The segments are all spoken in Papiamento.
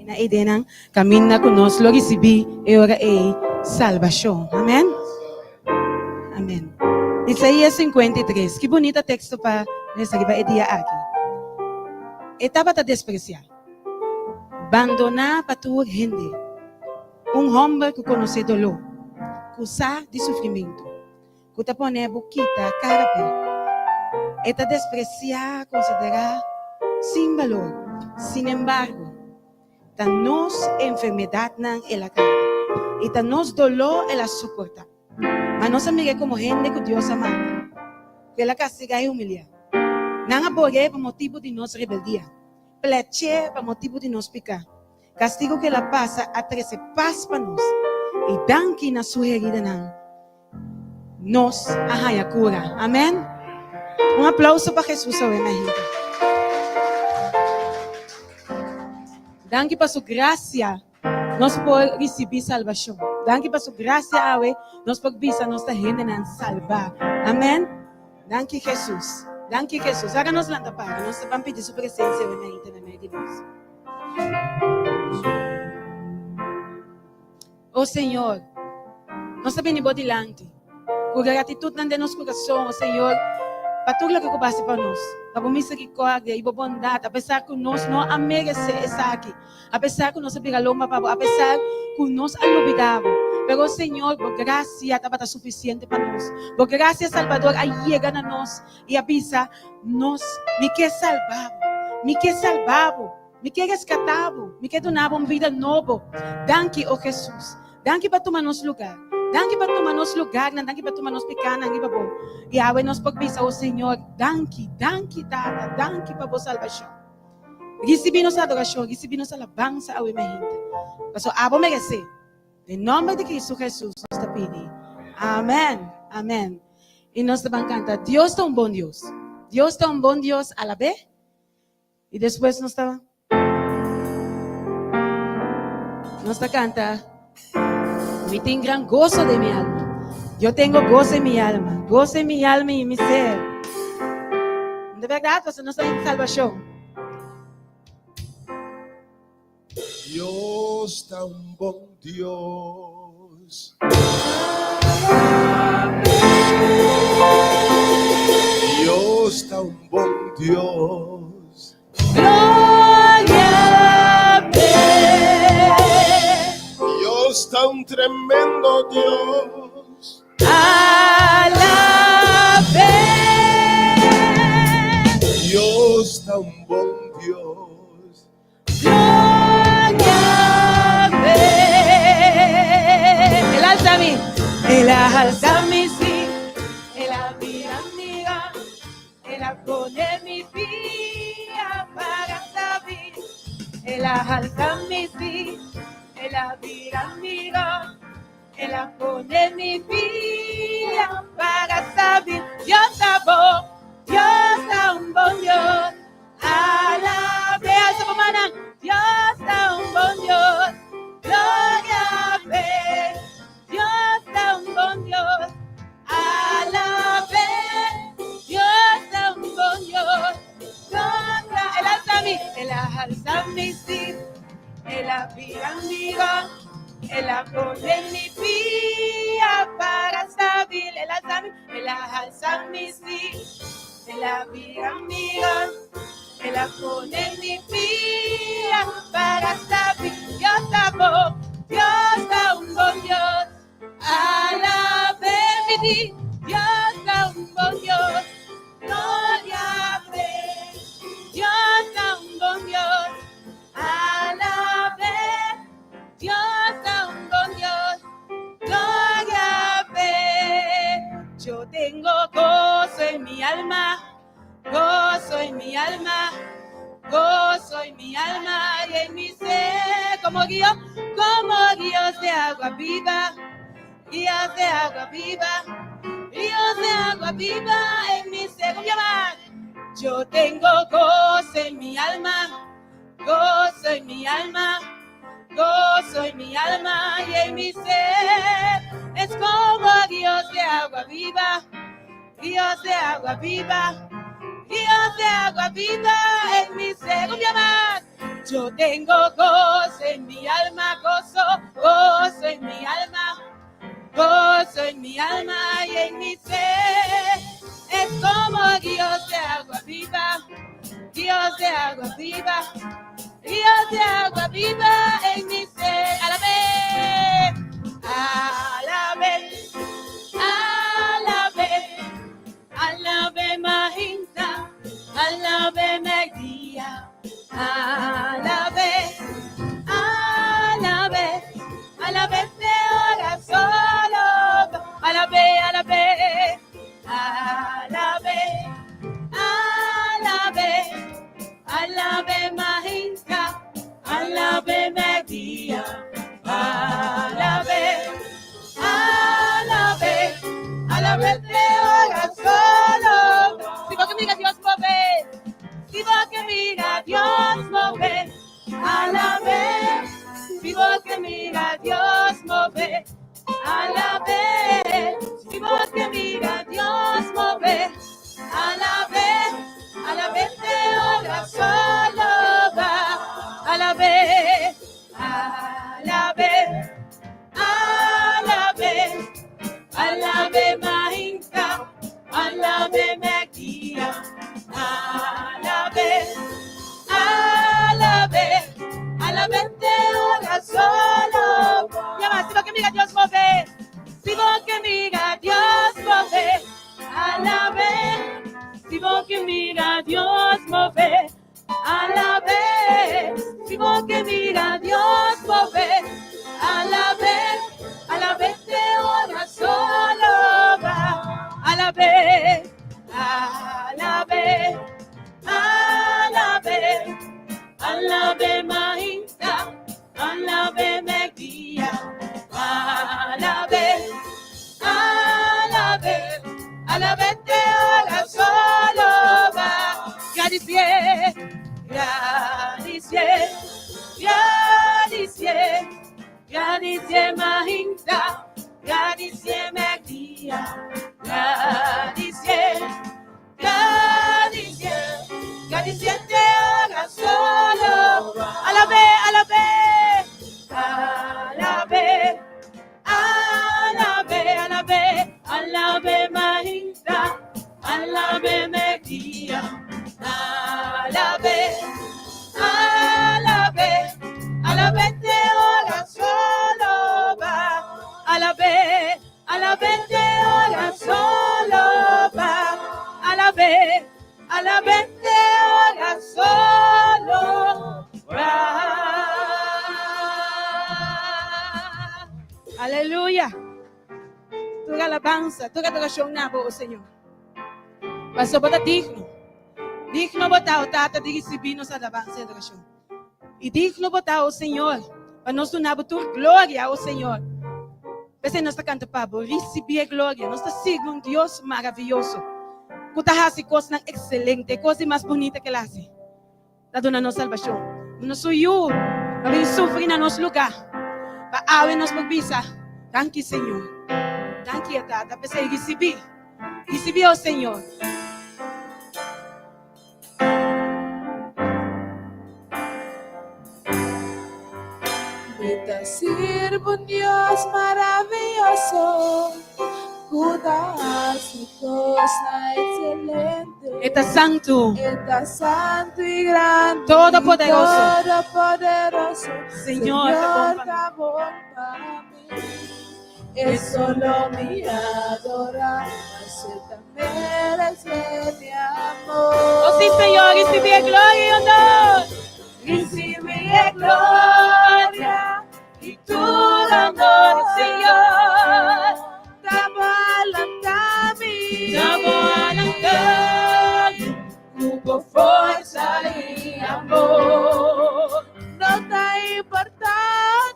Na e denan kaminda ku nos lo risibí e ora ei salbashon. Amen. Amen. Isaías 53. Ki bunita teksto pa lesa riba e dia aki. E tabata despresiá, bandoná pa tur hende, un hòmber ku konosé doló, ku sa di sufrimentu. Ku ta pone bo kita kara p'e. E ta despresiá, konsiderá sin balor. Sinembargo, ta nos enfermedatnan el a karga, i ta nos doló el a soportá. Ma nos a mir'é komo hende ku Dios a mata, ku el a kastigá i humiliá. Nan a bor'é pa motibu di nos rebeldia, plèch'é pa motibu di nos piká. Kastigu ku el a pasa a trese pas pa nos, i danki na su heridanan nos a haña kura. Amèn. Un aplauso pa Hesus awe mainta. Danki pa su grasia nos por risibí salbashon. Danki pa su grasia awe nos por bisa nos ta hendenan salbá. Amèn. Danki Hesus. Danki Hesus. Haga nos lanta para. Nos ta ban pidi su presensia awe mainta na medio di nos. O Señor, nos ta bini bo dilanti ku gratitutnan den nos kurason, o Señor, pa tur loke ku bo hasi pa nos, pa bo miserikòrdia i bo bondat, apesar ku nos no a meresé esaki, apesar ku nos a bira lomba pa bo, apesar ku nos a lubidá bo. Pero, o Señor, bo grasia tabata sufisiente pa nos. Bo grasia salbador a yega na nos i a bisa nos, Mi ke salba bo, mi ke salba bo. Mi ke reskatá bo. Mi ke duna bo un bida nobo. Danki, o Hesus. Danki pa tuma nos lugar. Danki pa tuma nos lugarnan. Danki pa tuma nos pekanan riba bo. I awe nos por bisa, o Señor, danki, danki, Tata, danki pa bo salbashon. Risibí nos adorashon, risibí nos alabansa awe mehinte. Pasobra abo meresé. Den nomber di Cristo Jesus nos ta pidi. Amen. Amen. I nos ta ban kanta, Dios ta un bon Dios. Dios ta un bon Dios, alab'é. I despues nos ta nos ta kanta Mi tin gran goso den mi alma. Yo tengo goso en mi alma, goso en mi alma y en mi ser. De bèrdat, pasobra nos ta den salbashon. Dios ta un bon Dios. Dios ta un bon Dios. Gloria a Dios ta un tremendo Dios. Alabé. Dios ta un bon Dios. Gloria a El alza mi, el alza mi sí, el mira mira, el pone mi pia para saber, el alza mi sí, el mira mira, el pone mi pia para saber, Dios ta bon, Dios ta un bon Dios. Alab'é, alsa bo mannan. Dios ta un bon Dios. Gloria p'e. Dios ta un bon Dios. Alab'é. Dios ta un bon Dios. Gloria. El alsa mi, el alsa mi sí. El a bira mi El a pone mi pia para stabil. El alsa mi, el alsa mi sí. El a bira mi El a pone mi pia para sabi. Dios ta bon, Dios ta un bon Dios. Alab'é mi di, Dios ta un bon Dios. Gloria p'e. Dios ta un bon Dios. Alab'é. Dios ta un bon Dios. Gloria p'e. Yo tengo gozo en mi alma, gozo en mi alma, gozo en mi alma y en mi ser. Como río, como ríos de agua viva, ríos de agua viva, ríos de agua viva en mi ser. ¿Cómo llaman? Yo tengo gozo en mi alma, gozo en mi alma, gozo en mi alma y en mi ser. Es como ríos de agua viva, ríos de agua viva, ríos de agua viva en mi ser. ¿Cómo llaman? Yo tengo gozo en mi alma, gozo, gozo en mi alma, gozo en mi alma y en mi ser. Es como ríos de agua viva, ríos de agua viva, ríos de agua viva en mi ser. Alabé, alabé, alabé, alabé mainta, alabé merdia, alabé, alabé, alabé te ora solo, alabé, alabé, alabé, alabé, alabé mainta, alabé merdia, alabé, alabé, alabé te ora solo. Si bo ke mira Dios move, si bo ke mira Dios move, alabé, si bo ke mira Dios move, alabé, si bo ke mira Dios move, alabé, alabé te ora solo va, alabé, alabé, alabé, alabé mainta, alabé merdia, alabé, alabé, alabé te ora solo. Ya va, si bo ke mira Dios move, si bo ke mira Dios move, alabé, si bo ke mira Dios move, alabé, si bo ke mira Dios move, alabé, alabé te ora solo va, alabé, alabé, alabé, alabé mainta, alabé merdia, alabé, alabé, alabé te ora solo va, gradisié, gradisié, gradisié, gradisié mainta, gradisié merdia, gradisié, gradisié, gradisié te ora solo, alabé, alabé, alabé, alabé, alabé, alabé mainta, alabé merdia, alabé, alabé, alabé te ora solo va, alabé, alabé te ora solo va, alabé, alabé te ora solo va. Aleluya. Tur alabansa, tur adorashon na bo, Señor. Paso bo ta digno. Digno bo ta, o Tata, di risibí nos alabansa i adorashon. I digno bo ta, o Señor, pa nos duna bo tur gloria, o Señor. P'esei nos ta kanta pa bo, risibí e gloria. Nos ta sirbi un Dios maravioso, ku ta hasi kosnan ekselente, e kos di mas bunita ku el hasi ta duna nos salbashon. Duna su Yu pa bin sufri na nos lugá, pa awe nos por bisa, Danki, Señor. Danki, e Tata. P'esei risibí, risibí, o Señor. Mi ta sirbi un Dios maravioso ku ta hasi kosnan ekselente. E ta santu. E ta santu i grandi. Todopoderoso. Todopoderoso. Señor ta bon pa mi. ta bon pa mi. E so lo mi adorá, paso e ta meresé mi amor. Oh sí, Señor, risibí e gloria i honor. Risibí e gloria i tur honor, Señor. Ta bo a lanta mi. Ta bo a lanta mi ku bo forsa i amor. No ta importá,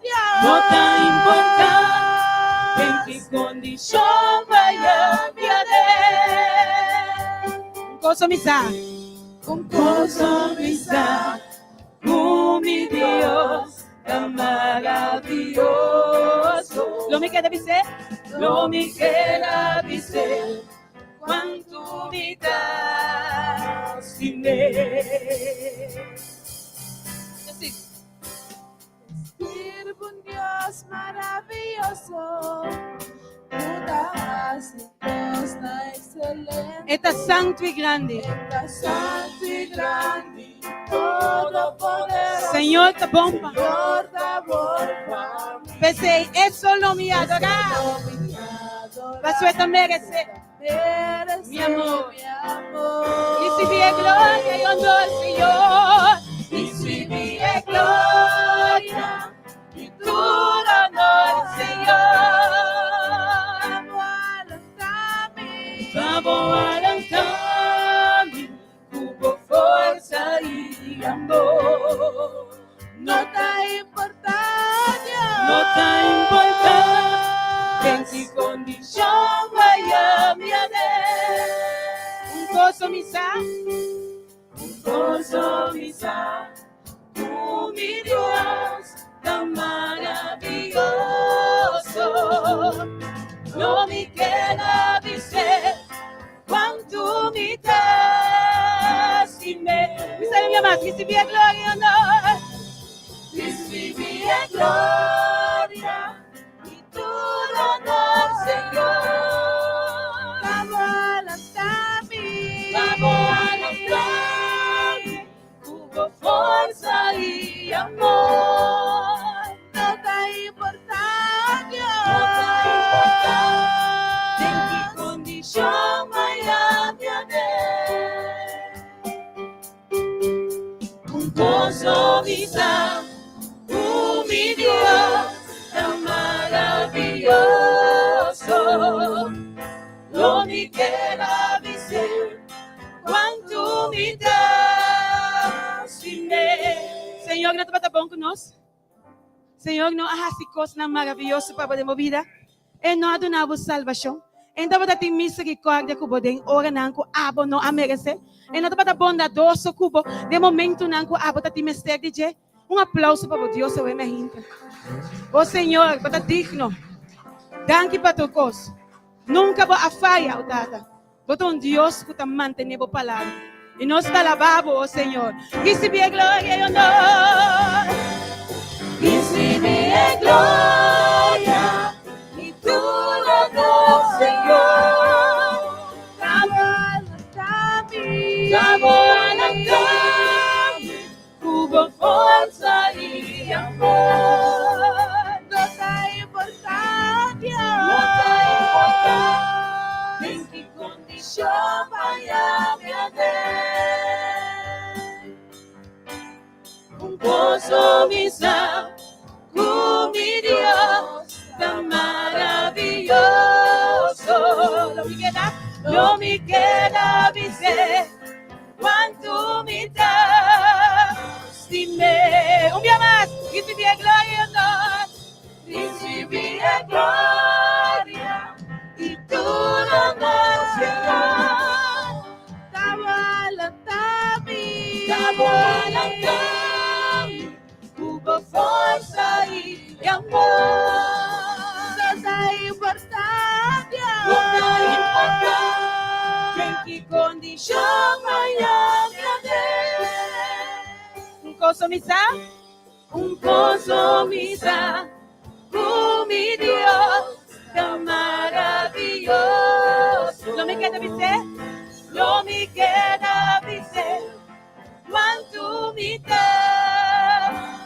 Dios. No ta importá den ki kondishon baya biaden. Un kos mi sa. Un kos mi sa. Ku mi Dios ta maravioso. Lo mi keda bis'é, lo mi keda bis'é, kuantu mi ta stim'é. Music. Sirbo un Dios maravilloso, ku ta hasi kosnan ekselente. E ta santu i grandi. E ta santu i grandi, todopoderoso. Señor ta bon pa. Señor ta bon pa mi. P'esei e so lo mi adorá. Pasobra e ta meresé. Mi amor. Ricibi e gloria y honor, Señor. Ricibi e gloria y tur honor, Señor. Pa bo alanta mi cu bo forsa y amor. No ta importa, Dios. No ta importa den ki condicion vaya mi aden. Un gozo mi sa, un gozo mi sa, cu mi Dios ta maravilloso. No mi keda bis'é cuantu mi ta stim'é. Mi sa mi mas, ricibi e gloria y honor. Ricibi e gloria y tur honor, Señor. Pa bo alanta mi. Pa bo alanta mi. Cu bo forsa y amor. No ta importa, Dios. No ta importa den ki condicion maya mi aden. Un gozo mi sa cu mi Dios ta maravilloso. Lo mi keda bis'é cuantu mi ta stim'é. Señor no tabata bon cu nos? Señor no a haci cosnan maravilloso pa bo den bo bida? E no a duna bo salbacion? E no tabata tin misericordia cu bo den oranan cu abo no a merece? E no tabata bondadoso cu bo den momentonan cu abo ta tin mester di dje? Un aplauso pa bo Dios awe mi a hinta. O Señor, bo ta digno. Danki pa tur cos. Nunca bo a faya, o Tata. Bo ta un Dios cu ta mantene bo palabra. Y nos ta alaba bo, o Señor. Ricibi e gloria y honor. Ricibi e gloria y tur honor, Señor. Ta bo alanta mi. Ta bo alanta mi. Cu bo forsa y amor. No ta importa, Dios. No ta importa den ki condicion vaya mi aden. Un gozo mi sa cu mi Dios ta maravilloso. Lo mi keda, lo mi keda bis'é. Cuantu mi ta stim'é. Un bia mas, ricibi e gloria y honor. Ricibi e gloria y tur honor, Señor. Ta bo alanta mi. Ta bo alanta mi cu bo forsa y amor. No ta importa, Dios. No ta importa den ki condicion maya mi a den. Un cosa mi sa, un cosa mi sa, cu mi Dios ta maravilloso. Lo mi keda bis'é, lo mi keda bis'é. Cuantu mi ta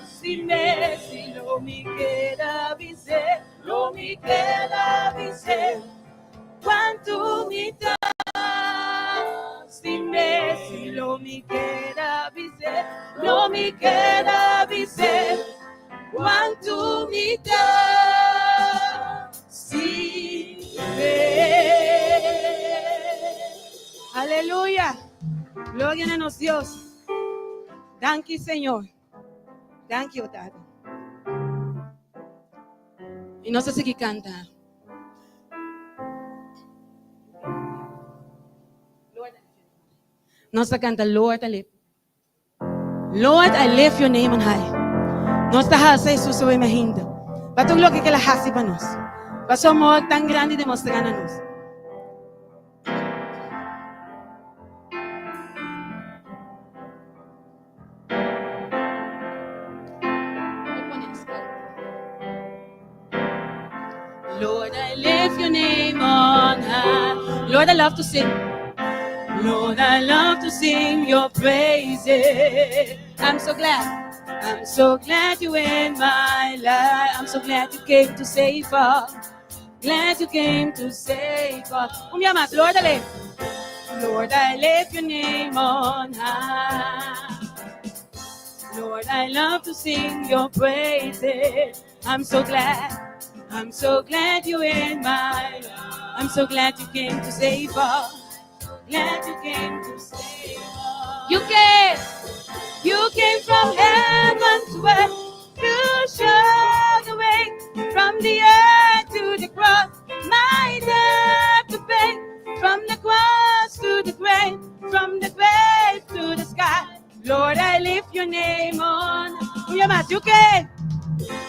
stim'é, si lo mi keda bis'é, lo mi keda bis'é. Cuantu mi ta stim'é, si lo mi keda bis'é, lo mi keda bis'é. Cuantu mi ta stim'é. Aleluya. Gloria na nos Dios. Danki Señor. Danki o Tata. Y nos a sigui canta. Nos a canta Lord I lift. Lord I lift your name on high. Nos ta halsa Jesus awe mainta. Pa tur loke ke el a hasi pa nos. Pa su amor tan grandi demostra na nos. Lord, I lift your name on high. Lord, I love to sing. Lord, I love to sing your praises. I'm so glad. I'm so glad you in my life. I'm so glad you came to save us. Glad you came to save us. Un bia mas, Lord, I lift. Lord, I lift your name on high. Lord, I love to sing your praises. I'm so glad. I'm so glad you in my life. I'm so glad you came to save us. Glad you came to save us. You came. You came from heaven to earth to show the way from the earth to the cross. My debt to pay from the cross to the grave, from the grave to the sky. Lord, I lift your name on. You came.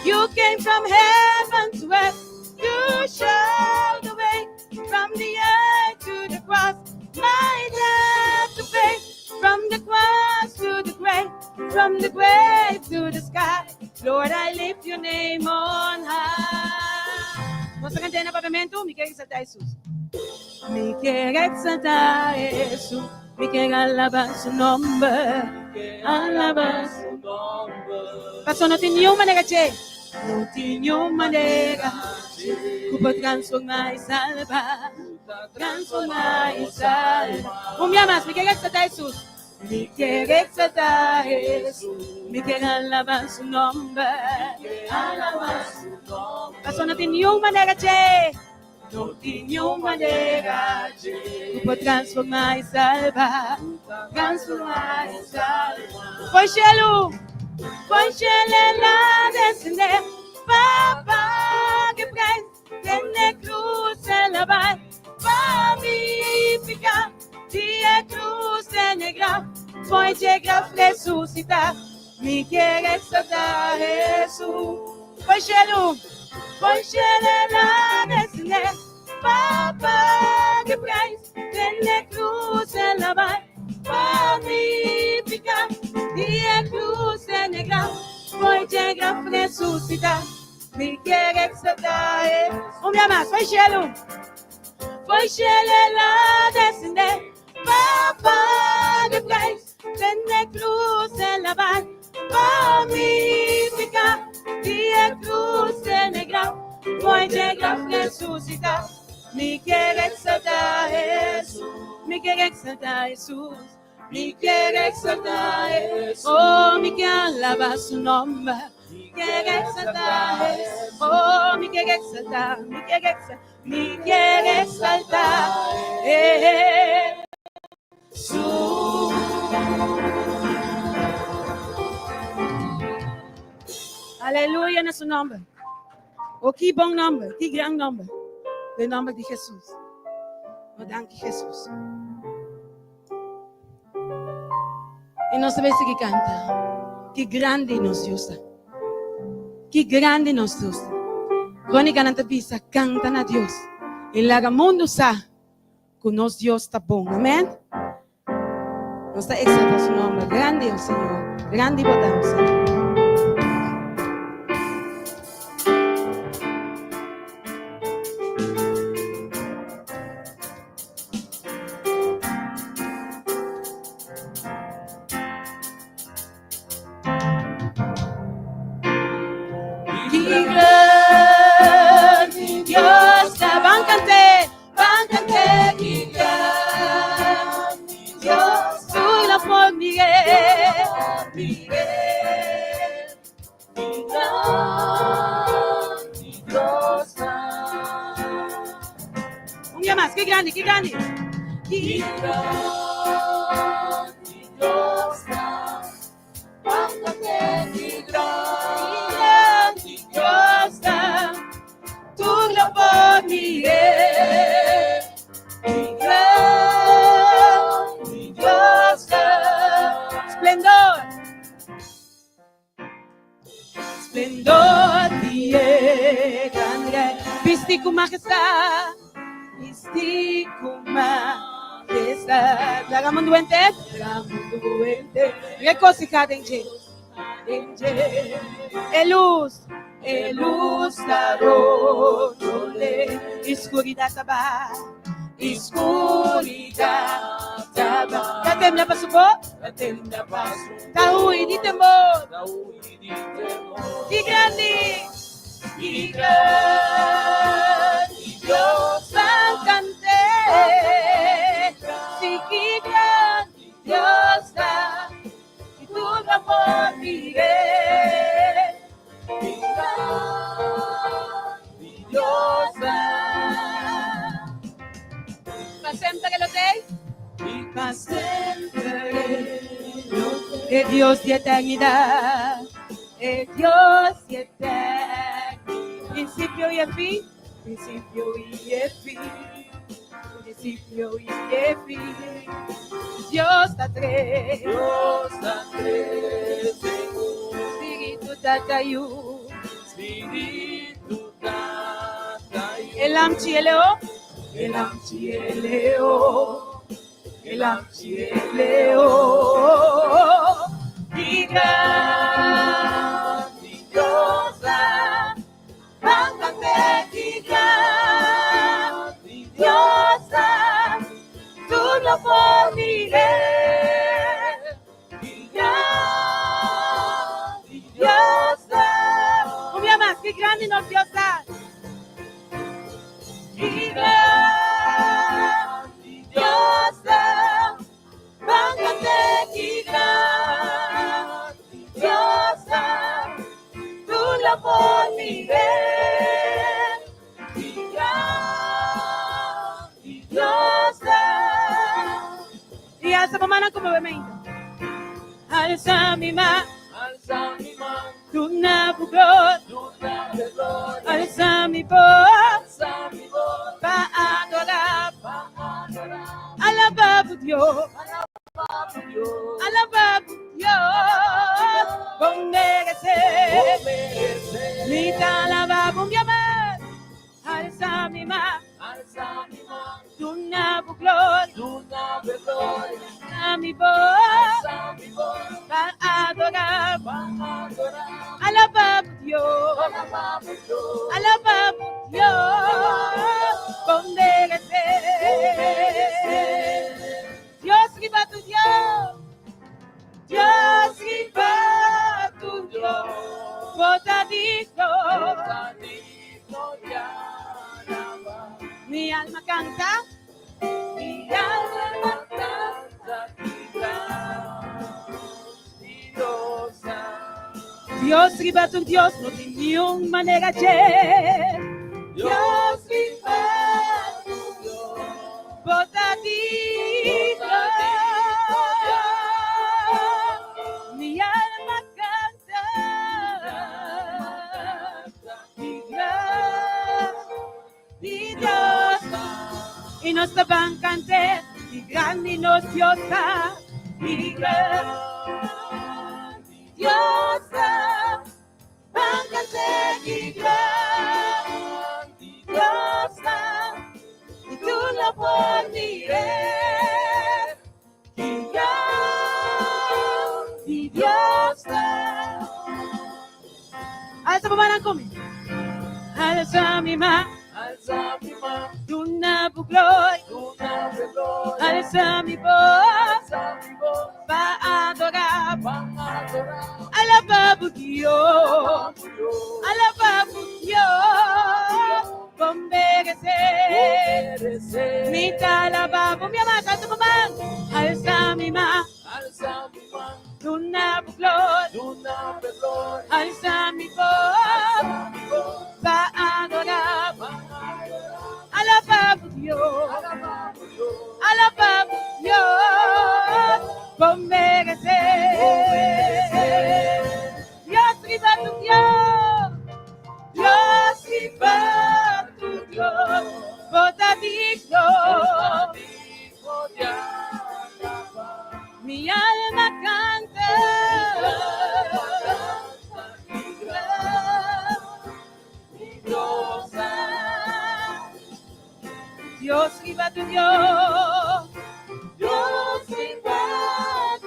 You came from heaven to earth to show the way from the earth to the cross. My debt to pay from the cross to the grave, from the grave to the sky. Lord, I lift your name on high. Nos ta kanta na Papiamento, mi ke eksaltá Hesus. Mi ke eksaltá Hesus. Mi ke alabá su nòmber. Alabá su nòmber. Pasó no tin niun manera dje. No tin niun manera ku por transformá i salba. Transformá i salba. Un bia mas, mi ke eksaltá Hesus. Mi ke eksaltá Hesus. Mi ke alabá su nòmber. Alabá su nòmber. Pasó no tin niun manera dje. No tin niun manera dje ku por transformá i salba. Transformá i salba. Fo'i shelu, fo'i shelu el a desendé pa paga e prijs. Den e krus el a bai pa mi piká. Di e krus den e graf, fo'i dje graf resusitá. Mi kier exaltá Hesus. Fo'i shelu, fo'i shelu el a descendé pa paga e prijs. Den e cruz el a bai pa mi piká. Di e cruz den e graf, fo'i dje graf resusitá. Mi kier exaltá Hesus. Un bia mas, fo'i shelu, fo'i shelu el a descendé pa paga e prijs. Den e cruz el a bai pa mi piká. Di e cruz den e graf, fo'i dje graf resusitá. Mi kier exaltá Hesus, mi kier exaltá Hesus, mi kier exaltá Hesus. Oh, mi kier alabá su nòmber, mi kier exaltá Hesus. Oh, mi kier exaltá, mi kier exaltá, mi kier exaltá Hesus. Aleluya na su nomber. O ki bon nomber, ki gran nomber. De nomber di Jesús. O danki Jesús. I nos ta bay sigui kanta. Ki grandi nos Dios ta. Ki grandi nos Dios ta. Krónikanan ta bisa, kanta na Dios. I laga mundu sa. Ku nos Dios ta bon. Amen. Nos ta exalta su nomber. Grandi, oh Señor. Grandi bo ta, oh Señor. Un dia mas, ki grandi, ki grandi. Ki grandi Dios ta. Tur lo por mir'é. Dios ta. Splendor. Splendor di e gran Rei. Bisti ku majestad. Bisti ku majestad. Laga mundu henter. Laga mundu henter. Regosihá den dje. Den dje. E lus. E lus ta rondon'é. I skuridat ta bai, i skuridat ta bai. Ta tembla pa su bos, ta tembla pa su bos. Ta hui di temor, ta hui di temor. Ki grandi, ki grandi Dios ta kant'é. Si ki grandi Dios ta. I tur lo por mir'é. Ki grandi Dios ta. Pa semper e lo t'ei. Pa semper e lo t'ei. E Dios di eternidat, e Dios di eternidat. Prinsipio i e fin, prinsipio i e fin, prinsipio i e fin. Dios ta tres. Dios ta tres en un. Spiritu Tata Yu. Spiritu Tata Yu. E Lamchi e Leo. E Lamchi e Leo. E Lamchi e Leo. Ki grandi Dios ta. Ban kant'é ki grandi Dios ta. Tur lo por mir'é. Ki grandi Dios ta. Un bia mas, ki grandi nos Dios ta. Ki grandi Dios ta. Ban kant'é ki grandi Dios ta. Tur lo por mir'é. Ki grandi Dios ta. I alsa bo mannan ku movemento. Alsa mi man. Alsa mi man. Duna bo gloria. Duna bo gloria. Alsa mi bos. Alsa mi bos. Pa adorá. Pa adorá. Alabá bo Dios. Alabá bo Dios. Alabá bo Dios. Bo meresé. Bo meresé. Mi ta alabá bo un bia mas. Alsa mi man. Alsa mi man. Duna bo gloria. Duna bo gloria. Alsa mi bos. Alsa mi bos. Pa adorá. Pa adorá. Alabá bo Dios. Alabá bo Dios. Alabá bo Dios. Bo meresé. Bo meresé. Dios riba tur Dios. Dios riba tur Dios. Bo ta digno. Bo ta digno di alabá. Mi alma kanta. Mi alma kanta ki grandi Dios ta. Dios riba tur Dios no tin niun manera dje. Dios riba tur Dios. Bo ta digno. Mi alma kanta. Ki grandi Dios ta. I nos ta ban kant'é. Ki grandi nos Dios ta. Ki grandi Dios ta. Ban kant'é ki grandi Dios ta. I tur lo por mir'é. Ki grandi Dios ta. Alsa bo mannan ku mi. Alsa mi man. Alsa mi man. Duna bo gloria. Duna bo gloria. Alsa mi bos. Alsa mi bos. Pa adorá. Pa adorá. Alabá bo Dios. Alabá bo Dios. Alabá bo Dios. Bo meresé. Bo meresé. Mi ta alabá bo mi ama. Alsa bo man. Alsa mi man. Alsa mi man. Duna bo gloria. Duna bo gloria. Alsa mi bos. Alsa mi bos. Pa adorá. Pa adorá. Alabá bo Dios. Alabá bo Dios. Alabá bo Dios. Bo meresé. Bo meresé. Dios riba tur Dios. Dios riba tur Dios. Bo ta digno. Bo ta digno di alabá. Mi alma kanta. Kanta ki grandi Dios ta. Dios riba tur Dios. Dios riba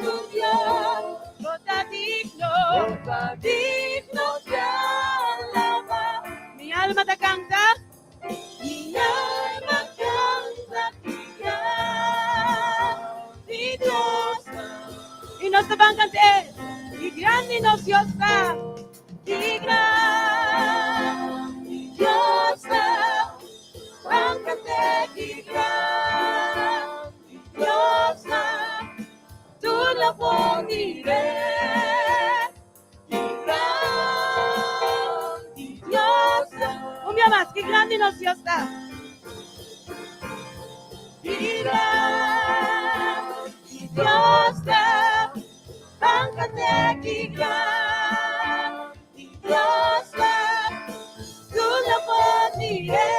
tur Dios. Bo ta digno. Bo ta Digno di alabá. Ban kant'é. Ki grandi nos Dios ta. Ki grandi Dios ta. Ban kant'é. Ki grandi Dios ta. Tur lo por mir'é. Ki grandi Dios ta. Un bia mas, ki grandi nos Dios ta. Ki grandi Dios ta. Ban kant'é ki grandi Dios ta. Tur lo por mir'é.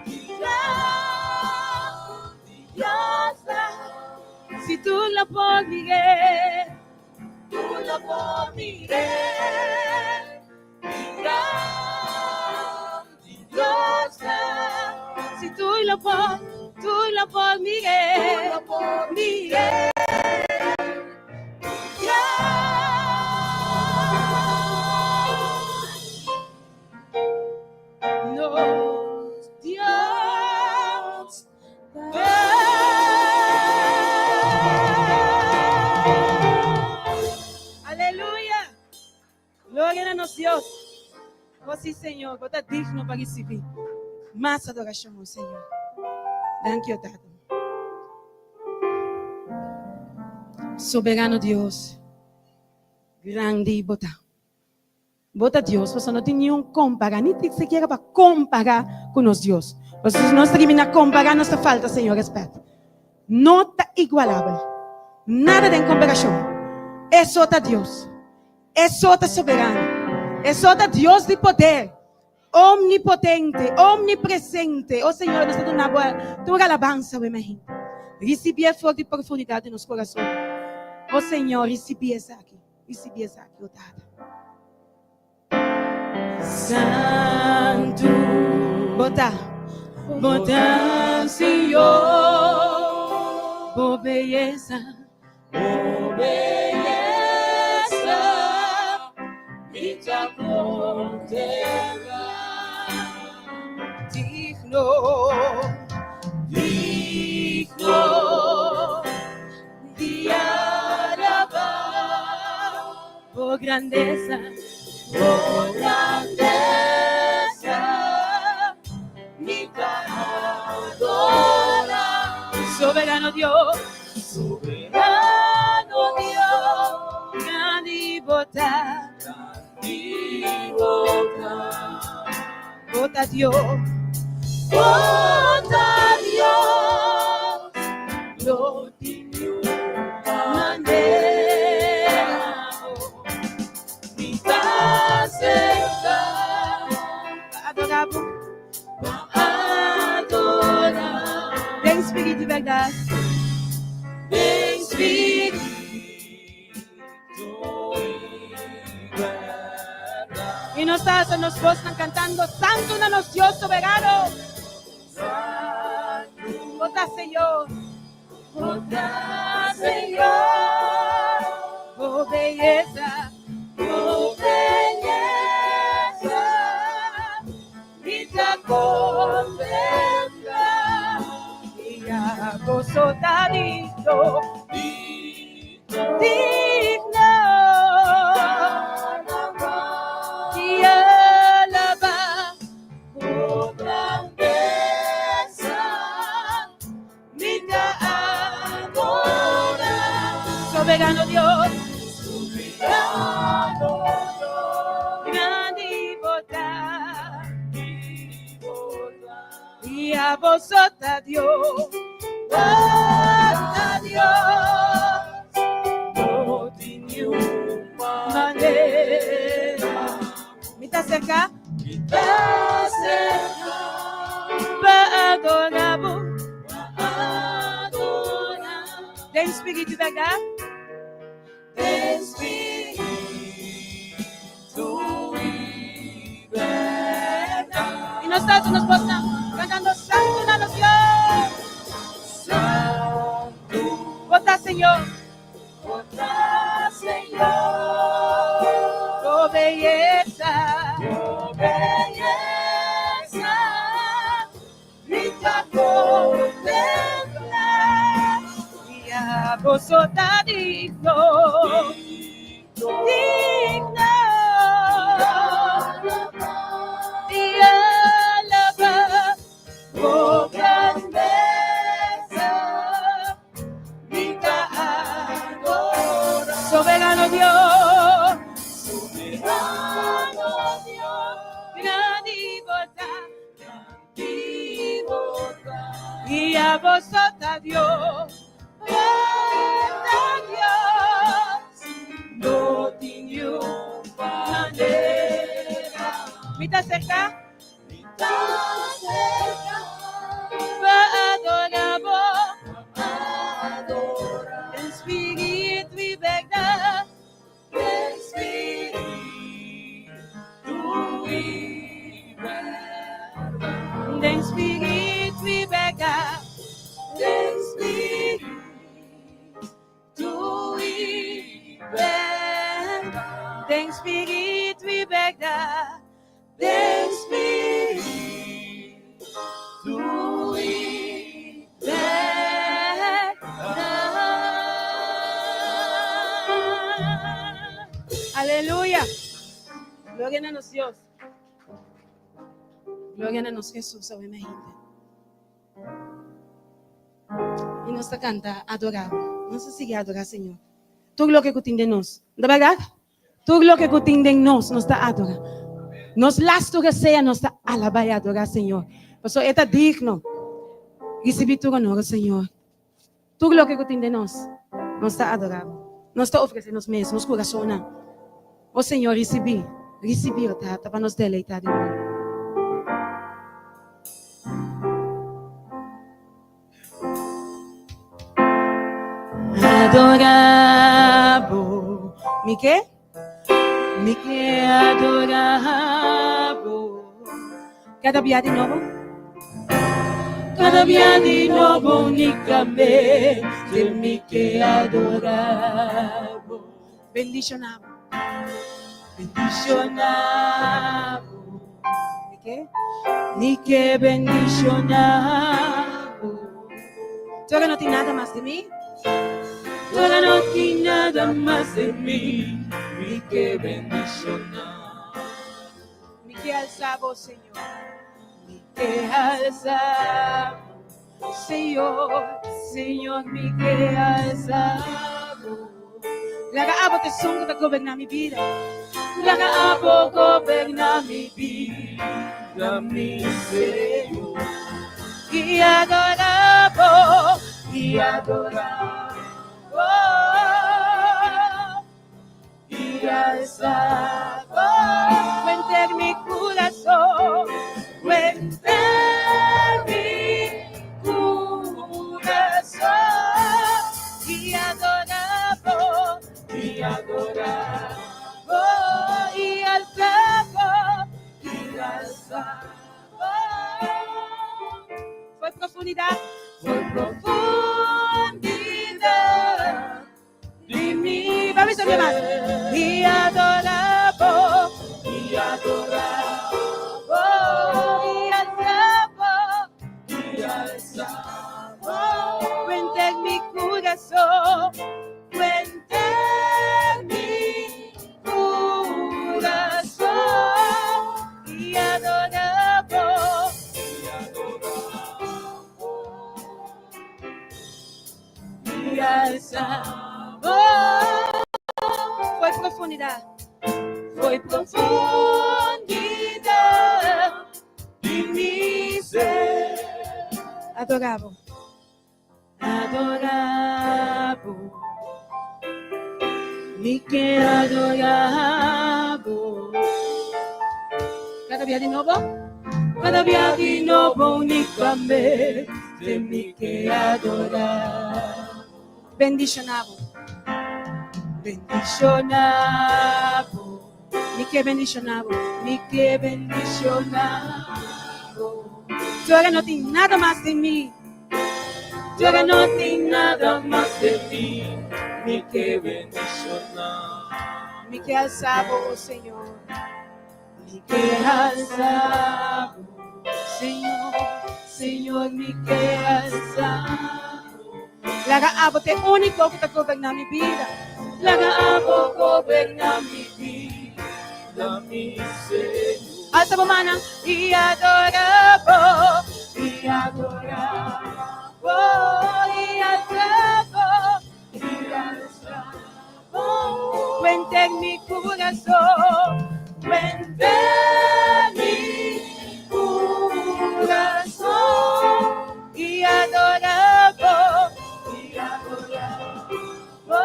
Ki grandi Dios ta. Si tur lo por mir'é. Tur lo por mir'é. Ki grandi Dios ta. Si tur lo por, tur lo por mir'é. Mir'é. Nos Dios Aleluya! Gloria na nos Dios. Oh sí, Señor, bo ta digno pa recibí mas adoracion, oh Señor. Danki, oh Tata. Soberano Dios, grandi bo ta. Bo ta Dios, pasobra no tin niun kompará, ni sikiera pa kompará ku nos Dios. Pasobra si nos ta ribi na kompará, nos ta falta Señor rèspèt. No ta igualabel. Nada den komparashon. E so ta Dios. E so ta soberano. E so ta Dios di poder, omnipotente, omnipresente. O Señor, nos ta duna bo tur alabansa awe mainta. Risibí e for di profundidat di nos kurason. O Señor, risibí esaki. Risibí esaki, o Tata. Santu bo ta, bo ta, Señor, bo beyesa, bo beyesa, mi ta contempla. Digno, digno. Di alabá bo grandesa, bo grandesa, mi ta adorá. Soberano Dios, soberano Dios, grandi bo ta, grandi bo ta, bo ta Dios, bo ta Dios, no tin niun manera mi ta acepta pa adora bo, pa adora den spiritu y berdad, den spiritu y nos ta alza nos voznan cantando, Santo na nos Dios soberano. Bo ta Señor, bo ta Señor, bo beyesa, bo beyesa, mi ta contempla, y a gozo ta digno, digno di alabá bo grandesa, mi ta adorá. Soberano Dios, soberano Dios, grandi bo ta, y abo so ta Dios, bo ta Dios, no tin niun manera. Mi ta acerca, mi ta acerca pa adora bo, pa adora. Den spiritu y berdad, den spiritu y berdad. Y nos ta nos bosnan cantando Santo na nos Dios. Santo. Bo ta Señor. Bo ta Señor. Bo beyesa. Bo beyesa. Mi ta contempla. Y a Abo ta digno, digno di alabá bo grandesa. Mi ta adorá. Soberano Dios, soberano Dios, grandi bo ta, grandi bo ta. I abo so ta Dios, bo ta Dios, no tin niun manera. Mi ta aserká, mi ta aserká pa adorá bo, den spiritu i bèrdat, den spiritu i bèrdat, den spiritu i bèrdat, den spiritu i bèrdat, den spiritu i bèrdat, den spiritu i bèrdat. Aleluya! Gloria na nos Dios. Gloria na nos Jesus, awe mainta. I nos ta kanta adorá bo. Nos ta sigui adorá Señor. Tur loke ku tin den nos. No ta bèrdat? Tur loke ku tin den nos, nos ta adorá. Nos lastu ke sea, nos ta alabá i adorá Señor. Pasobra e ta digno risibí tur honor, Señor. Tur loke ku tin den nos, nos ta adorá bo. Nos ta ofresé nos mes, nos kurasonnan. O Señor, risibí, risibí, o Tata, pa nos deleitá den bo. Adorá bo. Mi ke? Mi ke adorá bo. Kada bia di nobo. Kada bia di nobo unikamente mi ke adorá bo. Bendishoná bo. Bendishoná bo. Mi ke? Mi ke bendishoná bo. Tur no tin nada mas di mi. Tur no tin nada mas di mi. Mi ke bendishoná. Mi ke alsa bo, Señor. Mi ke alsa bo, Señor. Señor, mi ke alsa bo. Laga abo ta esun ku ta goberná mi bida. Laga abo goberná mi bida, mi Señor. I adorá bo, i adorá bo. I alsa bo henter mi kurason, henter mi kurason. I adorá bo, i adorá bo, i alsa bo, i alsa bo. Foi profundidat, foi profundidat. Di mi, Ba bisa mas. I adorá bo, i adorá bo, i alsa bo, i alsa bo. Henter mi kurason, henter mi kurason, i adorá bo, i adorá bo. Foi profundidad. Foi profundidad di mi ser. Adorá bo. Adorá bo. Mi ke adorá bo. Kada bia di nobo. Kada bia di nobo unikamente mi ke adorá. Bendishoná bo. Bendishoná bo. Mi ke bendishoná bo. Mi ke bendishoná bo. Tur no tin nada mas den mi. Tur no tin nada mas den mi. Mi ke bendishoná. Mi ke alsa bo, Señor. Mi ke alsa bo, Señor. Señor, mi ke alsa bo. Laga abo ta e úniko ku ta goberná mi bida. Laga abo goberná mi bida, mi Señor. Alsa bo mannan i adorá bo, i adorá bo, i alsa bo, i alsa bo. Cuenta en mi corazón, cuenta en mi corazón y adora bo, y adora bo,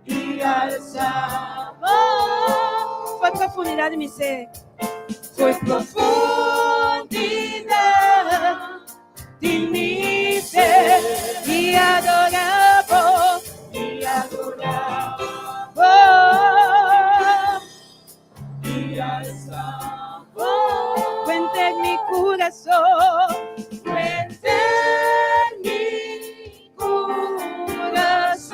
y alza bo. Foi profundidad di mi ser, foi profundidad di mi ser y adora bo, y adora bo, y alza bo. Cuenta en mi corazón, cuenta en mi corazón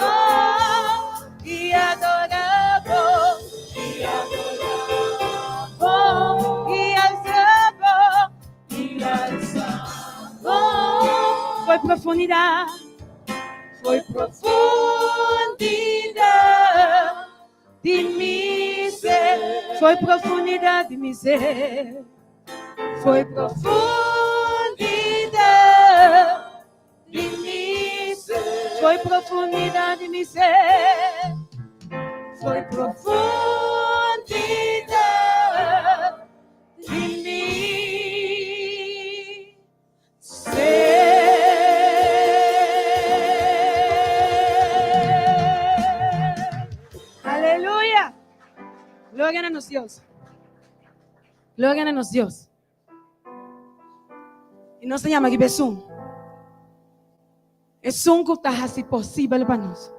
y adora bo, y adora bo, y alza bo. Foi profundidad, foi profundidad di mi ser, foi profundidad di mi ser, foi profundidad di mi ser, foi profundidad di mi ser, foi profundidad di mi ser. Aleluya. Gloria na nos Dios. Gloria na nos Dios. I nos ta yama riba esun. Esun ku ta hasi posibel pa nos.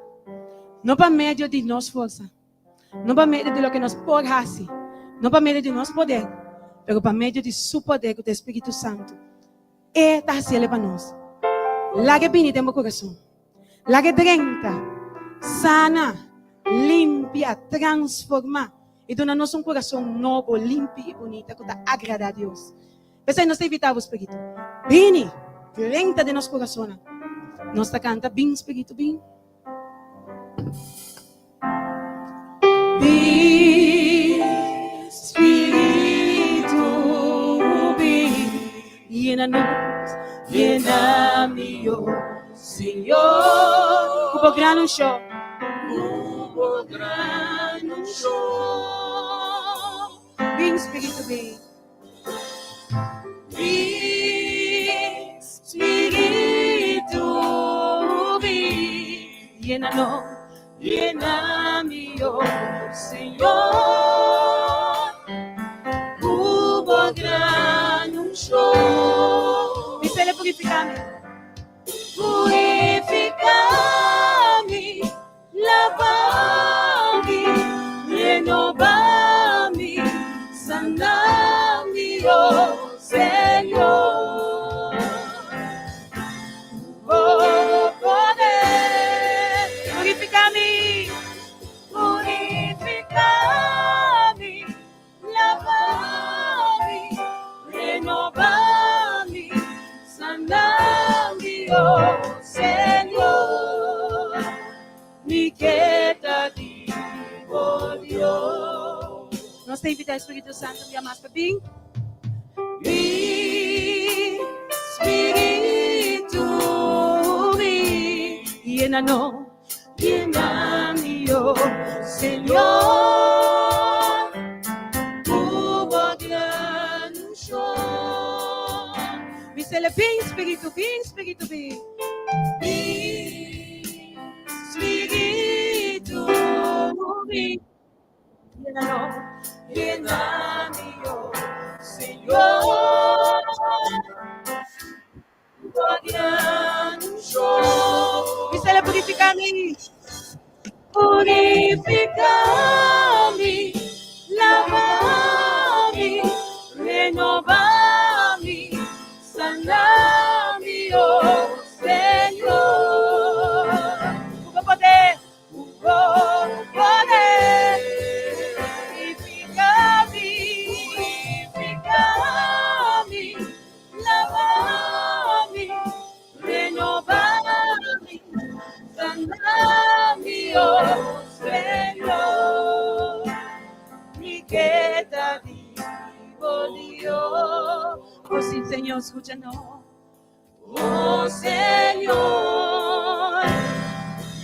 No pa medio di nos forsa, no pa medio di loke nos por hasi, no pa medio di nos poder, pero pa medio di su poder ku ta e Spiritu Santu. E ta hasiel pa nos. Laga e bini den bo kurason. Laga e drenta, sana, limpia, transforma i duna nos un kurason nobo, limpi i bunita ku ta agradá Dios. P'esei nos ta invitá bo, Spiritu, bini, drenta den nos kurasonnan. Nos ta kanta, Bin, Spiritu, bin. Bin, Spiritu, bin, yena nos, yena mi, oh Señor. Ku bo gran unshon, ku bo gran unshon. Bin, Spiritu, bin. Bin, Spiritu, bin, yena nos, yena mi, oh Señor, ku bo gran unshon. Bisele purifiká mi. Purifiká mi. Lava mi, renova mi, sana mi, oh Señor. Bo poder purifica mi, purifica mi, lava mi, renova mi, sana mi, oh Señor. Mi ke ta di bo Dios. Nos ta invita e Spiritu Santo un dia mas pa bin. Bin, Spiritu, bin, yena nos. Yena mi, oh Señor, ku bo gran unshon. Bisele, Bin, Spiritu, bin, Spiritu, bin. Bin, Spiritu, bin. Yena nos, yena mi, oh Señor. Bisele purifica mi, purifica mi, lava mi, renova mi, sana mi, oh Señor. Ku bo poder, ku bo poder, purifica mi, purifica mi. Lava mi, renova. Señor, mi ke ta di bo Dios. Oh sí, Señor, escúchanos. Oh Señor,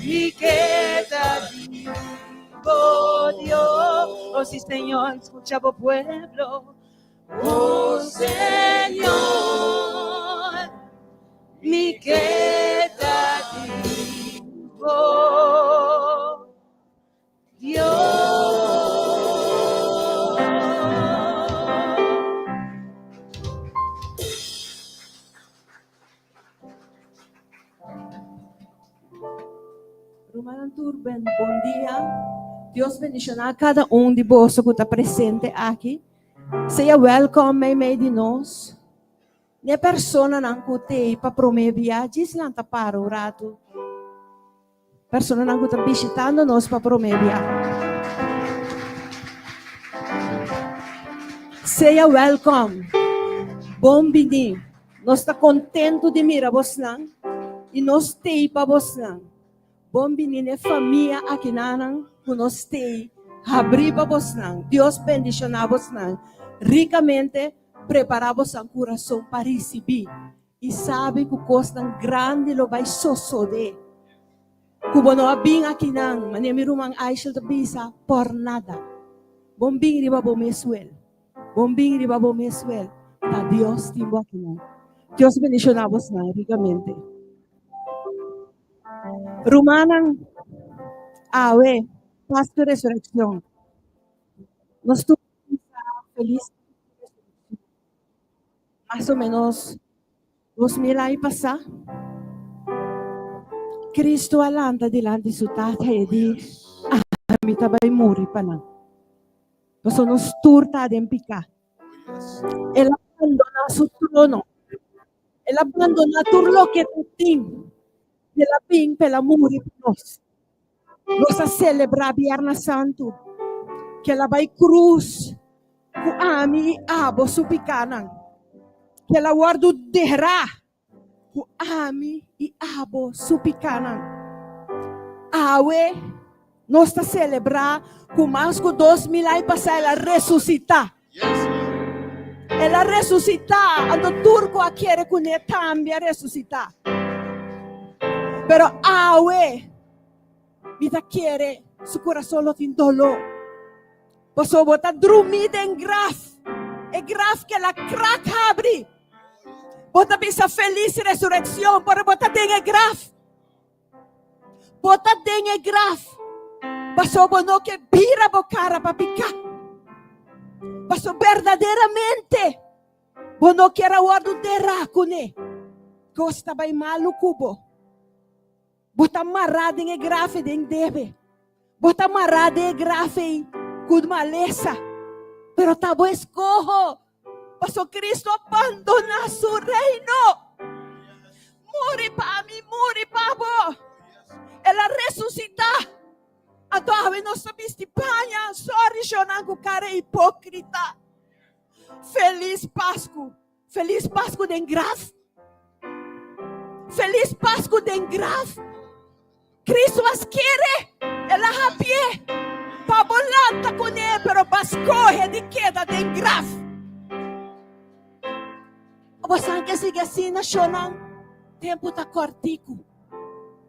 mi ke ta di bo Dios. Oh sí, Señor, escucha bo pueblo. Oh Señor, mi ke ta di bo Dios. Rumannan tur ben bon dia. Dios bendiciona cada un di boso cu ta presente aki. Sea welkom meimei di nos. N'e personanan ku t'ei pa promé bia djis lanta para un ratu. Personanan ku ta bishitando nos pa promé bia. Sea wèlkòm. Bon bini. Nos ta kontentu di mira bosnan i nos t'ei pa bosnan. Bon bini n'e famia akinanan ku nos t'ei habrí pa bosnan. Dios bendishoná bosnan rikamente. Prepará bosan kurason pa risibí i sabi ku kosnan grandi lo bai sosodé. Ku bo no a bin akinan, manera mi ruman Aishel ta bisa, por nada. Bon bin riba bo mes wel. Bon bin riba bo mes wel. Ta Dios tin bo akinan. Dios bendishoná bosnan rikamente. Rumannan, awe, Pasku Resurekshon. Nos tur ta felis mas o menos 2000 aña pasá. Cristo a lanta dilanti su tata i di, Ami ta bai muri pa nan. Pasobra nos tur ta den piká. El a bandoná su trono. El a bandoná tur loke ta tin. El a bin pa el a muri pa nos. Nos a selebrá Bierna Santu, ku el a bai krus ku ami i abo su pikánan, ku el a wòrdu derá ku ami i abo su pikánan. Awe nos ta selebrá ku mas ku 2000 aña pasá el a resusitá. El a resusitá, anto tur ku a kere kuné tambe a resusitá. Pero awe mi ta kere su kurason lo tin doló. Pasobra bo ta drumí den graf, e graf ku el a krak habri. Bo ta bisa felis resurekshon, pero bo ta den e graf. Bo ta den e graf pasobra bo no ke bira bo kara pa piká. Pasobra berdaderamente bo no kier a wòrdu derá kuné. Kos ta bai malu ku bo. Bo ta mará den e graf ei den debe. Bo ta mará den e graf ei ku malesa. Pero ta bo eskoho. Paso Cristo a bandoná su reino. Muri pa mi, muri pa bo. El a resusitá. Anto awe nos ta bisti paña. Sorry, shonnan ku kara hipókrita. Felis Pasku. Felis Pasku den graf. Felis Pasku den graf. Cristo a skere, el a hapié pa bo lanta kuné, pero bo a skohe di keda den graf. Bosan ke sigui asina, shonnan? Tempu ta kòrtiku.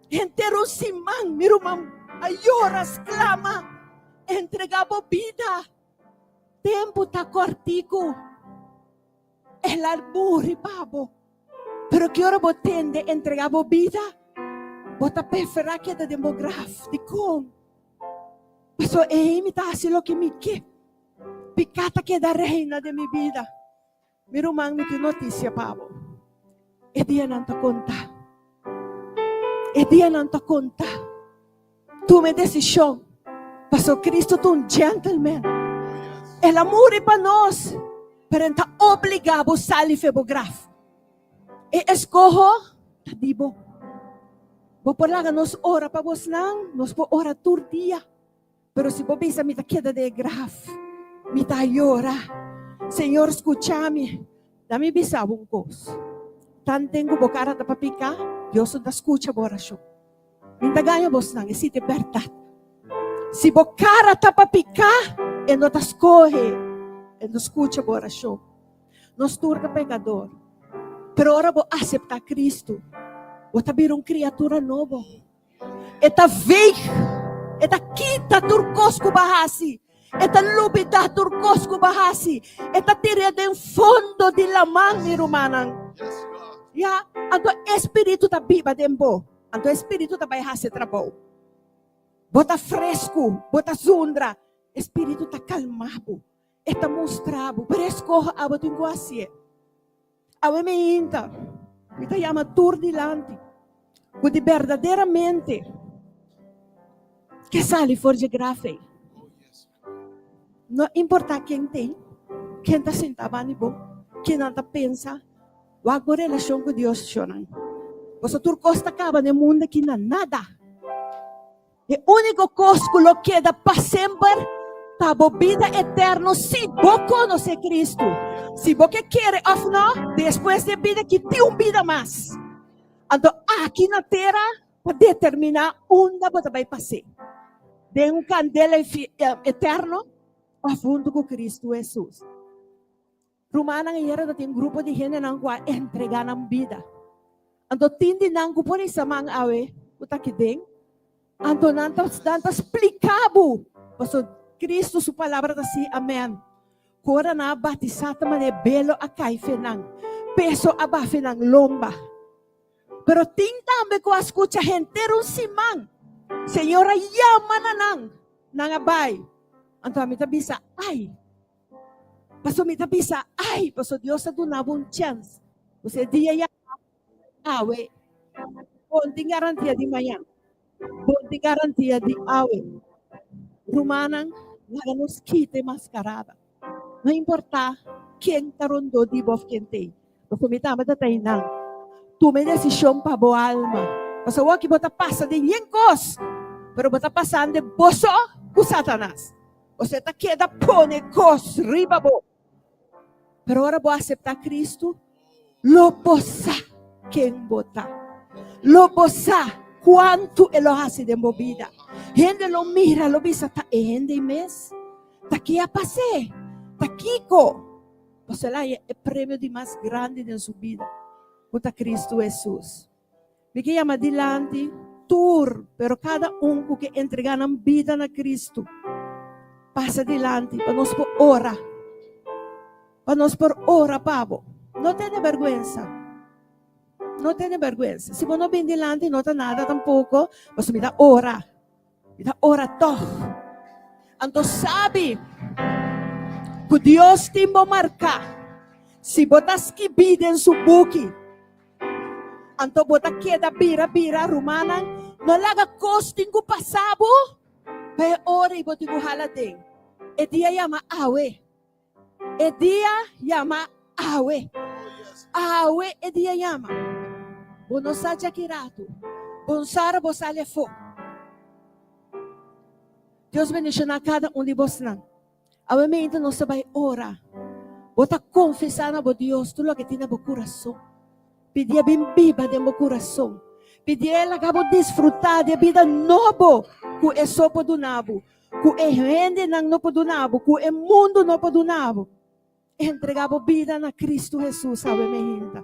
Henter un siman mi ruman a yora, sklama, entregá bo bida. Tempu ta kòrtiku. El a muri pa bo. Pero ki ora bo tende entrega bo bida, bo ta preferá keda den bo graf. Dikon? Pasobra ei mi ta hasi loke mi ke. Piká ta keda reina den mi bida. Mi ruman, mi tin notisia pa bo. E dianan ta konta. E dianan ta konta. Tuma e desishon. Pasobra Cristo ta un gentleman. El a muri pa nos, pero en ta obligá bo sali fe bo graf. E eskoho ta di bo. Bo por laga nos ora pa bosnan, nos por ora tur dia. Pero si bo bisa mi ta keda den e graf, mi ta yora, Señor skucha mi, da mi bisa bo un kos, tanten ku bo kara ta pa pika, Dios no ta skucha bo orashon. Mi ta gaña bosnan, esei ta e bèrdat. Si bo kara ta pa piká, e no ta skohe, e no skucha bo orashon. Nos tur ta pekador. Pero ora bo aseptá Kristu, bo ta bira un kriatura nobo. E ta veeg, e ta kita tur kos ku bo a hasi. E ta lubidá tur kos ku bo a hasi. E ta tir'é den fondo di laman, mi rumannan. Ya, anto e Spiritu ta biba den bo. Anto e Spiritu ta bai hasi e trabou. Bo ta fresku, bo ta zundra. E Spiritu ta kalmá bo. E ta mustra bo, pero e skoho abo tin ku hasié. Awe mi inta, mi ta yama tur dilanti ku di berdaderamente ke sali for dje graf ei. No importa ken t'ei, ken ta sinta banda di bo, ken nan ta pensa, wak bo relashon ku Dios, shonnan. Pasobra tur kos ta kaba den mundu aki na nada. E úniko kos ku lo keda pa semper ta bo bida eterno si bo konosé Kristu. Si bo ke kere òf nò, despues di e bida aki tin un bida mas. Anto aki na tera ta determiná unda bo ta bai pas'é, den un kandela eterno òf huntu ku Kristu Hesus. Rumannan ayera ta tin grupo di hendenan ku a entregá nan bida. Anto tin di nan ku por hisa man awe ku ta aki den. Anto nan ta nan ta splika bo pasobra Cristo su palabra ta si amen. Ku ora nan a batisá ta manera belo a kai fe nan, peso a baha fe nan lomba. Pero tin tambe ku a skucha henter un siman. Señor a yama na nan, nan a bai. Anto ami ta bisa, ai! Paso mi ta bisa, ai, paso Dios a duna bo un chèns. Bo e dia yama awe. Bon tin garantia di mañan. Bon tin garantia di awe. Rumannan, laga nos kita e maskarada. No importá ken ta rondó di bo òf ken t'ei. Paso mi tambe ta ta einan. Tuma e desishon pa bo alma. Paso awor bo ta pasa den yen kos, pero bo ta pasando bo so ku Satanas. Ose ta keda pone kos riba bo. Pero ora bo aseptá Kristu, lo bo sa ken bo ta. Lo bo sa kuantu e lo hasi den bo bida. Hende lo mira, lo bisa, ta e hende ei mes? Ta ke a pas'é? Ta kiko? Pasobra el a haña e premio di mas grandi den su bida, ku ta Kristu Hesus. Mi ke yama dilanti tur, pero kada un ku ke entregá nan bida na Kristu, pasa dilanti pa nos por ora. Pa nos por ora pa bo. No tene bèrgwensa. No tene bèrgwensa. Si bo no bin dilanti no ta nada tampoko, pasobra mi ta ora. Mi ta ora tòg. Anto sabi ku Dios tin bo marká. Si bo ta skibí den su buki, anto bo ta keda bira bira. Rumannan, no laga kos tin ku pasa bo pa e ora i bo tin ku hala den. E dia yama awe. E dia yama awe. Awe e dia yama. Bo no sa djaki ratu. Bon sara bo sali afó. Dios bendishoná kada un di bosnan. Awe meinta nos ta bai ora. Bo ta konfesá na bo Dios tur loke tin na bo kurason. Pidié bin biba den bo kurason. Pidié laga bo disfrutá di e bida nobo ku e so por duna bo, ku e hendenan no por duna bo, ku e mundu no por duna bo. Entregá bo bida na Kristu Hesus awe meinta.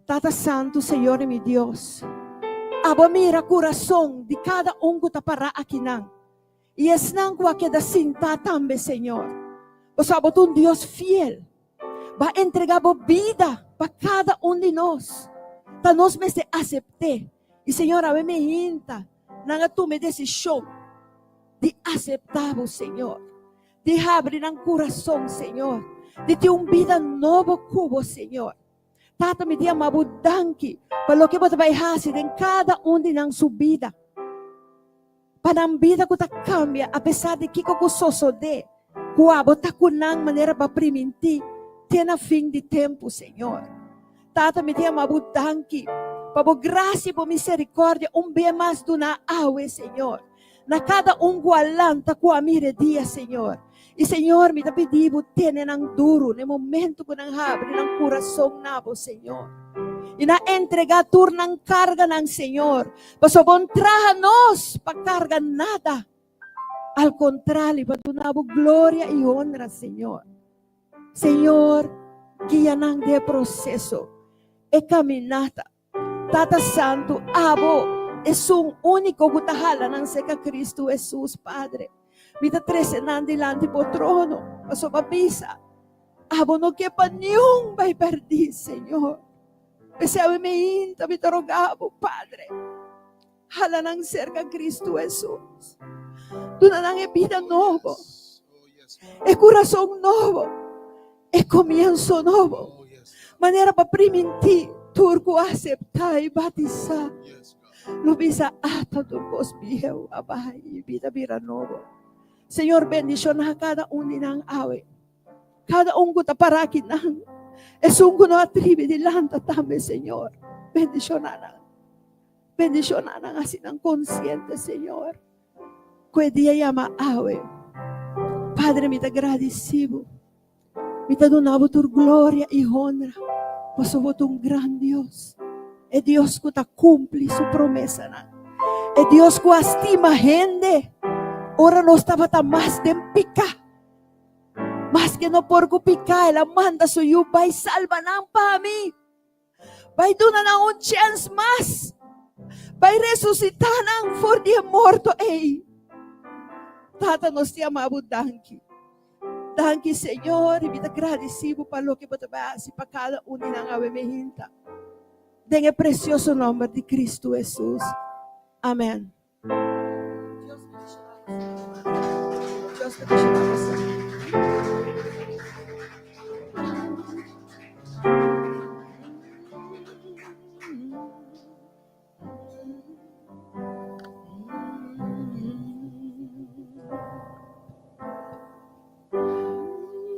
Tata Santu, Señor i mi Dios, abo a mira kurason di kada un ku ta pará akinan i esnan ku a keda sintá tambe, Señor. Pasobra abo ta un Dios fiel. Bo a entregá bo bida pa kada un di nos. Ta nos mester asept'é. I Señor, awe mi hinta nan a tuma e desishon di aseptá bo, Señor. Di habri nan kurason, Señor. Di tin un bida nobo ku bo, Señor. Tata, mi ta yama bo danki pa loke bo ta bai hasi den kada un di nan su bida. Pa nan bida ku ta kambia apesar di kiko ku sosodé, ku abo ta ku nan manera bo a primintí te na fin di tempu, Señor. Tata, mi ta yama bo danki pa bo grasia i bo miserikòrdia un be mas duná awe, Señor, na kada un ku a lanta ku a mira e dia, Señor. I, Señor, mi ta pidi bo tene nan duru na e momentu ku nan habri nan kurason na bo, Señor. I nan entregá tur nan karganan, Señor, pasobra bo no traha nos pa karga nada. Al kontrali, pa duna bo gloria i honra, Señor. Señor, guia nan den e proseso, e kaminata. Tata Santu, abo esun úniko ku ta hala nan serka Kristu Hesus, Padre. Mi ta trese nan dilanti bo trono, pasobra bisa, abo no ke pa niun bai pèrdí, Señor. P'esei awe mi hinta, mi ta roga bo, Padre, hala nan serka Kristu Hesus. Duna nan e bida nobo, e kurason nobo, e komienso nobo. Manera pa primintí tur ku aseptá i batisá lo bisa, Ata tur kos bieu a bai i bida bira nobo. Señor, bendishoná kada un di nan awe. Kada un ku ta pará akinan, esun ku no a tribi di lanta tambe, Señor, bendishoná nan. Bendishoná nan, hasi nan konsiente, Señor, ku e dia yama awe. Padre, mi ta gradisí bo. Mi ta duna bo tur gloria i honra, pasobra bo ta un gran Dios, e Dios ku ta kumpli su promesanan, e Dios ku a stima hende ora nos tabata mas den piká. Maske no por ku piká, el a manda su yu bai salba nan pa mi. Bai duna nan un chèns mas. Bai resusitá nan for di e morto ei. Tata, nos ta yama bo danki. Danki, Señor, i mi ta gradisí bo pa loke bo ta bai hasi pa kada un di nan awe mi hinta. Den e presioso nòmber di Kristu Hesus. Amèn. Dios bendiciona boso. Dios bendiciona boso.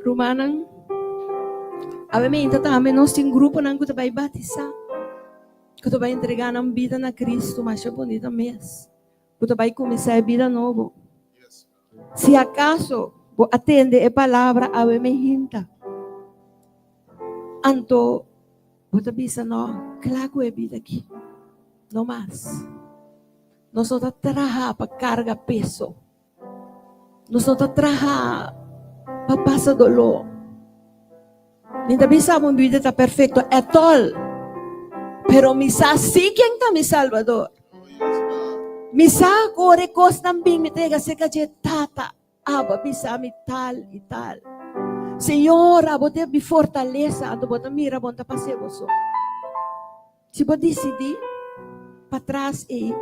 Rumannan, awe meinta tambe nos tin gruponan ku ta bai batisa. Ku ta bai entregá nan bida na Kristu masha bunita mes. Ku ta bai kuminsá e bida nobo. Si akaso bo a tende e palabra awe me hinta, anto bo ta bisa, No, kla ku e bida aki. No mas. Nos no ta traha pa karga peso. Nos no ta traha pa pasa doló. Mi ta bisa bo mi bida ta perfecto at all. Pero mi sa si ken ta mi Salvador. Mi sa ku ora e kosnan bin mi ta yega serka dje, Tata, abo a bisa mi tal i tal. Señor, abo ta mi fortalesa, anto bo ta mira bo no ta pas'é bo so. Si bo disidí patras ei,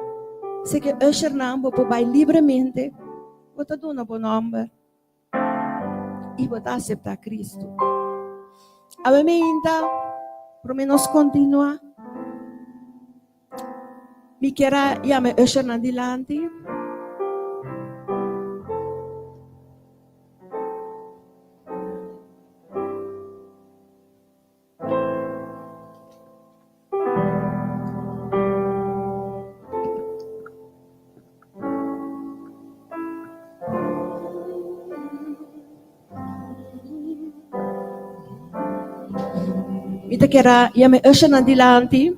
seke ushernan bo por bai libremente, bo ta duna bo nòmber i bo ta aseptá Kristu. Awe meinta, promé nos kontinuá, mi kier a yama e ushernan dilanti. Mi ta kier a yama e ushernan dilanti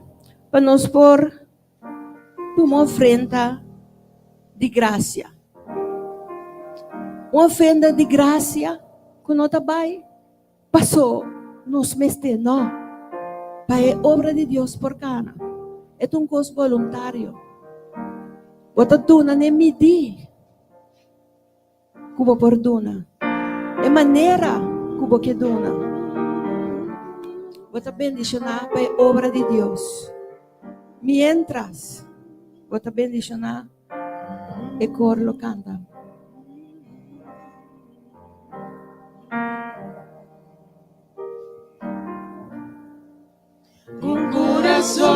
pa nos por tuma un ofrenda di gracia. Un ofrenda di gracia ku no ta bai. Paso nos mester no pa e obra di Dios por cana. E ta un cos boluntario. Bo ta duna n'e midí cu bo por duna, e manera cu bo ke duna. Bo ta bendiciona pa e obra di Dios. Mientras bo ta bendiciona e cor lo canta. Un corazón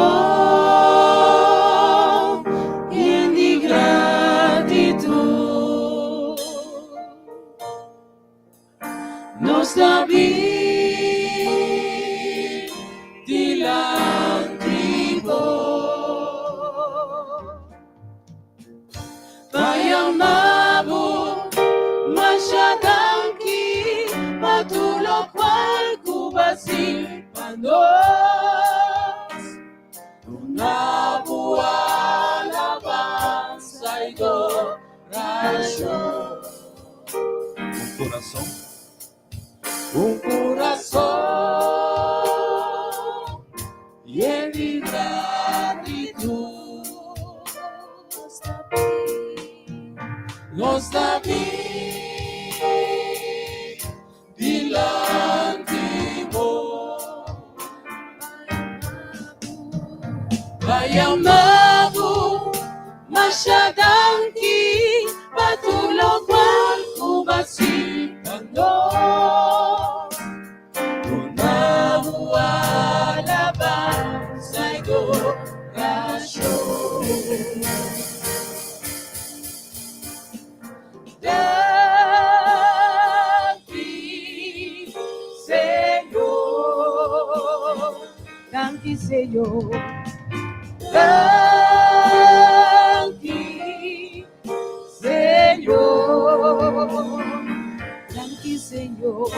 yen di gratitud Nos ta bin dilanti bo Pa yama bo masha danki pa tur lokual ku bo a hasi pa nos. Duna bo alabansa i dorashon. kurason. Un kurason yen di gratitut. Nos ta bin dilanti bo. Pa yama bo masha danki pa tur lokual ku bo a hasi pa nos. Duna bo alabansa i adorashon. Danki, Señor. Danki, Señor. Danki, Señor. Danki, Señor.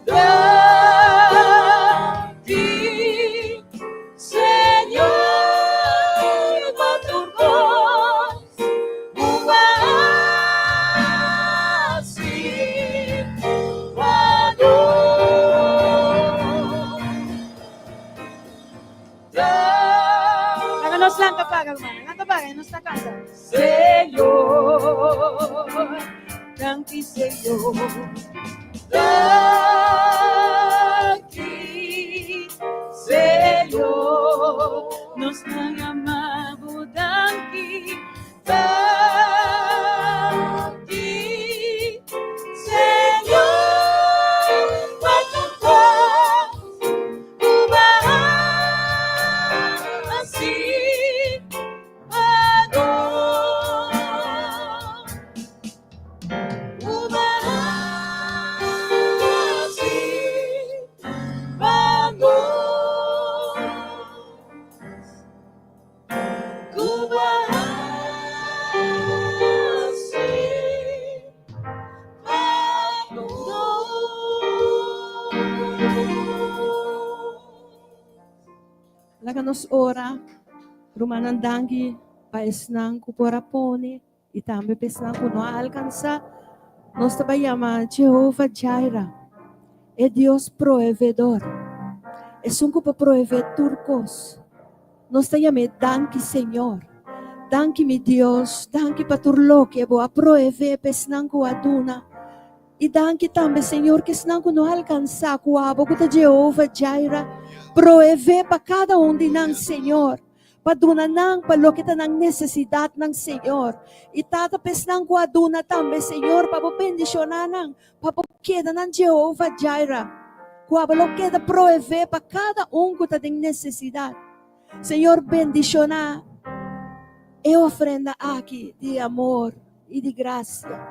Danki, Señor, pa tur kos ku bo a hasi pa nos. Laga nos lanta paga, hermana. Lanta paga, nos ta canta. Señor, danki Señor, danki Señor, nos ta yama bo danki, danki Señor, pa tur kos ku bo a hasi. Laga nos ora, rumannan danki pa esnan ku por a pone i tambe pa esnan ku no a alkansá. Nos ta bai yama Jehova Jireh, e Dios proveedor, esun ku por proveé tur kos. Nos ta yam'é danki Señor, danki mi Dios, danki pa tur loke bo a proveé pa esnan ku a duna. I danki tambe, Señor, ku esnan ku no alkansá ku abo ku ta Jehova Jireh, proveé pa kada un di nan, Señor, pa duna nan pa loke ta nan nesesidatnan, Señor. I Tata, pa esnan ku a duna tambe, Señor, pa bo bendishoná nan, pa bo keda nan Jehova Jireh, ku abo lo keda proveé pa kada un ku ta den nesesidat. Señor, bendishoná e ofrenda aki di amor i di grasia.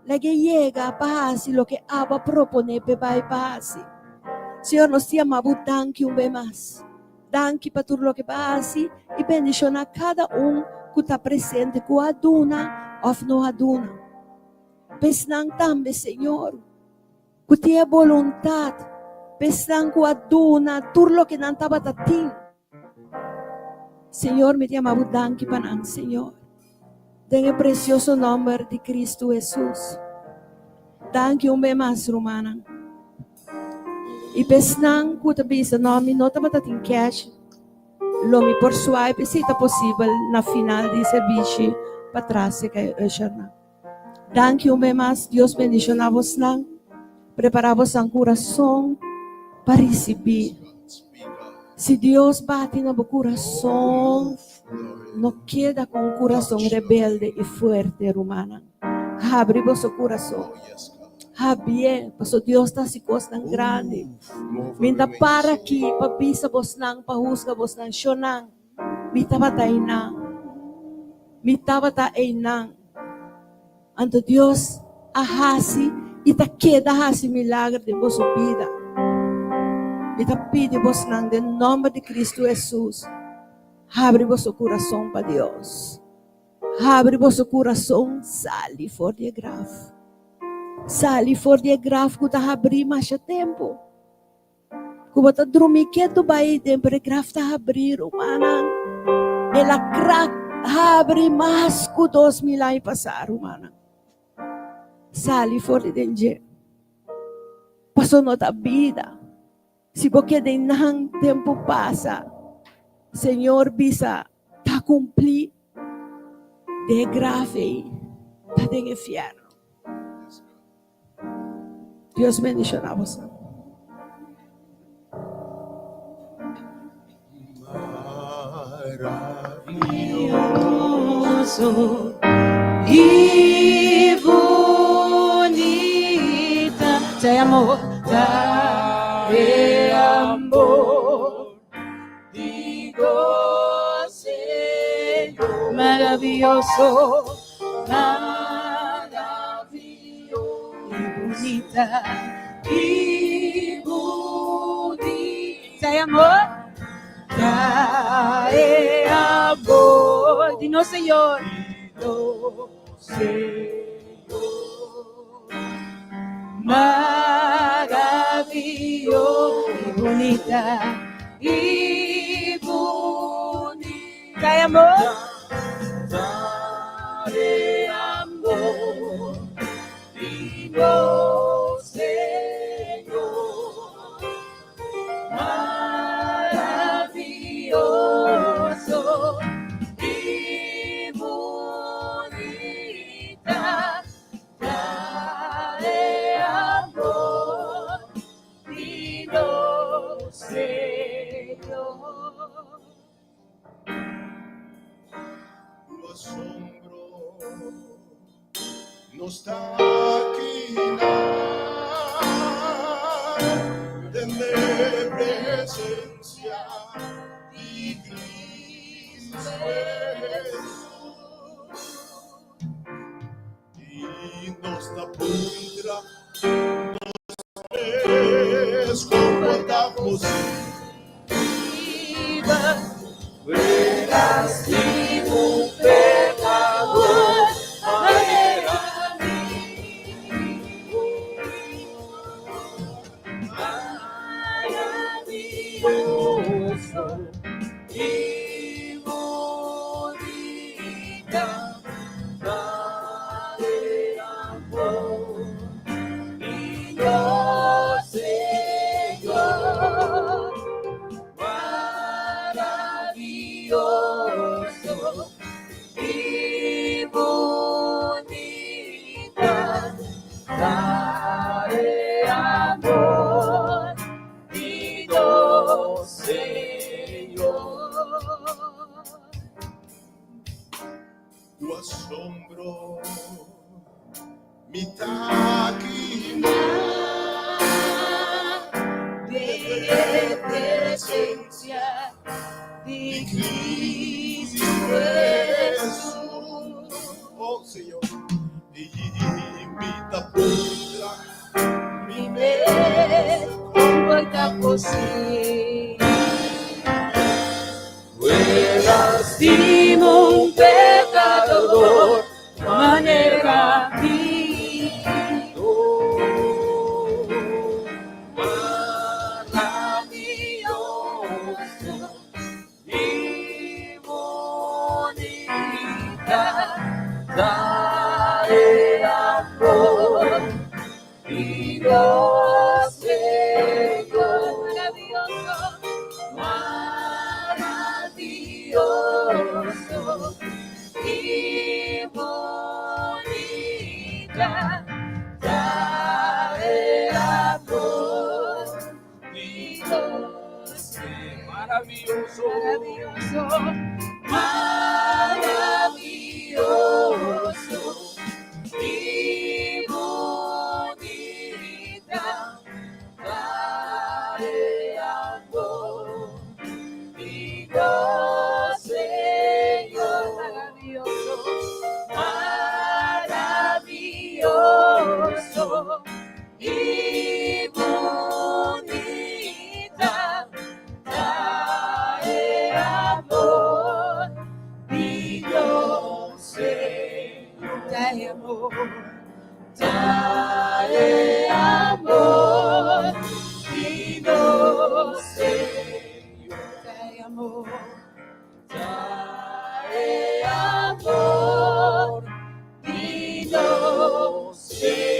Lag'é yega pa hasi loke abo a proponé p'e bai pa hasi. Señor, nos ta yama bo danki un be mas. Danki pa tur loke bo a hasi i bendishoná kada un ku ta presente, ku a duna òf no a duna. Pa esnan tambe, Señor, ku tin e boluntat, pa esnan ku a duna tur loke nan tabata tin. Señor, mi ta yama bo danki pa nan, Señor. Den e precioso nomber di Cristo Hesus. Danki un be mas, rumannan. I pa esnan ku ta bisa, no, mi no tabata tin cash, lo mi por swipe si ta posibel na final di servishi pa tras serka e ushernan. Danki un be mas, Dios bendiciona bosnan. Prepara bosnan curason pa ricibi. Si Dios bati na bo curason, no keda cu un curason rebelde y fuerte, rumannan. Habri boso curason. Habié, paso Dios ta haci cosnan grandi. Mi ta para aki pa bisa bosnan, pa husga bosnan. Shonan. Mi tabata einan. Mi tabata einan. Anto Dios a hasi i ta keda hasi milager den boso bida. Mi ta pidi bosnan den nomber di Cristo Hesus, habri boso kurason pa Dios. Habri boso kurason, sali for di e graf. Sali for di e graf ku ta habrí masha tempu. Ku bo ta drumi ketu bai den pero e graf ta habrí rumannan. El a krak habri mas ku 2000 aña pasá rumannan. Sali for di den dje. Paso no ta bida. Si bo keda einan tempu pasa, Señor bisa ta kumplí den e graf ei, ta den e fierno. Dios bendiciona boso. Maravilloso y bonita te amor, te amor. Digo, Señor, maravilloso, maravilloso y bonita y bonita. Te amor, te amor. Dinos, Señor. Dinos, Señor. Maravilloso y bonita y bonita. Amor. Dale amor, digo Señor. Maravilloso y bonita. Dale amor, digo Señor. Tu asombro nos ta akinan den e presencia di Cristo Jesús. I nos ta puntra nos mes kon ta posibel. Ku asombro mi ta aki Den presencia di Cristo Jesús. Oh Señor, i mi ta puntra mi mes kon ta posibel. Lastima un pecador manera mi. Maravilloso y bonita dale amor y Dios Señor maravilloso, maravilloso y bonita dale amor y Dios Maravilloso. Maravilloso, maravilloso y bonita dale amor y Dios Señor maravilloso, maravilloso y bonita dale amor y Dios Señor dale amor, dale amor y Dios Señor dale amor, dale amor y Dios Señor.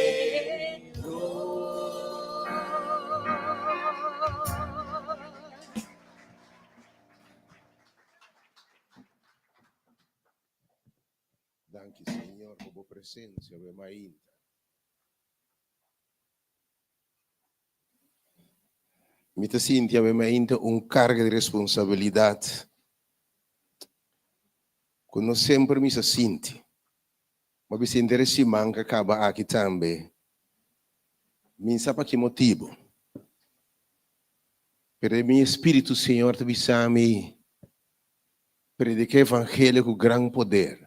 presencia awe mainta. Mi ta sinti awe mainta un carga di responsabilidad cu no semper mi sa sinti. Ma mi sinti e siman cu a caba aki tambe. Mi sa pa ki motibo. Pero den mi espiritu Señor ta bisa mi, Predica evangelio cu gran poder.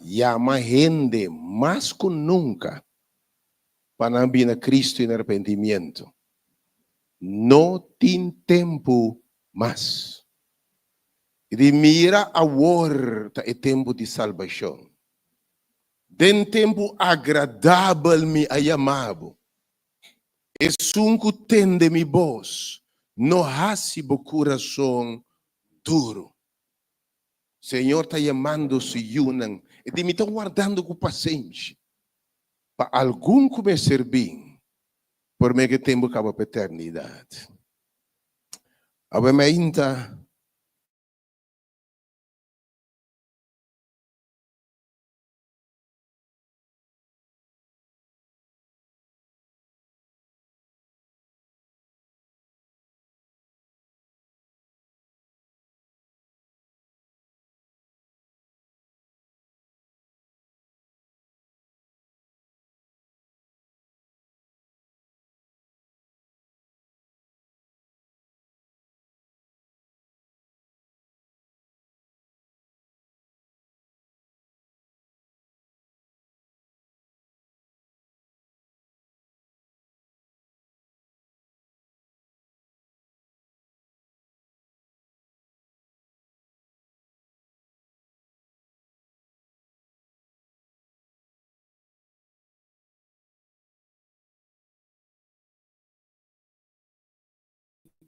Yama hende mas cu nunca pa nan bini na Cristo en arrepentimiento. No tin tempo mas. I di mira awor ta e tempo di salbacion. Den tempo agradabel mi a yama bo. Esun ku tende mi bos, no hasi bo kurason duru. Señor ta yamando su yunan i di mi ta wardando ku pasenshi pa algun ku mester bin promé ku e tempu kaba pa eternidat. Awe mainta.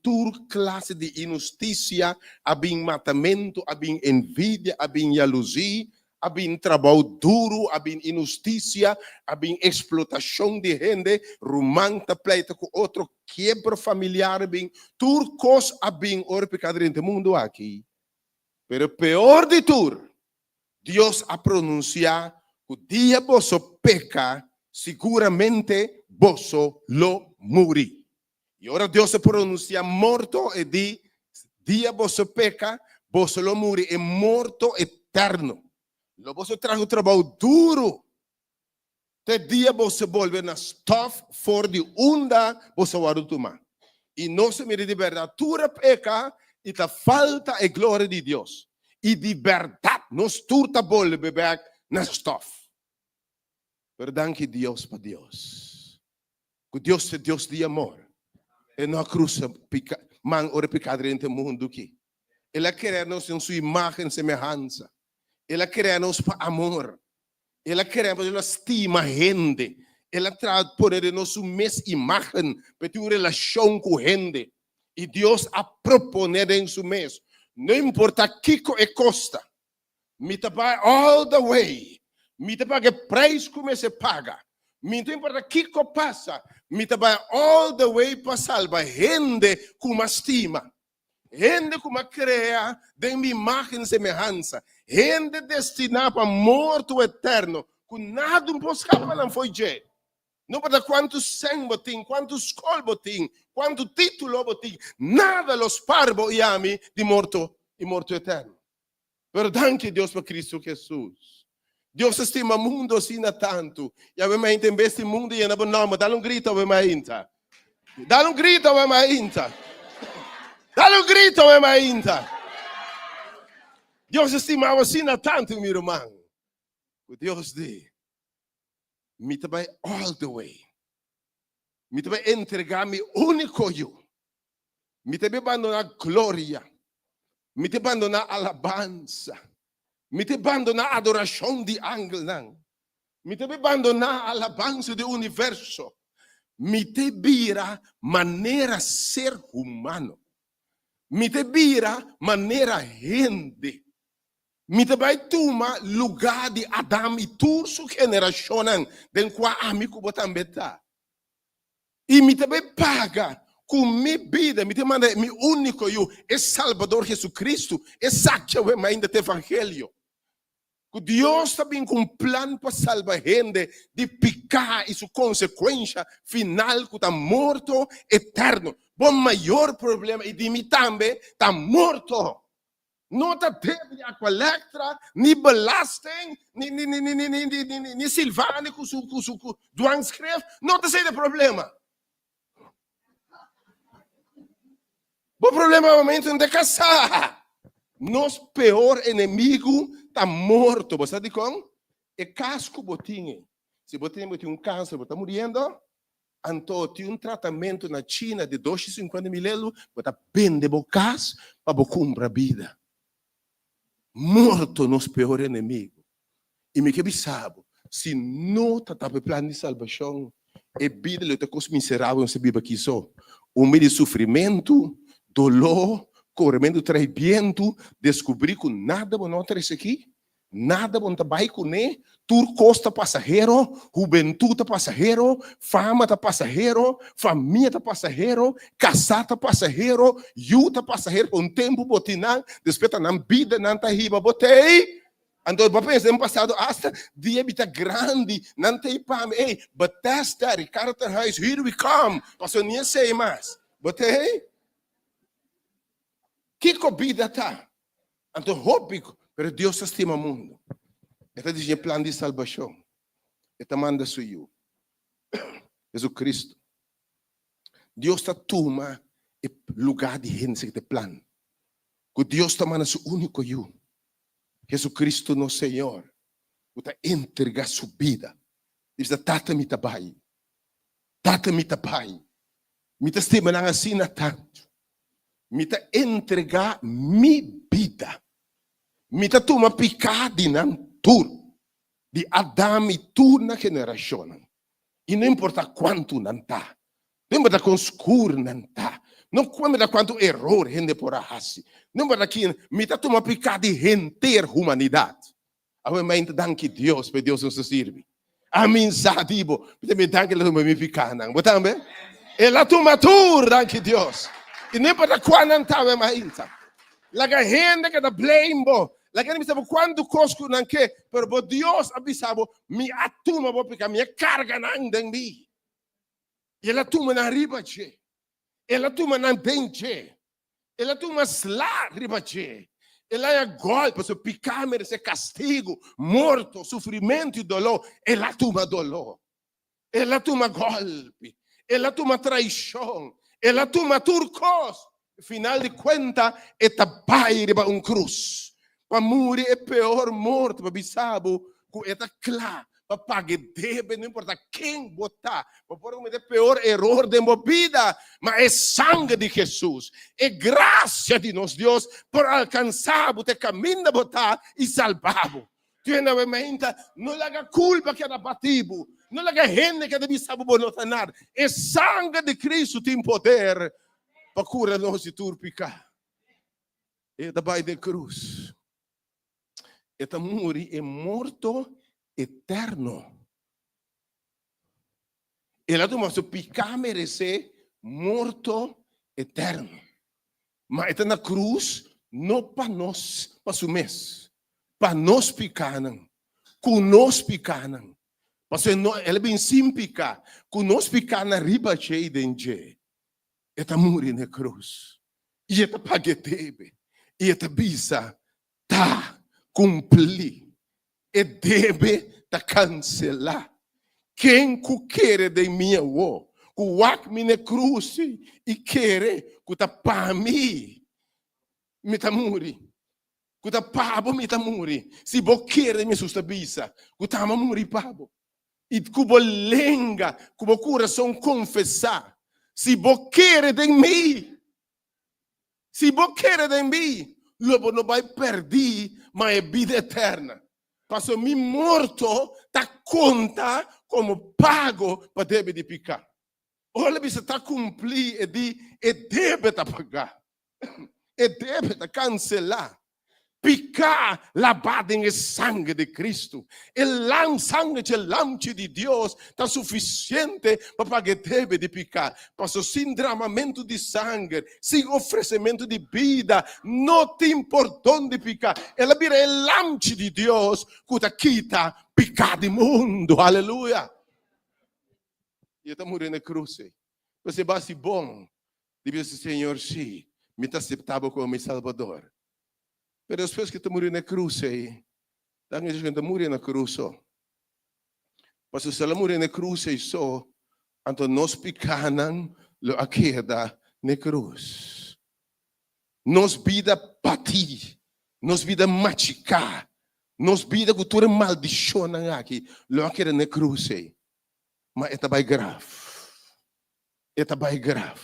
Tur klase di inhustisia, a bin matamentu, a bin envidia, a bin yaluzí, a bin trabou duru, a bin inhustisia, a bin eksplotashon di hende, ruman ta pleita ku otro, kiebro familiar a bin, tur kos a bin ora piká drenta e mundu aki. Pero peor di tur, Dios a pronunsiá ku dia boso peka, siguramente boso lo muri. I ora Dios a pronuncia morto, e di, Dia boso peca, boso lo muri e morto eterno. Lo boso traha un trabou duru te dia boso bolbe na stof for di unda boso a wòrdu tumá. I nos a mira di bèrdat tur a peka i ta falta e gloria di Dios. I di bèrdat nos tur ta bolbe bèk na stof. Pero danki Dios pa Dios. Ku Dios ta Dios di amor. E no a krusa pika, man ora pika drenta e mundu ki. El a krea nos den su imagen semehansa. El a krea nos pa amor. El a krea pa el a stima hende. El a traha pone den nos su mes imagen pa e tin un relashon ku hende. I Dios a propone den su mes, no importa kiko e kosta, Mi ta bai all the way. Mi ta paga e prijs ku mester paga. Mi no ta importa kiko pasa, mi ta bai all the way pa salba hende ku m'a stima. Hende ku m'a krea den mi imagen semehansa. Hende destiná pa morto eterno ku nada no por skapa nan fo'i dje. No importa kuantu sèn bo tin, kuantu skol bo tin, kuantu título bo tin, nada lo spar bo i ami di morto i morto eterno. Pero danki Dios pa Cristo Jesus. Dios a stima mundo asina tantu. Y awe mainta en bes di mundo yena bo nomber, dale un grito awe mainta. Dale un grito awe mainta. Dale un grito awe mainta. Dios a stima bo asina tantu, mi ruman. Ku Dios di, mi ta bai all the way. Mi ta bai entrega mi único yu. Mi ta bai bandona gloria. Mi ta bandona alabansa. Mi ta bandona adorashon di angelnan. Mi ta bai bandona alabansa di universo. Mi ta bira manera ser humano. Mi ta bira manera hende. Mi ta bai tuma lugá di Adam i tur su generashonnan den kua ami ku bo tambe ta. I mi ta bai paga ku mi bida, mi ta manda mi úniko Yu, e Salbador Jesucristo, esaki awe mainda ta evangelio. Ku Dios ta bin ku un plan pa salba hende di piká i su konsekuensha final ku ta morto eterno. Bo mayor problema, i di mi tambe, ta morto. No ta debe di Aqualectra, ni belasting, ni ni ni ni ni ni ni ni ni ni Silvani ku su ku su ku dwangschrift. No ta esei e problema. Bo problema momento no ta kasá. Nos peor enemigu ta morto. Bo sa dikon? E kas ku bo tin ei, si bo tin bo tin un kanser, bo ta muriendo, anto tin un tratamentu na China di dos i sinkuenta mil euro, bo ta bende bo kas pa bo kumpra bida. Morto nos peor enemigu. I mi ke bisa bo, si no ta tapa e plan di salbashon, e bida lo ta kos miserabel nos ta biba aki so. Un bida di sufrimentu, doló, korementu tras bientu, deskubrí ku nada bo no a trese aki, nada bo no ta bai kuné, tur kos ta pasahero, hubentut ta pasahero, fama ta pasahero, famia ta pasahero, kasá ta pasahero, yu ta pasahero, pa un tempu bo tin nan, despues ta nan bida nan ta hiba bo tei. Anto bo a pensa den pasado asta dia mi ta grandi nan ta ei pa mi ey Bethesda Ricardo Terhuis here we come pasobra ni esey mas bo ta ei kiko bida ta anto hopi pero Dios ta stima mundo e ta diseña e plan di salbacion e ta manda su yu Jesucristo Dios ta tuma e lugar di hende esaki ta e plan ku Dios ta manda su úniko yu Jesucristo nos Señor, ku ta entrega su bida. I bisa, Tata, mi ta bai. Tata, mi ta bai. Mi ta stima nan asina tantu. Mi ta entrega mi bida. Mi ta tuma piká di nan tur, di Adam i tur nan generashonnan. I no importa kuantu nan ta, no importa kon skur nan ta, no importa kuantu eror hende por a hasi, no importa kin, mi ta tuma piká di henter humanidat. Awe mainta danki Dios pa e Dios nos ta sirbi. Amin sa di bo. Mi ta danki el a tuma mi pikánan. Bo tambe? El a tuma tur, danki Dios. I no importa kua nan ta awe mainta. Laga hende keda blame bo. Laga hende bisa bo kuantu kos ku nan ke, pero bo Dios a bisa bo, Mi a tuma bo piká, mi a karga nan den mi. I el a tuma nan riba dje. El a tuma nan den dje. El a tuma sla riba dje. El a haña gòlpe, pasobra piká meresé kastigu, morto, sufrimentu i doló. El a tuma doló. El a tuma gòlpi. El a tuma traishon. El a tuma tur kos. Final di kuenta e ta bai riba un krus pa muri e peor morto pa bisa bo ku e ta kla pa paga e debe no importa ken bo ta. Bo por komete e peor eror den bo bida ma e sanger di Jesus, e grasia di nos Dios por alkansa bo te kaminda bo ta i salba bo. Tene bo meinta, no laga kulpa keda bati bo, no laga hende keda bisa bo bo no ta nada. E sanger di Cristo tin poder pa kura nos di tur piká. E ta bai den krus. E ta muri e morto eterno. El a tuma su piká meresé morto eterno. Ma e ta na krus no pa nos, pa su mes, pa nos pikánan, ku nos pikánan. Pasobra no, el a bin sin piká, ku nos pikánan riba dje i den dje. E ta muri na e krus i e ta paga e debe i e ta bisa, Ta kumplí. E debe ta kanselá. Ken ku kere den mi awor, ku wak mi na e krus i kere ku ta pa mi, mi ta muri. Ku ta pa bo mi ta muri. Si bo kere den mi, Hesus ta bisa, ku ta ama muri pa bo. I ku bo lenga, ku bo kurason konfesá, si bo kere den mi. Si bo kere den mi, lo bo no bai pèrdí, ma e bida eterna. Pasobra mi morto ta konta komo pago pa debe di piká. Ora el bisa ta kumplí, e di e debe ta pagá, e debe ta kanselá. Piká labá den e sanger di Kristu. E lam, sanger dje Lamchi di Dios ta sufisiente pa paga e debe di piká. Paso sin dramamentu di sanger, sin ofresementu di bida, no tin pordon di piká. El a bira e Lamchi di Dios ku ta kita piká di mundu. Aleluya! I e ta muri na e krus ei. Pues e basi bon di bisa, Señor, sí, mi ta aseptá bo komo mi Salbador. Pero despues ku e ta muri na e krus ei, ta ku ta muri na krus so. Pasobra si el a muri na e krus ei so, anto nos pikánan lo a keda na e krus. Nos bida batí, nos bida machiká, nos bida ku tur e maldishonnan aki lo a keda na e krus ei. Ma e ta bai graf. E ta bai graf.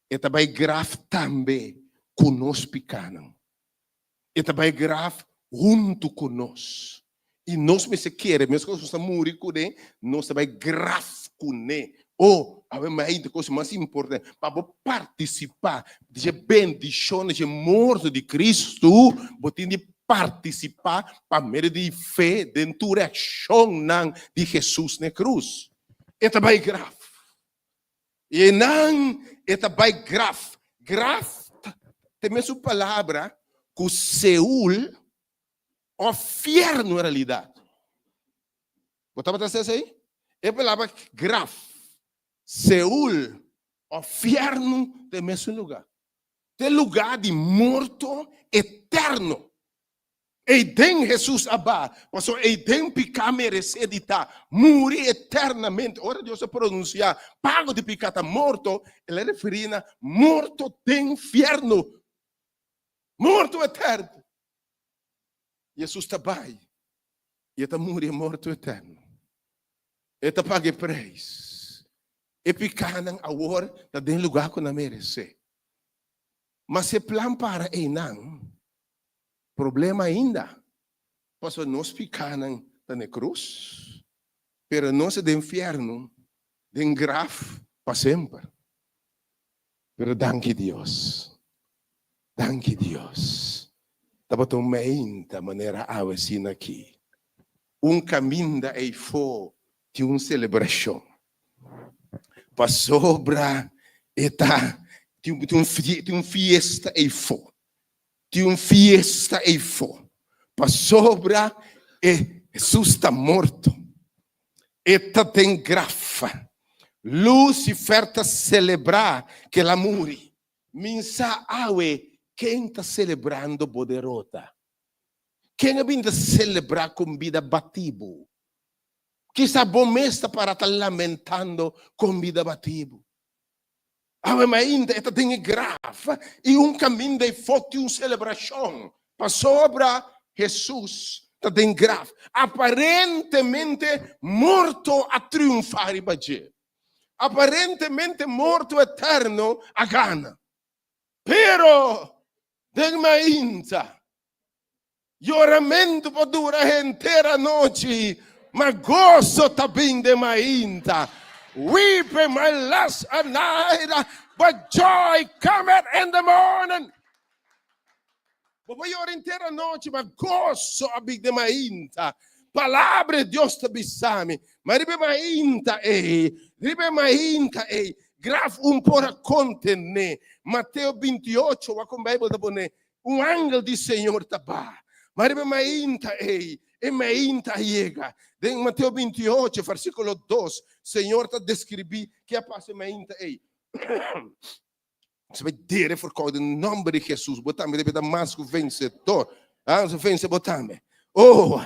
E ta bai graf tambe ku nos pikánan. E ta bai graf huntu ku nos. I nos mester kere, meskos nos ta muri kuné, nos ta bai graf kuné. O, awe mai di kos mas importante, pa bo partisipá di e bendishon di e morto di Kristu, bo tin di partisipá pa medio di fe den tur e akshonnan di Hesus na e krus. E ta bai graf. I einan e ta bai graf. Graf ta e mesun palabra ku Seul òf fièrnu en realidat. Bo tabata sa esei? E palabra graf, Seul òf fièrnu ta e mesun lugá. Ta e lugá di morto eterno. Ei den Hesus a ba, pasobra ei den piká meresé di ta muri eternamente. Ora Dios a pronunsiá pago di piká ta morto, el a referí na morto den fièrnu, morto eterno. Hesus ta bai i e ta muri e morto eterno. E ta paga e preis. E pikánan awor ta den lugá ku nan meresé. Ma si e plan para einan, Problema ainda, pasobra nos pikánan ta na e krus, pero nos ta den fièrnu, den graf pa semper. Pero danki Dios, danki Dios, tabata un meinta manera awe asina aki, un kaminda eifó tin un selebrashon, pasobra e ta tin un fiesta eifó. Tin un fiesta eifó, pasobra e Hesus ta morto. E ta den graf. Lucifer ta selebrá ku el a muri. Mi sa awe ken ta selebrando bo derota. Ken a bin ta selebrá kon bida batí bo. Kisa bo mes ta para ta lamentando kon bida batí bo. Awe mainta e ta den e graf i un kaminda i foti un selebrashon pasobra Hesus ta den graf. Aparentemente morto a triunfá riba dje. Aparentemente morto eterno a gana. Pero den mainta Yoramentu por dura henter anochi, ma goso ta bin den mainta. Weeping may last a night, but joy cometh in the morning. Bo por yora henter anochi, ma goso a bin den mainta. Palabra di Dios ta bisa mi, ma riba e mainta ei, riba e mainta ei, graf un por a kontené. Mateo 28, wak kon Bijbel ta pone, Un angel di Señor ta ba. Ma riba e mainta ei, e mainta a yega. Den Mateo 28, versíkulo 2, Señor ta deskribí ke a pasa e mainta ei. Nos bai dere forkou den nòmber di Hesus. Bo tambe debe ta mas ku vensedor. Ah, nos vense bo tambe. Oh,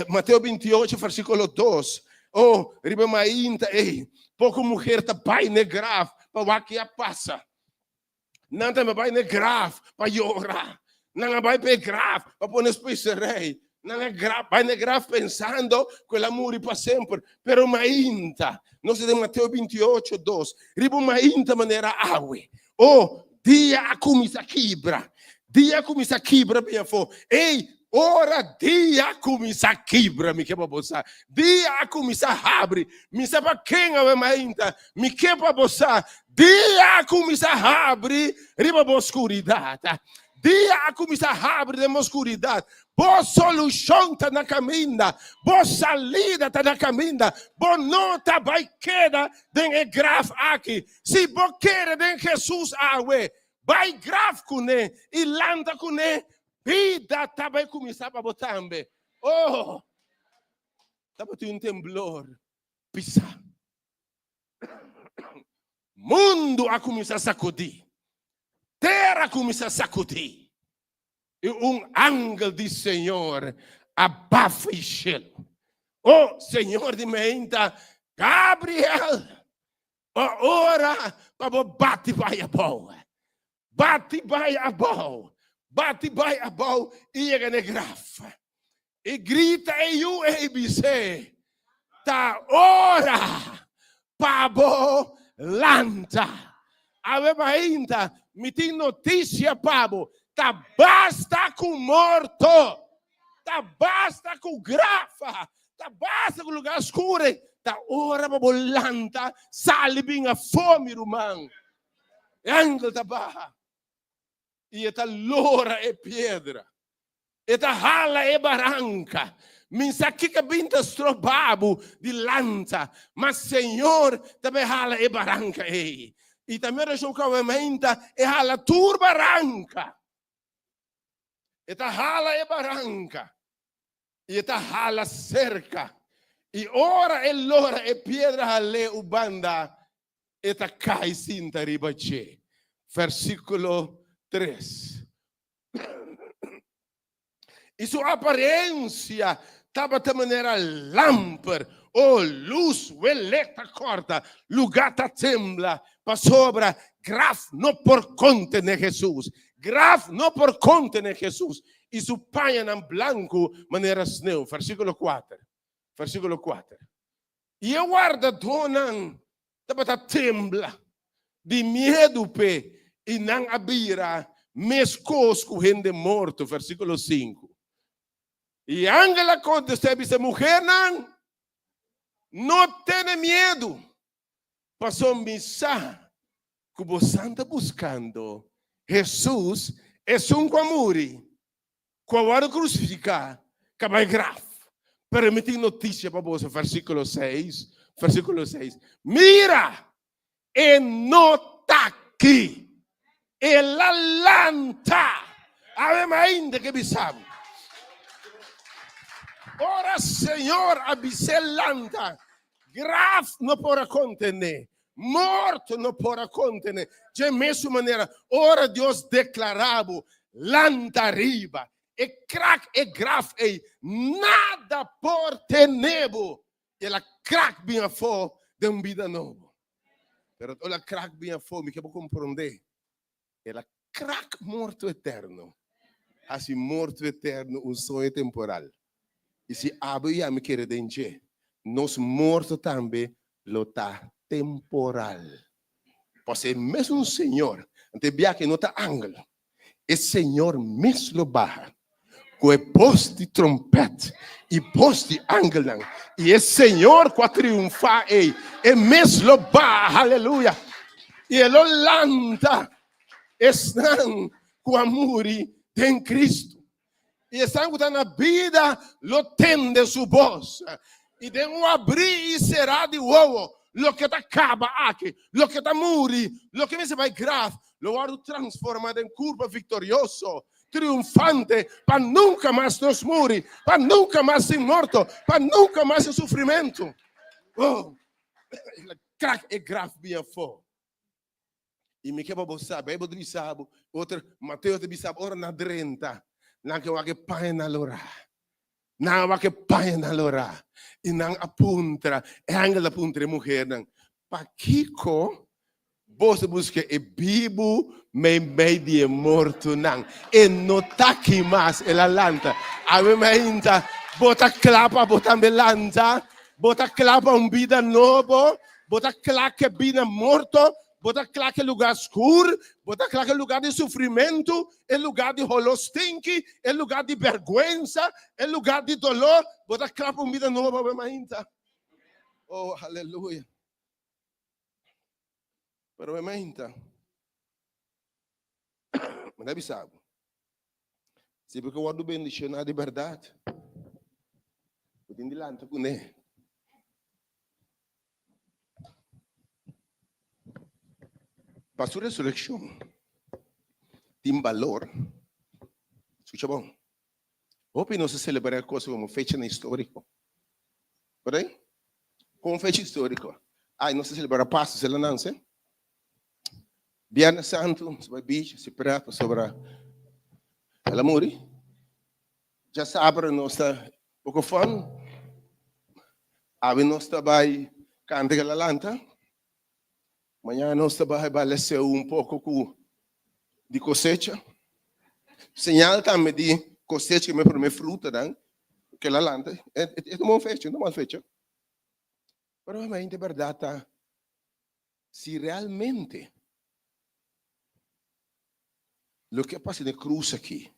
Mateo 28, versíkulo 2. Oh, riba e mainta ei, poko muher ta bai n'e graf pa wak ke a pasa. Nan tambe bai na e graf pa yora. Nan a bai pa e graf pa pone specerij. Nan a gra bai na e graf pensando ku el a muri pa semper. Pero mainta, nos ta den Mateo 28, 2, riba un mainta manera awe. Oh, dia a kuminsá kibra. Dia a kuminsá kibra bin afó. Ey, ora dia a kuminsá kibra, mi ke pa bo sa. Dia a kuminsá habri. Mi sa pa ken awe mainta. Mi ke pa bo sa. Dia a kuminsá habri riba bo skuridat. Dia a kuminsá habri den bo skuridat. Bo solushon ta na kaminda. Bo salida ta na kaminda. Bo no ta bai keda den e graf aki. Si bo kere den Hesus awe, bai graf kuné i lanta kuné, bida ta bai kuminsá pa bo tambe. Oh! Tabatin un temblor pisá. Mundu a kuminsá sakudí. Tera a kuminsá sakudí. I un angel di Señor a bafa i shelu. O Señor di meinta, Gabriel, o ora pa bo bati bai abou. Bati bai abou, bati bai abou i yega na e graf. I grita e yu ei bis'é, Ta ora pa bo lanta. Awe mainta mi tin notisia pa bo, ta basta ku morto, ta basta ku graf, ta basta ku lugar skur ei. Ta ora pa bo lanta, sali bin afó, mi ruman. E angel ta baha i e ta lora e piedra. E ta hala e baranka. Mi sa kiko bin ta stroba bo di lanta, ma Señor ta bai hala e baranka ei. I ta mira shon kawementa e hala tur baranka. E ta hala e baranka. I e ta hala serka. I ora e lora e piedra hal'é un banda, e ta kai sinta riba dje. Versíkulo tres. I su aparensia tabata manera lamper o lus welek ta kòrta, lugá ta tembla, pasobra graf no por kontené Hesus. Graf no por kontené Hesus. I su pañanan blanku manera sneu. Versíkulo kuater. Versíkulo kuater. I e wardadónan tabata tembla di miedu p'e i nan a bira meskos ku hende morto. Versíkulo sinku. I e angel a kontestá i bisa e muhernan, No tene miedu, pasobra mi sa ku bosan ta buskando Hesus, esun ku a muri, ku a wòrdu krusifiká, ka bai graf. Pero mi tin notisia pa boso, versíkulo seis, versíkulo seis, Mira, e no ta aki, el a lanta. Awe mainta ke bisa bo. Ora Señor a bis'é lanta, graf no por a kontené, morto no por a kontené. Dje mesun manera, ora Dios deklará bo, lanta riba, e krak e graf ei, nada por tene bo. El a krak bin afó den un bida nobo. Pero el a krak bin afó, mi ke bo komprondé, el a krak morto eterno, hasi morto eterno un soño temporal. I si abo i ami kere den dje, nos morto tambe lo ta temporal. Pasobra e mesun Señor, anto e biaha no ta angel, e Señor mes lo baha ku e bos di trompèt i bos di angelnan, i e Señor ku a triunfá ei, e mes lo baha, aleluya, i e lo lanta esnan ku a muri den Kristu. I esnan ku ta na bida lo tende su bos. I den un abrí i será di wowo, loke ta kaba aki, loke ta muri, loke mester bai graf, lo wòrdu transformá den kurpa viktorioso, triunfante, pa nunka mas nos muri, pa nunka mas tin morto, pa nunka mas tin sufrimentu. Oh, krak e graf bin afó. I mi ke pa bo sa, Beibel ta bisa bo, otro, Mateo ta bisa bo, ora nan drenta, nan ke wak e paña nan lorá. Nan a wak e paña nan lorá. I nan a puntra, e angel a puntra e muhernan, Pakiko boso buska e bibu meimei di e mortonan? E no ta aki mas, el a lanta. Awe mainta, bo ta kla pa bo tambe lanta? Bo ta kla pa un bida nobo? Bo ta kla ke bida morto? Bo ta kla ke lugar skur? Bo ta kla ke lugar di sufrimentu, e lugar di holó stinki, e lugar di bèrgwensa, e lugar di doló? Bo ta kla pa un bida nobo awe mainta? Oh, aleluya. Pero awe mainta, mi ta bisa bo. Si bo ke wòrdu bendishoná di bèrdat, bo tin di lanta kuné. Pa su resurekshon tin balor, skucha bon, hopi nos a selebrá e kos komo fechanan históriko. Por ei? Komo fecha históriko. Ai, nos ta selebrá Pasku, sela nanse. Biernes Santu, nos bai beach, hasi pret pasobra el a muri. Djasabra nos ta poko fun. Awe nos ta bai kanta kel a lanta. Mañana nos ta bai baleseu un poko ku di kosecha. Señal tambe di kosecha ku mi prome frutanan kel a lanta. E ta un bon fecha, no mal fecha. Pero obviamente bèrdat ta Si realmente loke a pasa den e krus aki,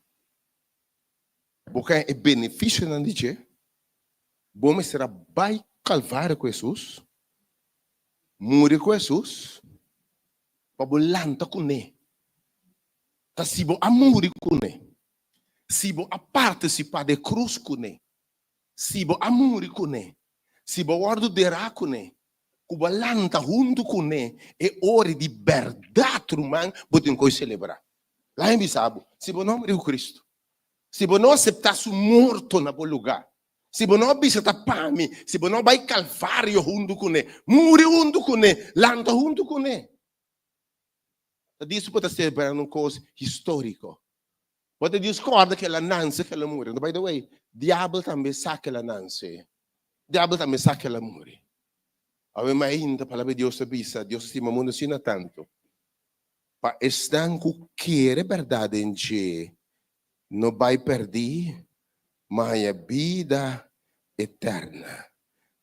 bo ka e benefisionan di dje, bo mester a bai Kalvario ku Hesus, muri ku Hesus, pa bo lanta kuné. Ta si bo a muri kuné, si bo a partisipá den e krus kuné, si bo a muri kuné, si bo a wòrdu derá kuné, Ku bo a lanta huntu kuné e ora di bèrdat, ruman, bo tin ku selebrá. Laga mi bisa bo, si bo no a muri ku Kristu, si bo no aseptá Su morto na bo lugá, si bo no a bisa ta pa mi, si bo no a bai Kalvario huntu kuné, muri huntu kuné, lanta huntu kuné, ta disu bo ta selebrando un kos históriko. Bo ta Dios kòrda ku el a nanse, ku el a muri. By the way, diabel tambe sa ku el a nanse. Diabel tambe sa ku el a muri. Awe mainta Palabra di Dios ta bisa, Dios a stima mundu asina tantu, pa esnan ku kere bèrdat den dje no bai pèrdí, ma haña bida eterna.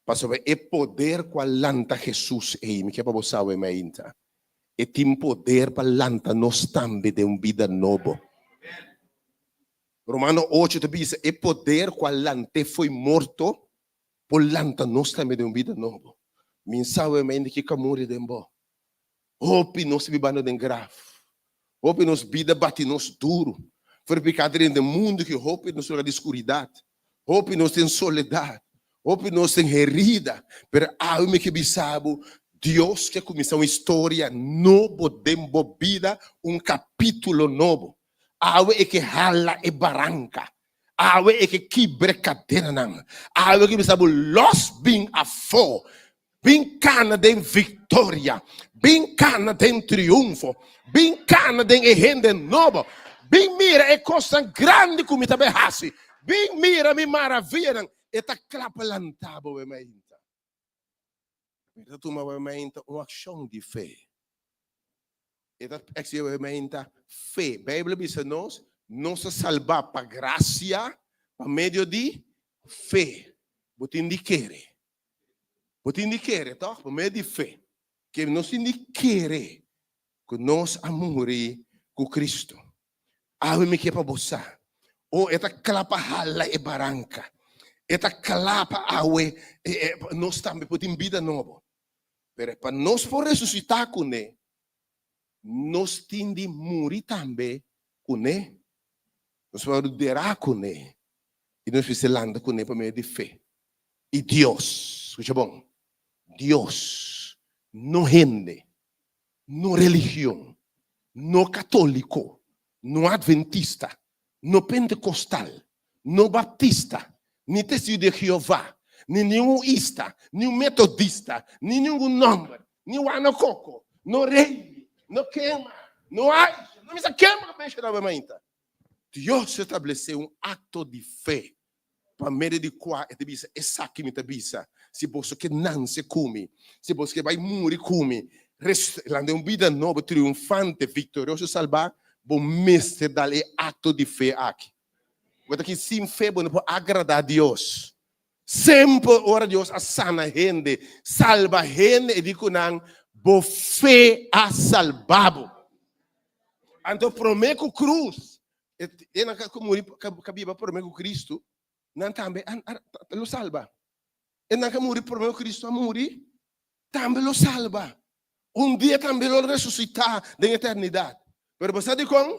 Pasobra e poder ku a lanta Hesus ei, mi ke pa bo sa awe mainta, E tin poder pa lanta nos tambe den un bida nobo. Romano ocho ta bisa, E poder ku a lant'é fo'i morto por lanta nos tambe den un bida nobo. Mi sa obviamente kiko a muri den bo. Hopi nos ta bibando den graf. Hopi nos bida bati nos duru. For piká ta den mundu ki hopi nos lugar di skuridat. Hopi nos den soledat. Hopi nos den herida. Pero awe mi ke bisa bo, Dios ke kuminsá un historia nobo den bo bida, un kapítulo nobo. Awe e ke hala e baranka. Awe e ke kibra e kadenanan. Awe e ke bisa bo, Los bin afó. Bin kana den viktoria. Bin kana den triunfo. Bin kana den e hende nobo. Bin mira e kosnan grandi ku mi ta bai hasi. Bin mira mi maravianan. E ta kla pa lanta bo mainta. E ta tuma bo mainta un akshon di fe. E ta eksigi bo mainta fe. Beibel a bisa nos, nos ta salbá pa grasia, pa medio di fe. Bo tin di kere. Bo tin di kere, tòg? Pa medio di fe. Ke nos tin di kere ku nos a muri ku Kristu. Awe mi ke pa bo sa, o e ta kla pa hala e baranka. E ta kla pa awe nos tambe por tin bida nobo. Pero pa nos por resusitá kuné, nos tin di muri tambe kuné. Nos por derá kuné i nos mester lanta kuné pa medio di fe. I Dios, skucha bon, Dios, no hende, no religion, no katóliko, no adventista, no pentekostal, no baptista, ni Testigo de Jehová, ni ningun ista, ni un metodista, ni ningun nòmber, ni wanakoko, no rei, no kema, no aisha, no mester kema ku menshoná bo mainta. Dios establesé un akto di fe pa medio di kua e ta bisa, Esaki mi ta bisa, si boso ke nanse ku mi, si boso ke bai muri ku mi, lanta un bida nobo, triunfante, viktorioso, salbá, bo mester dal e akto di fe aki. Bo ta ki sin fe bo no por agradá Dios. Semper ora Dios a sana hende, salba hende, e di ku nan, Bo fe a salba bo. Anto promé ku krus, e nan ku muri ka biba promé ku Kristu, nan tambe lo salba. E nan ku muri promé ku Kristu a muri, tambe lo salba. Un dia tambe lo resusitá den eternidat. Pero bo sa dikon?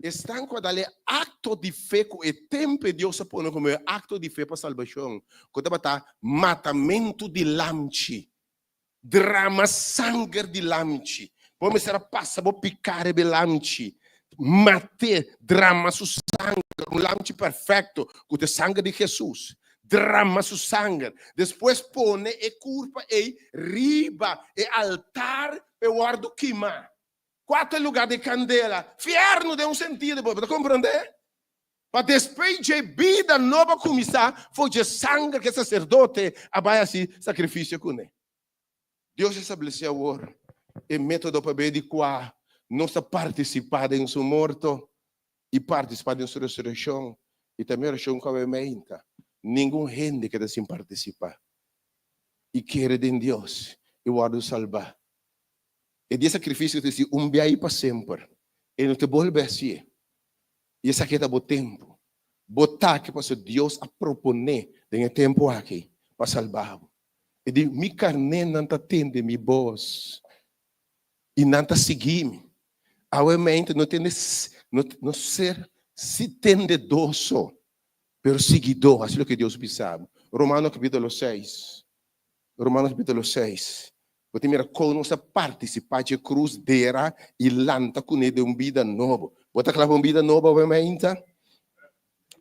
Esnan ku a dal e akto di fe ku e tempu e Dios a pone komo e akto di fe pa salbashon, ku tabata matamentu di lamchi, drama sanger di lamchi. Bo mester a pasa bo piká riba e lamchi, mat'é, drama su sanger, un lamchi perfekto, ku ta e sanger di Hesus. Drama su sanger. Despues pone e kurpa ei riba e altar pa e wòrdu kimá. Kua ta e lugá di kandela? Fièrnu den un sentido, bo ta komprondé? Pa despues dje bida nobo a kuminsá for dje sanger ku e saserdote a bai hasi sakrifisio kuné. Dios a establesé awor e método pa bia di kua nos ta partisipá den su morto i partisipá den su resurekshon. I ta mi orashon ku awe meinta ningun hende keda sin partisipá i kere den Dios i wòrdu salbá. E di e sakrifisio ta si un bia i pa semper. E no ta bolbe hasié. I esaki ta bo tempu. Bo ta aki pasobra Dios a proponé den e tempu aki pa salba bo. E di, Mi karnénan ta tende mi bos i nan ta sigui mi. Awe mente no tende, no, no ser si tendedoso, pero siguidó. Hasi loke Dios bisa bo. Romano kapítulo seis. Romano kapítulo seis. Bo ta mira kon nos ta partisipá dje krus, dera i lanta kuné den un bida nobo. Bo ta kla pa un bida nobo awe mainta?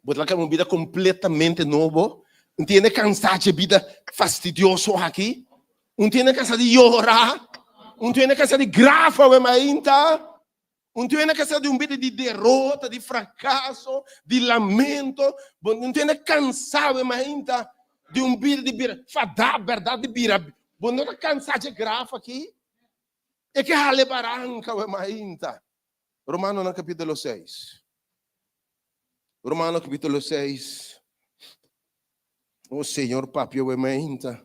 Bo ta kla pa un bida kompletamente nobo? Un tiene kansá dje bida fastidioso aki? Un tiene kansá di yora? Un tiene kansá di graf awe mainta? Un tiene kansá di un bida di derota, di frakaso, di lamento? Bo un tiene kansá awe mainta di un bida di bira fadá, bèrdat di bira? Bo no ta kansá dje graf aki? E ke hala e baranka awe mainta. Romanonan kapítulo seis. Romano kapítulo seis. O Señor papia awe mainta.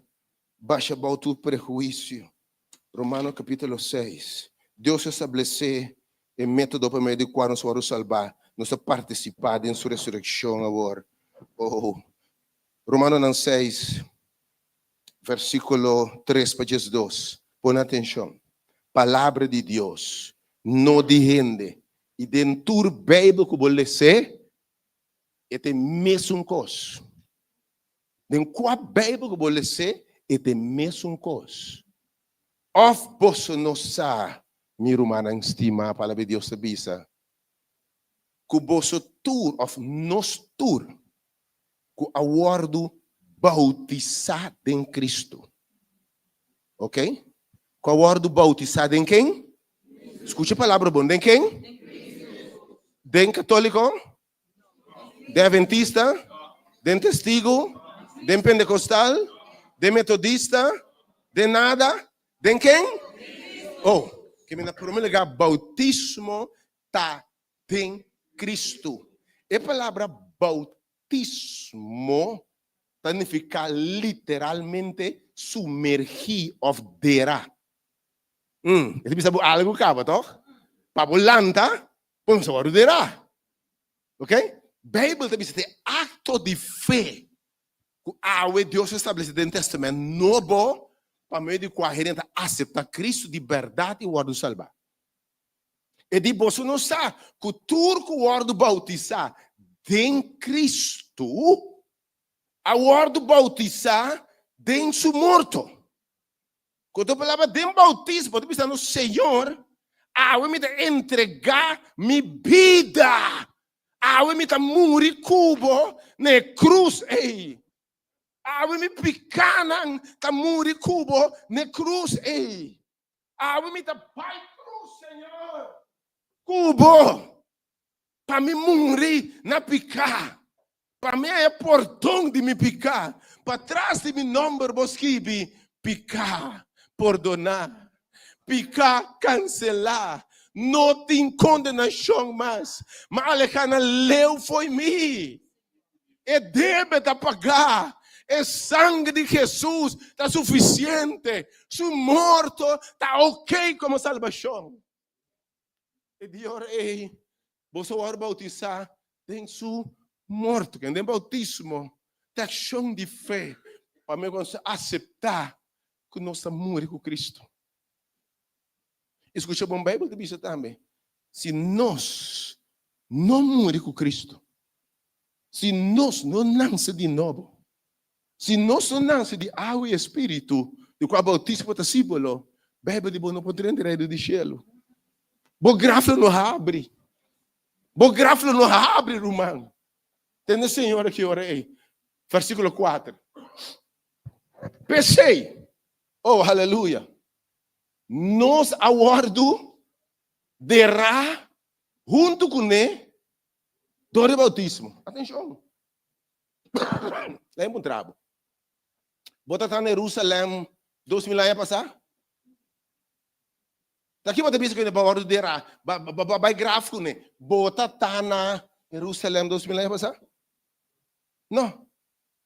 Basha bou tur prehuisio. Romano kapítulo seis. Dios a establesé e método pa medio di kua nos wòrdu salbá. Nos ta partisipá den su resurekshon awor. Oh. Romanonan seis, versíkulo tres pa diesdos. Pone atenshon. Palabra di Dios, no di hende. I den tur Beibel ku bo les'é, e ta e mesun kos. Den kua Beibel ku bo les'é, e ta e mesun kos. Òf boso no sa, mi rumannan stimá, Palabra di Dios ta bisa, ku boso tur, òf nos tur, ku a wòrdu boutisá den Kristu. Ok? Ku a wòrdu boutisá den ken? Skucha e palabra bon. Den ken? Den katóliko? Den adventista? Den testigu? Den pentekostal? Den metodista? Den nada? Den ken? Oh, ke mi na promé lugá boutismo ta den Kristu. E palabra boutismo ta nifiká literalmente sumergí òf derá. E ta bisa bo algu kaba, tòg? Pa bo lanta, bo mester wòrdu derá. Ok? Beibel ta bisa ta e akto di fe ku awe Dios a establesé den Tèstamènt Nobo pa medio di kua hende ta aseptá Kristu di bèrdat i wòrdu salbá. E di, Boso no sa ku tur ku wòrdu boutisá den Kristu a wòrdu boutisá den su morto? Ku otro palabra, den boutismo bo ta bisando, Señor, awe mi ta entregá mi bida. Awe mi ta muri ku bo na e krus ei. Awe mi pikánan ta muri ku bo na e krus ei. Awe mi ta bai krus, Señor, ku bo, pa mi muri na piká, pa mi haña pordon di mi piká. Patras di mi nòmber bo skibi, Piká pordoná, piká kanselá, no tin kondenashon mas. Ma alehá nan leu fo'i mi. E debe ta pagá. E sangre di Hesus ta sufisiente. Su morto ta oké komo salbashon. E di ora ei, boso a wòrdu boutisá den su morto. Ken den boutismo ta akshon di fe pa medio ku nos ta aseptá ku nos ta muri ku Kristu. I skucha bon, Beibel ta bisa tambe, si nos. no muri ku Kristu, si nos no nanse di nobo, si nos no nanse di awa i Espíritu, di kua boutismo ta símbolo, Beibel di bo no por drenta e Reino di Shelu. Bo graf lo no habri. Bo graf lo no habri, ruman. Tende Señor aki ora ei. Versíkulo kuater. P'esei, oh, aleluya, nos a wòrdu derá huntu kuné dor di boutismo. Atenshon. Lei puntra bo. Bo ta ta na Jerusalèm 2000 aña pasá? Ta ki bo ta bisa ku bo wòrdu derá? Bo a bai graf kuné. Bo ta ta na Jerusalèm 2000 aña pasá? No.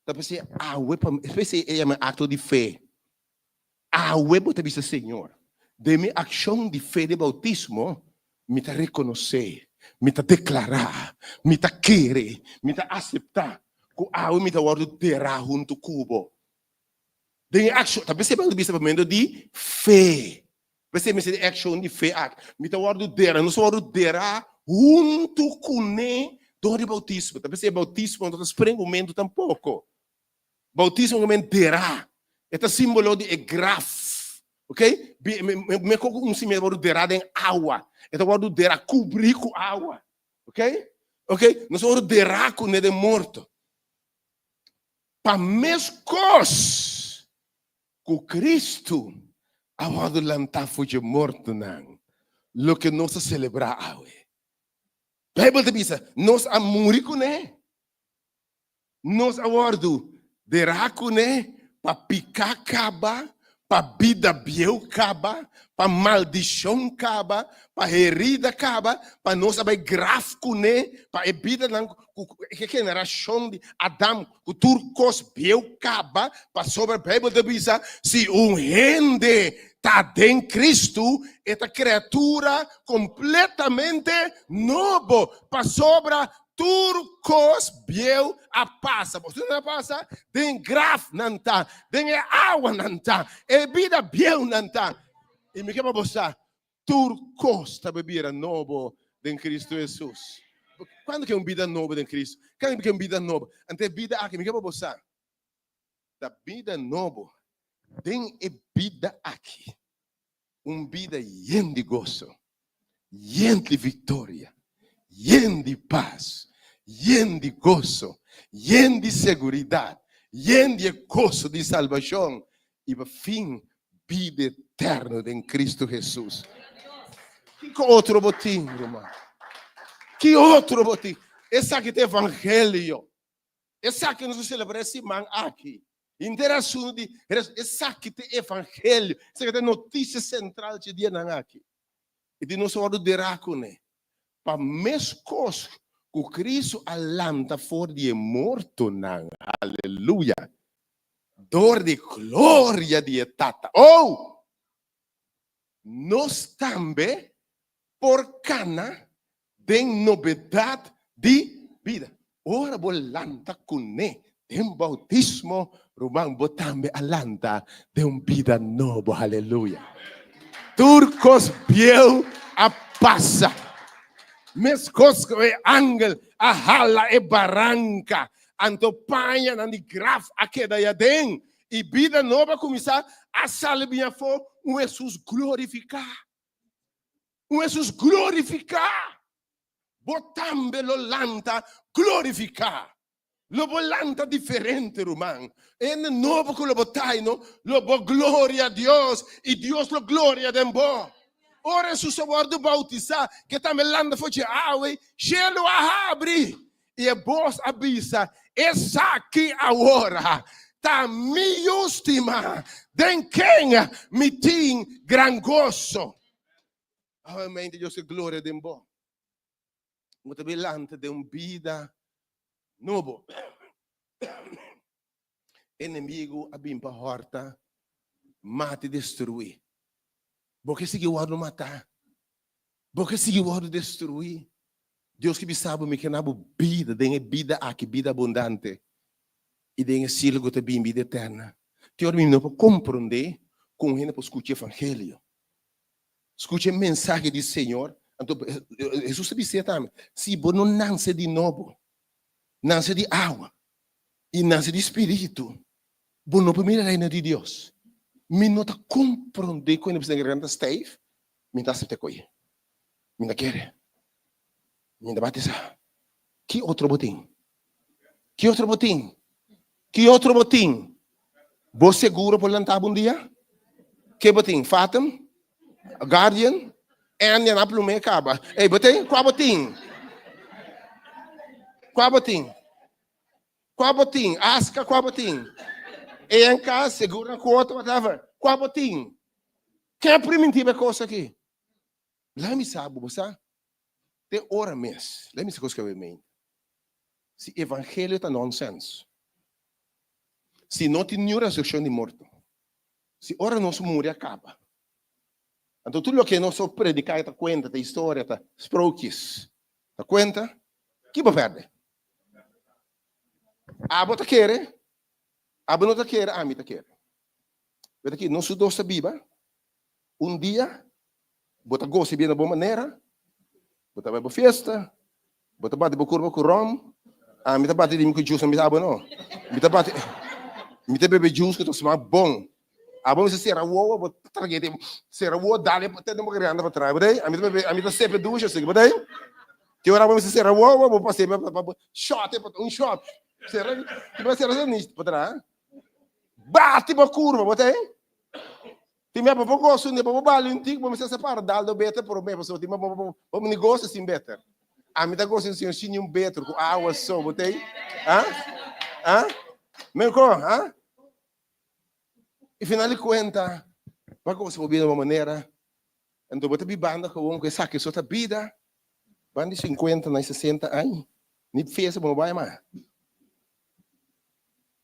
Ta p'esei awe pa p'esei e yama akto di fe. Awe bo ta bisa Señor, den mi akshon di fe di boutismo, mi ta rekonosé, mi ta deklará, mi ta kere, mi ta aseptá ku awe mi ta wòrdu derá huntu ku bo. Den e akshon, ta p'esei bo ta bisa pa medio di fe. P'esei mester di e akshon di fe aki. Mi ta wòrdu derá, nos ta wòrdu derá huntu kuné dor di boutismo. Ta p'esei boutismo no ta sprengumentu tampoko. Boutismo ku men derá. E ta símbolo di e graf. Ok? Me ku un simia ta wòrdu derá den awa. E ta wòrdu derá, kubrí ku awa. Ok? Ok? Nos ta wòrdu derá kuné den morto. Pa meskos ku Kristu a wòrdu lantá for dje mortonan, loke nos ta selebrá awe. Beibel ta bisa, nos a muri kuné. Nos a wòrdu derá kuné pa piká kaba, pa bida bieu kaba, pa maldishon kaba, pa herida kaba, pa nos a bai graf kuné, pa e bidanan ku e generashon di Adam ku tur kos bieu kaba, pasobra Beibel ta bisa, si un hende ta den Kristu, e ta kreatura kompletamente nobo, pasobra Tur kos bieu a pasa. Bo nan a pasa? Den graf nan ta, den e awa nan ta, e bida bieu nan ta. I mi ke pa bo sa, tur kos ta bira nobo den Kristu Hesus. Kuando ke un bida nobo den Kristu? Kuando ke un bida nobo? Ante e bida aki, mi ke pa bo sa, ta bida nobo den e bida aki. Un bida yen di goso, yen di viktoria, yen di pas, yen di goso, yen di seguridat, yen di e goso di salbashon i pa fin bida eterno den Kristu Hesus. Kiko otro bo tin, ruman? Ki otro bo tin? Esaki ta evangelio. Esaki nos a selebrá e siman aki. Henter asuntu di esaki ta e evangelio, esaki ta e notisia sentral dje dianan aki. I di nos a wòrdu derá kuné pa meskos ku Kristu a lanta for di e mortonan, aleluya, dor di gloria di e Tata. Oh! Nos tambe por kana den nobedat di bida. Ora bo lanta kuné den boutismo, ruman, bo tambe a lanta den un bida nobo. Haleluya! Tur kos bieu a pasa. Meskos ku e angel a hala e baranka, anto pañanan di graf a keda ayaden, i bida nobo a kuminsá a sali bin afó, un Hesus glorifiká. Un Hesus glorifiká. Bo tambe lo lanta glorifiká. Lo bo lanta diferente, ruman. Hende nobo ku lo bo ta no, lo bo gloria Dios i Dios lo gloria den bo. Ora Hesus a wòrdu boutisá, ke tambe lanta for dje awa, shelu a habri i e bos a bisa, Esaki awor ta mi Yu stimá, den ken mi tin gran goso. Awe Dios ke gloria den bo. Bo ta bin lanta den un bida nobo. Enemigu a bin pa hòrta, mata i destruí. Bo ke sigui wòrdu matá. Bo ke sigui wòrdu destruí. Dios ke bisa bo, mi ke na bo bida, den e bida aki, bida abundante, i den e siglo ku ta bin, bida eterna. Te ora mi no por komprondé kon un hende por skucha evangelio. Skucha e mensahe di Señor. Anto Hesus ta bis'é tambe, Si bo no nanse di nobo, nanse di awa i nanse di spiritu, bo no por mira Reino di Dios. Mi no ta komprondé ku hende bisa den garganta stijf, mi ta asept'é koe. Mi ta kere. Mi ta batisá. Ki otro bo tin? Ki otro bo tin? Ki otro bo tin? Bo seguro por lanta bo un dia? Ke bo tin? Fatum? Guardian? Endian a plumé kaba. Ey, bo tin? Kua bo tin? Kua bo tin? Kua bo tin? Aska kua bo tin? ENK, seguro na kuota, whatever. Kua bo tin? Ken a primintí bo e kos aki? Laga mi sa bo, bo sa, te ora mes, laga mi sa kos ku a mente. Si evangelio ta nonsens, si no tin niun resurreccion di morto, si ora nos muri a kaba, anto tur loke nos a prediká ta kuenta, ta historia, ta sprookjes, ta kuenta, ki bo pèrdè? Abo ta kere? Abo no ta kere, ami ta kere. Wet aki, nos tur dos ta biba. Un dia bo ta gosa bia na bo manera, bo ta bai bo fiesta, bo ta bati bo kurpa ku rom, ami ta bati di mi ku juice, mi ta abo no. Mi ta bati, mi ta bebe juice ku ta smak bon. Abo mester sera wowo, bo tragete, sera wowo dale te den bo garganta pa tras, bo ta Ami ta bebe, ami ta sepe dushi asina, bo ta Te ora abo mester sera wowo, bo pase pa bo shot, un shot, sera, ti bo sera sera pa tras. Bati bo kurpa, bo ta Tin bia bo por gosa un dia, bo por bali un tik, bo mester separa dal do beter prome, pasobra tin bia bo bo ni gosa sin beter. Ami ta gosa sin sin un beter ku awa so, bo tei? Ha? Ha? Men ko, ha? I final di kuenta, bo a gosa bo bida di bo manera, anto bo ta bibando gewoon ku esaki so ta bida, ban di sinkuenta na sesenta aña, ni fiesta bo no bai mas.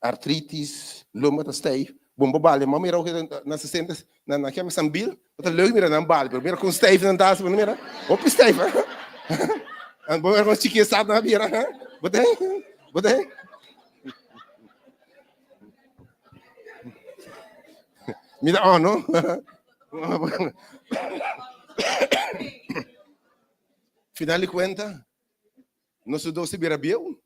Artritis, lomba ta stijf, bon bo bali, ma mira oke na 60, na na keme sambil, bo ta leuk mira nan bali, pero mira kon stijf nan ta, bo mira, hopi stijf, ha? Bo mira kon chiki sat nan bira, ha? Bo ta, bo ta. Mi ta oh no. Final di kuenta, nos tur dos ta bira bieu.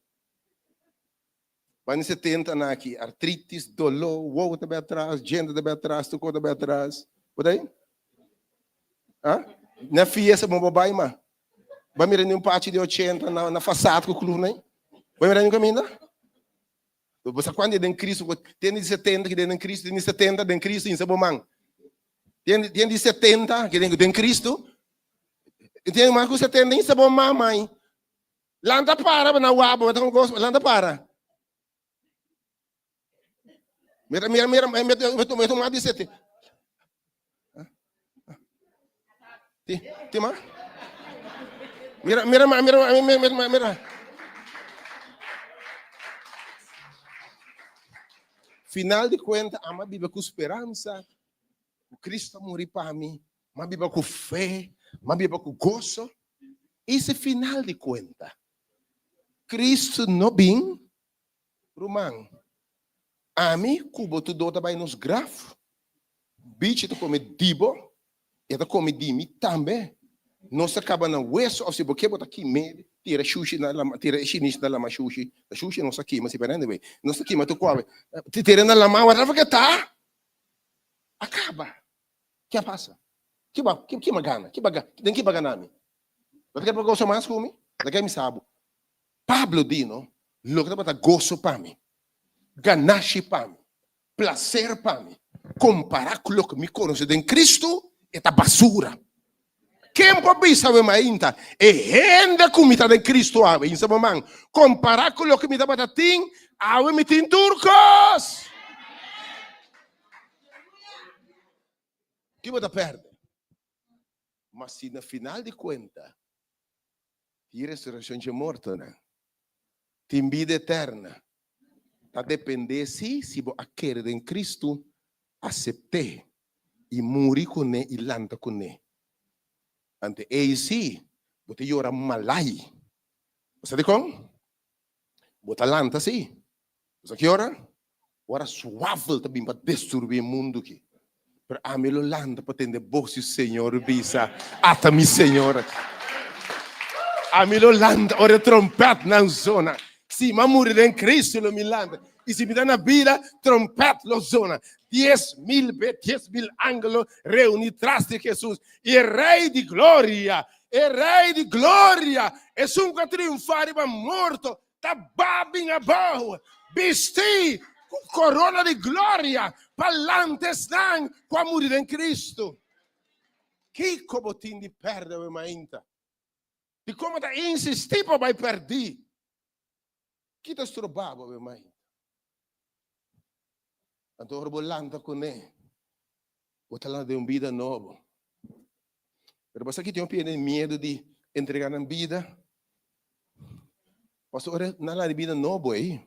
Bani 70 na aki, artritis, doló, wowo ta bai atras, djente ta bai atras, tur kos ta bai atras. Bo ta ei? Ha? Na fiesta bo bo bai ma. Ba mira ni un pachi di 80 na na fasad ku klur nei. Ba mira ni kaminda? Bo sa kuantu den Cristo, ten di 70 ki den Cristo, ten di 70 den Cristo insa bo man. Ten ten di 70 ki den den Cristo. Ten mas ku 70 insa bo man mai. Lanta para na wabo, ta con lanta para. Mira, mira, mira, mira, mira, mira, dice, ti, ti ma? Mira, mira, mira, mira, mira, mira. Final de cuenta, ama vive com esperança. Cristo muri pa mi, ma biba ku fe, ma biba ku goso. I si final di kuenta, Cristo no bin, ruman, ami ku bo tur do ta bai nos graf. Bichi ta kome di bo, e ta kome di mi tambe. Nos ta kaba na weso, of si bo ke bo ta kime, tira shushi na lama, tira e shinis na lama shushi. Ta shushi nos ta kima si, pero anyway, nos ta kima tur kobe. Tira na lama, whatever ke ta, a kaba. Ke a pasa? Ke ba, ke, ke ma gana? Ke ba ga, den ke ba gana mi? Bo ta kere pa goso mas ku mi? Laga mi sa bo. Pablo di no, loke tabata goso pa mi, ganashi pa mi, plaser pa mi, kompara ku loke mi konosé den Kristu, e ta basura. Ken por bisa awe mainta, e hende ku mi ta den Kristu awe, insa bo man, kompara ku loke mi tabata tin, awe mi tin tur kos. Ki bo ta pèrdè? Ma si na final di kuenta tin resurekshon dje mortonan, tin bida eterna, ta dependé si si bo a kere den Kristu, asept'é i muri kuné i lanta kuné. Ante ei si bo ta yora malai. Bo sa dikon? Bo ta lanta si. Bo sa ki ora? Ora suavel ta bin pa destruí e mundu aki. Pero ami lo lanta pa tende bos di Señor bisa, Ata mi Señor aki. Ami lo lanta ora e trompetnan zona. Si mi a muri den Cristo lo mi lanta. I si mi ta na bida, trompet lo zona. 10,000 be 10,000 angel lo reuni tras di Jesus. I e Rey di Gloria, e Rey di Gloria, esun ku a triunfá riba morto, ta ba bin abou, bistí ku korona di gloria pa lanta esnan ku a muri den Cristo. Kiko bo tin di pèrdè awe mainta? Dikon bo ta insistí pa bai pèrdí? Ki ta stroba bo awe mainta? Anto ora bo lanta kuné, bo ta lanta den un bida nobo. Pero bo sa ki tin hopi hende miedu di entregá nan bida? Pasobra ora nan lanta den bida nobo ei,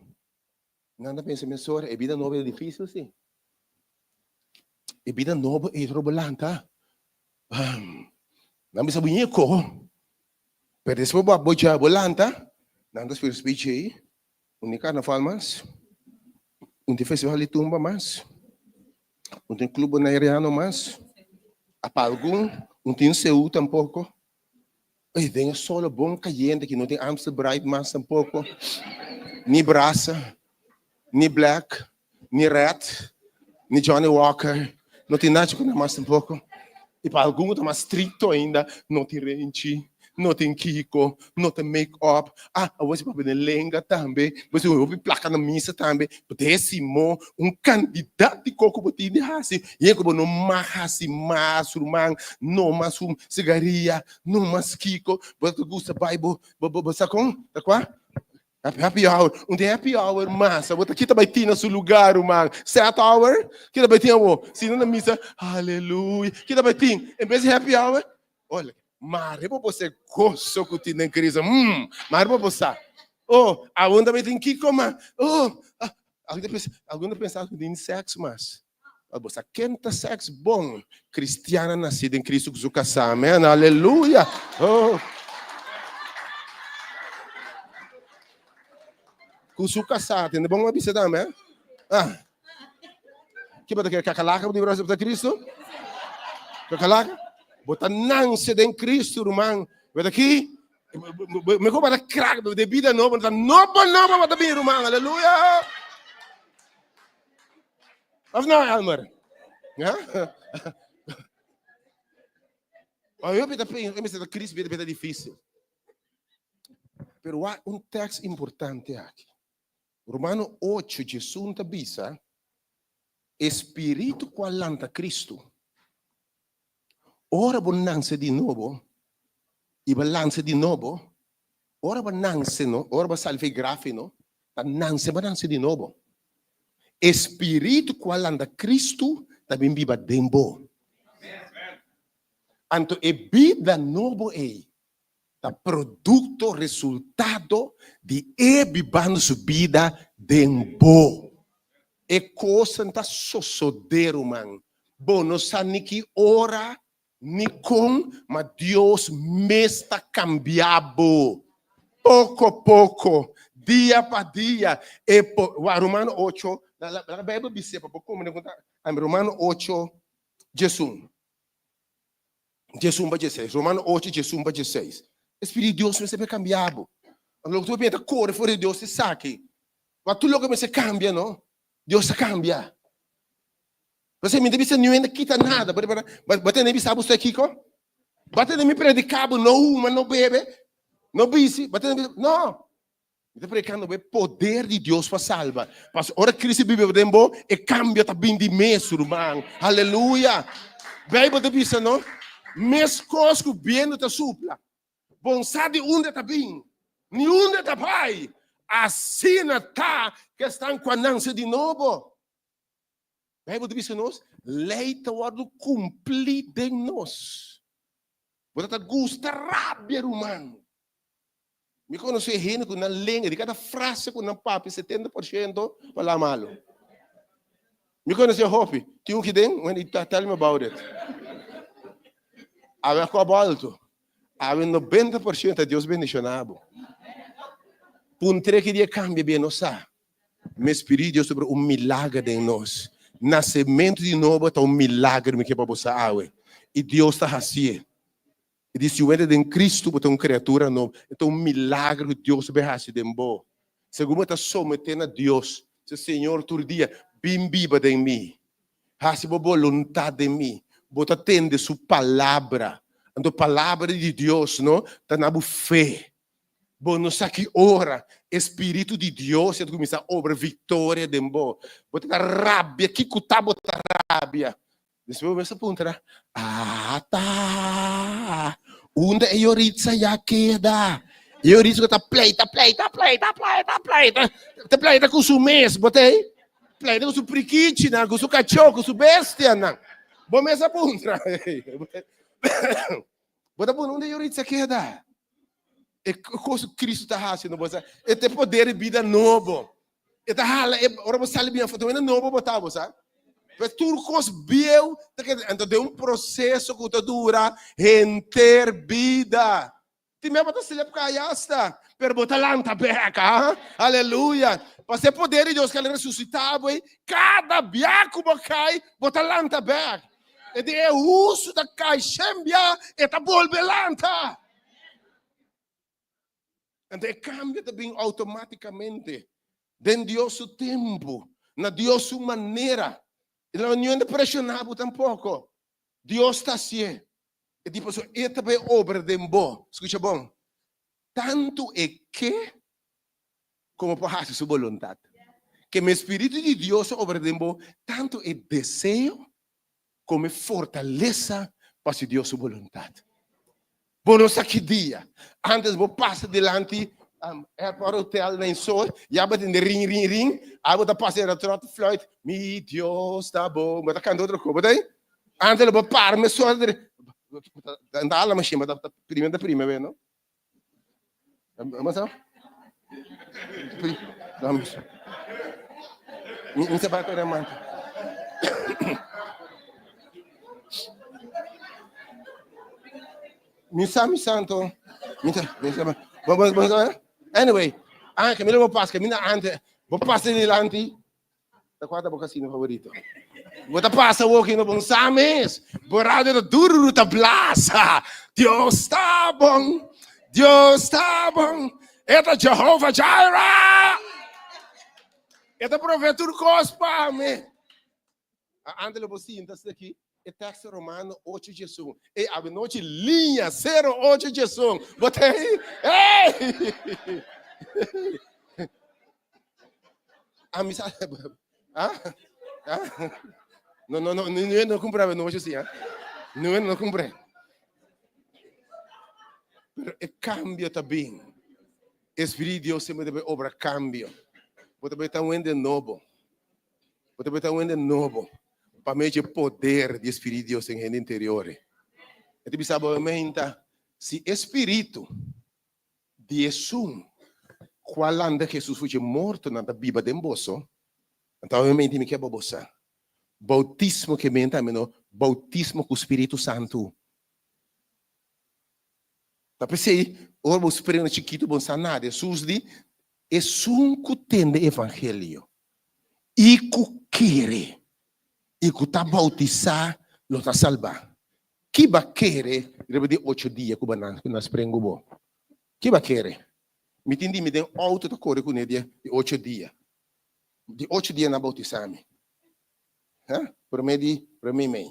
Nan ta pensa mesora, e bida nobo e difícil sí. E bida nobo e robo lanta. Nan bisa buñeco. Pero después bo bo ja bo lanta, nan ta spera speech ei. Un di carnaval mas. Un di festival di tumba mas. Un tin club bonaireano mas. Apa algun, un tin CU tampoco. Ey, den e solo bon cayente ki no tin Amstel Bright mas tampoco, ni Brasa, ni Black, ni Red, ni Johnny Walker, no tin nachi cu nan mas tampoco. Y pa algun cu ta mas stricto ainda, no tin renchi, no tin kiko, no tin make up. Ah, awor si papia den lenga tambe, bo si hopi placa na misa tambe, Decimo, un cantidad di co cu bo tin di haci, y cu bo no mag haci mas, ruman, no mas huma cigaria, no mas kico, bo ta gusta bay bo, bo, bo, bo sa con? Ta cua? Happy, happy hour, un tin happy hour mas, bo ta kita bay tin na su lugar, ruman, set hour, kita bay tin awor, si no na misa, aleluya, kita bay tin, en bes di happy hour, Ola, mare bo bo se goso ku tin den Cristo. Mm, mare bo bo sa. Oh, aun tambe tin kiko ma. Oh, ah, algun ta pensa, algun ta pensa ku tin seks mas. Ah, bo sa ken ta seks bon? Cristiana nací den Cristo ku su kasá. Amen, aleluya. Oh. Ku su kasá, tende bon a bisa tambe, eh? Ah. Ki bo ta kere kakalaka bo di acepta Cristo? Kakalaka? Bo ta nanse den Cristo, ruman. Bo ta ki? Mejor bo ta krak de bida nobo, bo ta nobo nobo bo ta bin, ruman. Aleluya. Of no, Elmer? Ja? Maar eu beta pensa, eu me Cristo beta beta difícil. Pero há un tekst importante aki. Romano ocho, djesun ta bisa, E spiritu ku a lanta Kristu, ora bo nanse di nobo, i bo lansa di nobo, ora bo nanse no, ora bo sali for e grafi no, ta nanse bo nanse di nobo. E spiritu ku a lanta Kristu ta bin biba den bo. Anto e bida nobo ei ta producto, resultado di e bibando su bida den bo. E cosnan ta sosode, ruman. Bo no sa ni ki ora ni con, ma Dios mes ta cambia bo. Poco poco, dia pa dia. E po, wa, Romano ocho, la, la, la Bijbel bis'é pa bo comprende con ta, Romano ocho, 11. 11 pa 16. Romano 8, 11 pa 16. E Spiritu di Dios mester por kambia bo. Loke tur ta kore for di Dios esaki. Ma tur loke mester kambia no, Dios ta kambia. Pasobra mi ta bisa niun hende kita nada. Bo tende bisa bo esaki kiko? Bo tende mi predika bo no huma, no bebe, no bisi. Bo tende bisa? No. Mi ta predicando bo e poder di Dios pa salba. Pasobra ora Cristo biba den bo, e cambio ta bin di mes, ruman. Aleluya. Bijbel ta bisa no, mescos cu biento ta supla, bo no sa di unda ta bin, ni unda ta bai, asina ta cu esnan cu a nance di nobo. Bijbel ta bisa nos, ley ta wordo cumpli den nos. Bo ta gusta rabia, ruman. Mi konosé hende ku nan lenga, di kada frase ku nan papia, 70 por shento palabra malu. Mi konosé hopi. Tin un kiden? Wendy, tell me about it. Awe a koba alto. Awe 90 por shento Dios bendishoná bo. Puntr'é ki dia kambia bien no sa. Mi Spiritu Dios ta obra un milager den nos. Nasementu di nobo ta un milager mi ke pa bo sa awe. I Dios ta hasié. E di si bo entra den Cristo bo ta un criatura nobo. E ta un milagro cu Dios a bay haci den bo. Segun bo ta somete na Dios, si Señor tur dia bin biba den mi, haci bo boluntad den mi, bo ta tende su palabra. Anto palabra di Dios no ta na bo fe. Bo no sa ki ora e Spiritu di Dios ya ta kuminsá obra viktoria den bo. Bo ta rabia, kiko ta bo ta rabia? Despues bo mes ta puntra, Ata, unda e Yoritza ya keda? E Yoritza ku ta pleita, pleita, pleita, pleita, pleita, ta pleita ku su mes, bo ta ei? Pleita ku su prikichinan, ku su kachó, ku su bestianan. Bo mes a puntra. Bo ta pone unda Yoritza keda? E kos ku Kristu ta hasi no bo sa, e ta e poder di bida nobo. E ta hala e ora bo sali bin afó, ta wende nobo bo ta, bo sa. Pues tur kos bieu ta keda, anto den un proseso ku ta dura henter bida. Tin bia bo ta slep kai asta, pero bo ta lanta bek, ah. Aleluya. Pasobra e poder di Dios ku a resusitá bo ei, kada bia ku bo kai, bo ta lanta bek. E di e hustu ta kai shen bia, e ta bolbe lanta. Anto e kambio ta bin outomátikamente den Dios su tempu, na Dios su manera. E no niun ta preshoná bo tampoko. Dios ta hasié. E di pasobra e ta bai obra den bo. Skucha bon. Tantu e ke komo por hasi su boluntat. Ke mi Spiritu di Dios a obra den bo, tantu e deseo komo e fortalesa pa hasi Dios su boluntat. Bo no sa ki dia. Antes bo pasa dilanti Airport Hotel na Insol, ya bo tende ring, ring, ring, abo ta pasa era trot fluit, mi Dios ta bon, bo ta kanta otro ko, bo ta ei? Antes lo bo para mesora, ta ala machine, bo ta primi, ta primi, no? Mi sa baka na manta. Mi sa mi santo. Mi sa, mi sa. Bo bo bo sa. Anyway, ah, que mi lo pas, que mi na ante. Bo pasa dilanti. Ta kua ta bo kasino favorito? Bo ta pasa woki no bon sa mes. Bo radio ta duru ta blasa. Dios ta bon. Dios ta bon. E ta Jehovah Jireh. E ta provee tur kos pa mi. Antes lo bo sinta aki e teksto Romano 8 diesun. Ey avenochi liña 08 diesun. Bo ta ey? Ey! A mi sa ah? Ah? No, no, no, no, no kumpra avenochi si, ah? No, no kumpra. Pero e kambio ta bin. Espíritu di Dios semper ta bai obra kambio. Bo ta bai ta un hende nobo. Bo ta beta un hende nobo pa medio di e poder di e Spiritu di Dios den hende interior. E ta bisa bo menta, si e Spiritu di esun ku a lanta Jesus for dje mortonan ta biba den boso, anto obviamente mi ke pa bo sa, boutismo ke men tambe no, boutismo ku Spiritu Santu. Ta p'esei, ora bo spring chikitu bo no sa nada. Jesus di, Esun ku tende evangelio i ku kere i ku ta boutisá lo ta salbá. Ki ba kere riba di ocho dia ku ba na sprengu bo? Ki ba kere? Mi tin di mi den outo ta kore kuné di ocho dia. Di ocho dia nan boutisá mi. Ha? Promé di promé mei.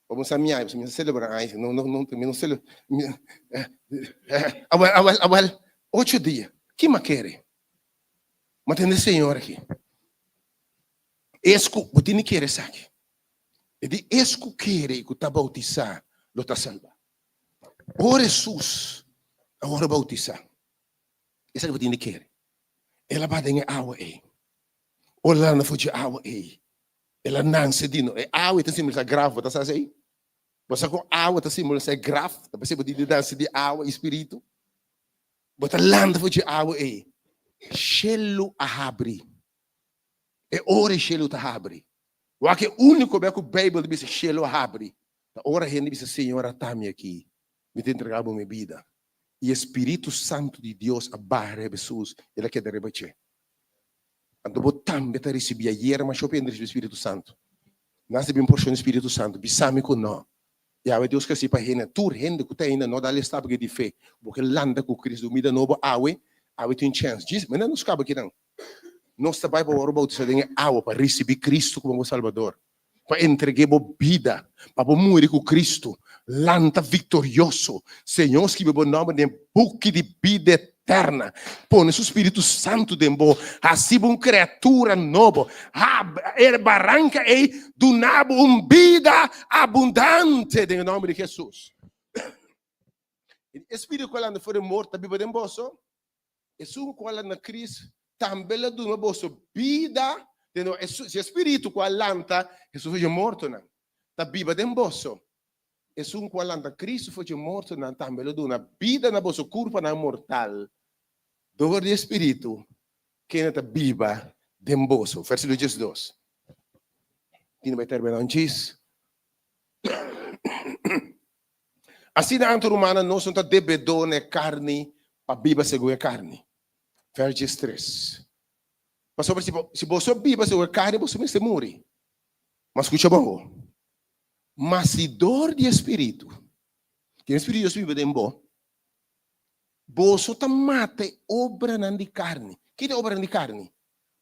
Pa bo sa mi ai, mi sa celebra ai, no, no, no, mi no celebra. Awel, awel, awel, ocho dia. Ki ma kere? Ma tende Señor aki. Es ku, bo tin di kere esaki. E di es ku kere i ku ta bautisá lo ta salbá. Ora Hesus a wòrdu bautisá, esaki bo tin di kere. El a baha den e awa ei. Ora el a landa for dje awa ei, El a nanse di no. E awa ta simbolisá graf, bo ta sa esei? Bo sa kon awa ta simbolisá e graf? Ta p'esei bo tin di nanse di awa i spiritu. Bo ta lanta for dje awa ei. Shelu a habri. E ora e shelu ta habri. Wak e úniko bes ku Beibel ta bisa shelu a habri, ta ora hende bisa, Señor, ata mi aki. Mi ta entregá bo mi bida. I e Spiritu Santu di Dios a baha riba Hesus, el a keda riba dje. Anto bo tambe ta risibí ayer, ma shopi a risibí Spiritu Santu. Nan a risibí un porshon di Spiritu Santu, bisa mi ku no. Yahweh Dios ke hasi pa hende, tur hende ku ta ainda no dal e stap aki di fe, bo ke lanta ku Cristo un bida nobo awe, awe tin chèns. Djis, mira nos kaba kinan. Nos ta bai pa wòrdu boutisá den e awa pa risibí Cristo komo bo Salbador, pa entreg'é bo bida, pa bo muri ku Cristo, lanta viktorioso. Señor skibi bo nòmber den e buki di bida eterna. Pone su Spiritu Santu den bo, hasi bo un kreatura nobo. Hab e baranka ei duna bo un bida abundante den e nòmber di Hesus. E Spiritu ku a lanta for di morto ta biba den boso. Esun ku a lanta Kris tambe lo duna boso bida den no. Si e Spiritu ku a lanta Hesus for dje mortonan ta biba den boso, esun ku a lanta Kristu for dje mortonan tambe lo duna bida na boso kurpanan mortal dor di e Spiritu kende ta biba den boso. Versíkulo 12. Tin bai terminá un djis. Asina anto, rumannan, nos no ta debedó na e karni pa biba segun e karni. Vers 13. Pasobra si bo, si boso biba segun e karni, boso mester muri. Ma skucha bon ho. Ma si dor di e Spiritu, ken e Spiritu di Dios biba den bo, boso ta mata e obranan di karni. Ki ta e obranan di karni?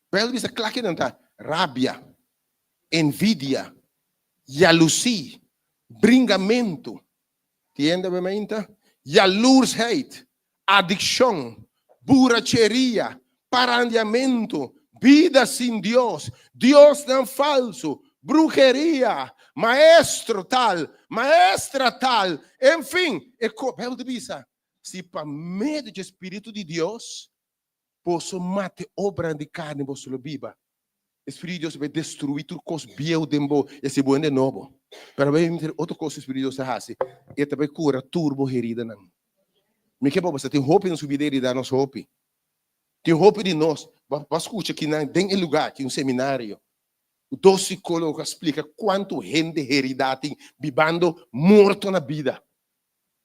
Bijbel ta bisa kla kinan ta, rabia, envidia, yalusí, bringamentu, tienda be mainta, yalursheid, adikshon, buracheria, parandiamentu, bida sin Dios, diosnan falsu, bruheria, maestro tal, maestra tal, en fin, e ko, Bijbel ta bisa, si pa medio dje Spiritu di Dios boso mata e obranan di karni, boso lo biba. E Spiritu di Dios ta bai destruí tur kos bieu den bo i hasi bo hende nobo. Pero bai mira otro kos ku e Spiritu di Dios ta hasi, e ta bai kura tur bo heridanan. Mi ke pa bo sa tin hopi den su bida herida nos hopi. Tin hopi di nos, bo a skucha kinan den e lugá aki, un seminario, dos sikólogo a splika kuantu hende herida tin bibando morto na bida.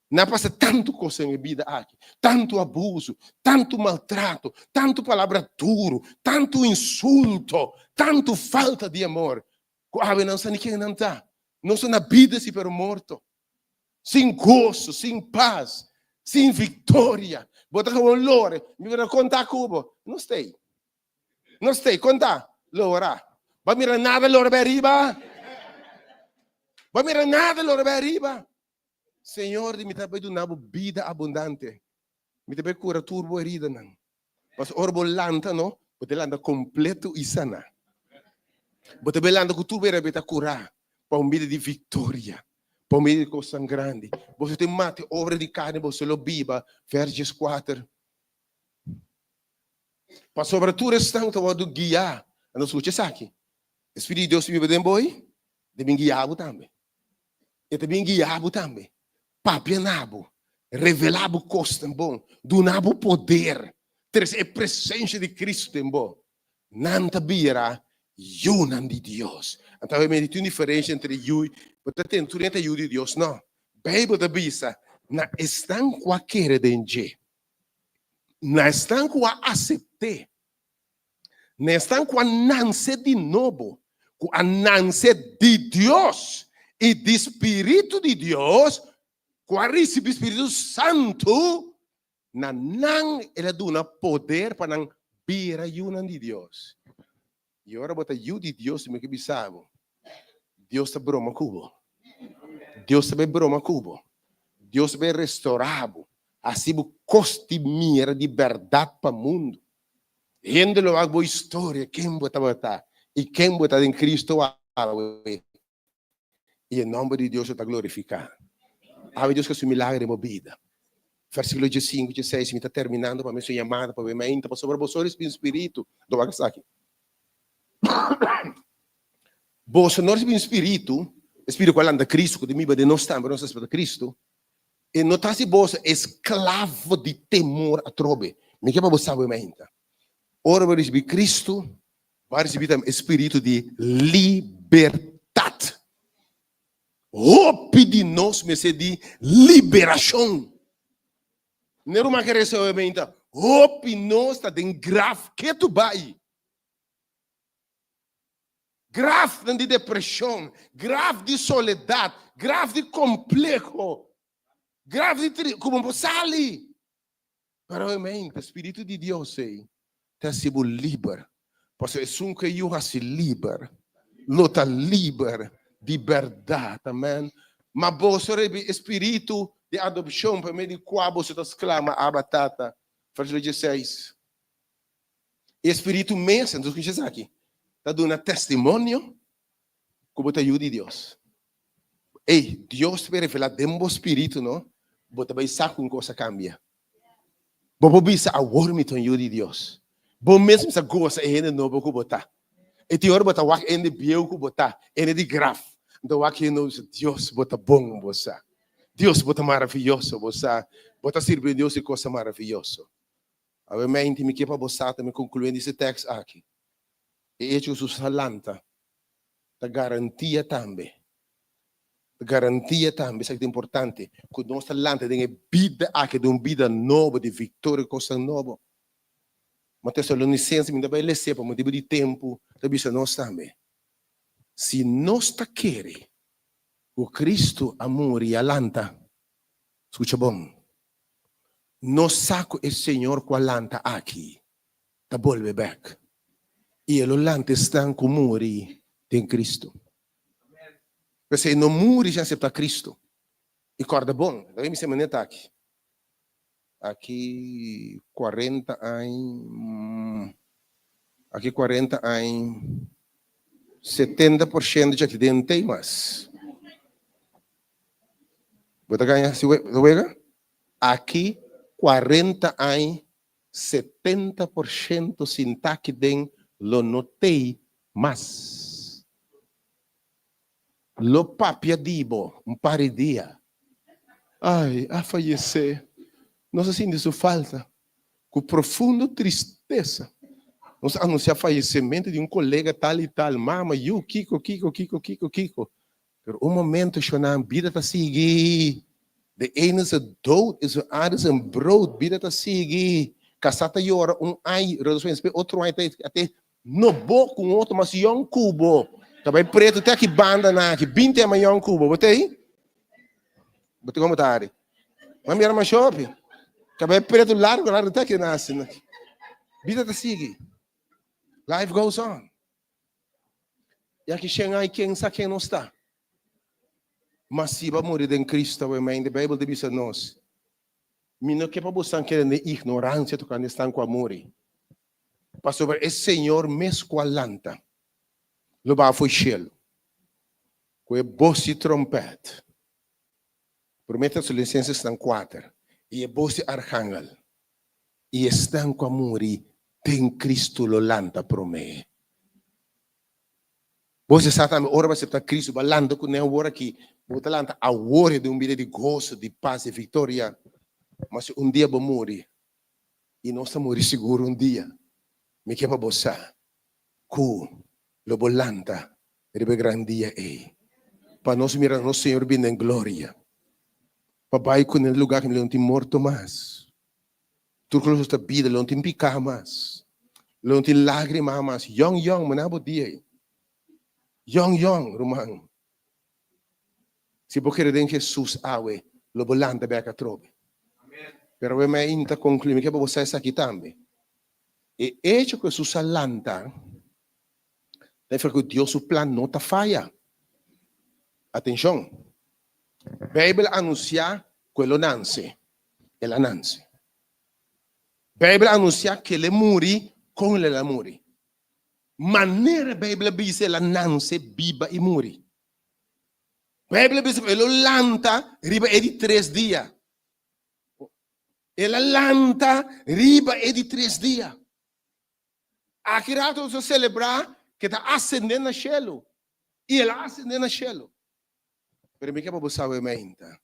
Nan a pasa tantu kos den e bida aki, tantu abusu, tantu maltrato, tantu palabra duru, tantu insulto, tantu falta di amor, ku awe nan sa ni ken nan ta. Nos ta na bida si pero morto, sin goso, sin pas, sin viktoria. Bo ta gewoon lora, mi por a konta ku bo, no stay, no stay, konta, lora. Bo a mira nada lora bai ariba? Bo a mira nada lora bai ariba? Señor di mi ta bai duna bo bida abundante. Mi ta bai kura tur bo heridanan. Pasobra ora bo lanta no, bo ta lanta kompleto i sana. Bo ta bai lanta ku tur bo herida bai ta kurá pa un bida di viktoria, pa un bida di kosnan grandi. Boso tin mata e obra di karni, boso lo biba, vers 14. Pasobra tur esnan ta wòrdu guiá. Anto skucha esaki, e Spiritu di Dios ta biba den bo i ta bin guiá bo tambe. E ta bin guia bo tambe, papia na bo, revelá bo kosnan bon, duna bo poder, trese e presensia di Kristu den bo. Nan ta bira yunan di Dios. Anto awe mester tin un diferensia entre yu i, bo ta tende tur hende ta yu di Dios? No. Beibel ta bisa, na esnan ku a kere den dje, na esnan ku a asept'é, Na esnan ku a nanse di nobo, ku a nanse di Dios i di Spiritu di Dios, ku a risibí Spiritu Santu, na nan el a duna poder pa nan bira yunan di Dios. I ora bo ta yu di Dios, mi ke bisa bo, Dios ta broma ku bo. Dios ta bai broma ku bo. Dios ta bai restorá bo, hasi bo kos di mira di bèrdat pa mundu. Hende lo wak bo historia, ken bo tabata i ken bo ta den Cristo awe, i e nomber di Dios lo ta glorifiká. Awe Dios ke hasi un milagro den bo bida. Versíkulo diesinku, dieseis, mi ta terminando pa mi su yamada pa bo mainta, pasobra boso risibí un spiritu. Lo wak esaki. Boso no risibí un spiritu, e spiritu ku a lanta Cristo, ku ta biba den nos tambe, nos ta spera Cristo. E no ta hasi boso esklavo di temor atrobe. Mi ke pa bo sabe mainta. Ora bo risibí Cristo, bo a risibí tambe e spiritu di libertat. Hopi di nos mester di liberashon. Ne ruman ke resa awe mainta, hopi nos ta den graf ketu bai. Grafnan di depreshon, graf di soledat, graf di kompleho, graf di tri, ku bo por sali. Pero obviamente, Spiritu di Dios ei ta hasi bo liber. Pasobra esun ku e Yu hasi liber, lo ta liber di bèrdat. Amen. Ma boso riba e spiritu di adopshon pa medio di kua boso ta sklama, Abba, Tata. Versíkulo dieseis. E spiritu mes, entonces skucha esaki, ta duna testimonio ku bo ta yu di Dios. Ey, Dios ta bai revelá den bo spiritu, no? Bo ta bai sa ku un kos a kambia. Bo por bisa, Awor mi ta un yu di Dios. Bo mes mester gosa e hende nobo ku bo ta. E tin ora bo ta wak e hende bieu ku bo ta, e hende di graf. Anto wak e hende nobo i bisa, Dios, bo ta bon, bo sa. Dios, bo ta maravioso, bo sa. Bo ta sirbi un Dios di kosnan maravioso. Awe meinti mi ke pa bo sa ta mi konkluendo ese tèks aki. E echo ku Jesús a lanta ta garantia tambe, ta garantia tambe, esaki ta importante, ku nos ta lanta den e bida aki, den un bida nobo, di viktoria, kosnan nobo. Ma Tesalonisense, mi ta bai les'é pa motibu di tempu, ta bisa nos tambe, si nos ta kere ku Kristu a muri i a lanta, skucha bon, nos sa ku e Señor ku a lanta aki ta bolbe bek i e lo lanta esnan ku muri den Kristu. P'esei no muri sin aseptá Kristu. I kòrda bon, ta mi semaneta aki, aki kuarenta aña, aki kuarenta aña, 70% dje aki den tei mas. Bo ta gaña si wega? Aki kuarenta aña 70% sinta aki den lo no tei mas. Lo papia di bo un par di dia. Ai, a fayesé. Nos a sinti su falta. Ku profundo tristesa nos a anunsiá fayesementu di un kolega tal i tal, mama, yu, kiko, kiko, kiko, kiko, kiko. Pero un momento shonnan, bida ta sigui. De ene ze dood is de ander zijn brood. Bida ta sigui. Kasá ta yora un ai, despues otro ai ta te no bo ku un otro mas yòn ku bo. Ta bai pretu te aki banda nan aki, 20 aña mas yòn ku bo. Bo ta ei? Bo ta komo ta ari? Bo a mira mas shopi? Ta bai pretu largu largu te aki nan asina. Bida ta sigui. Life goes on. Ya ki shen ai ken sa ken nos ta. Ma si bo a muri den Cristo awe mainta, Bijbel ta bisa nos, Mi no ke pa bosan keda den ignorancia tocante esnan cu a muri, pasobra e Señor mes cu a lanta lo baha fo'i shelu cu e bos di trompet, Prome Tesalonicenses kuater, i e bos di arhangel, i esnan ku a muri den Kristu lo lanta promé. Bo sa tambe ora bo aseptá Kristu, bo a lanta kuné awor aki, bo ta lanta awor den un bida di goso, di pas, di viktoria. Ma si un dia bo muri, i nos ta muri sigur un dia, mi ke pa bo sa ku lo bo lanta riba e gran dia ei, pa nos mira nos Señor bini den gloria, pa bai kuné na lugá kaminda lo no tin morto mas. Tur ku nos ta bida, lo no tin piká mas, lo no tin lágrima mas. Yòn yòn, maná bo dia ei. Yòn yòn, ruman. Si bo kere den Hesus awe, lo bo lanta bèk atrobe. Pero awe mi a inta konkluí, mi ke pa bo sa esaki tambe. E echo ku Hesus a lanta, ta nifiká ku Dios su plan no ta faya. Atenshon! Beibel a anunsiá ku e lo nanse. El a nanse. Beibel a anunsiá ku el e muri, kon el a muri. Manera Beibel a bisa el a nanse, biba i muri. Beibel a bisa ku el lo lanta riba e di tres dia. El a lanta riba e di tres dia. Aki rato nos a selebrá ku e ta asendé na shelu. I el a asendé na shelu. Pero mi ke pa bo sabe mainta,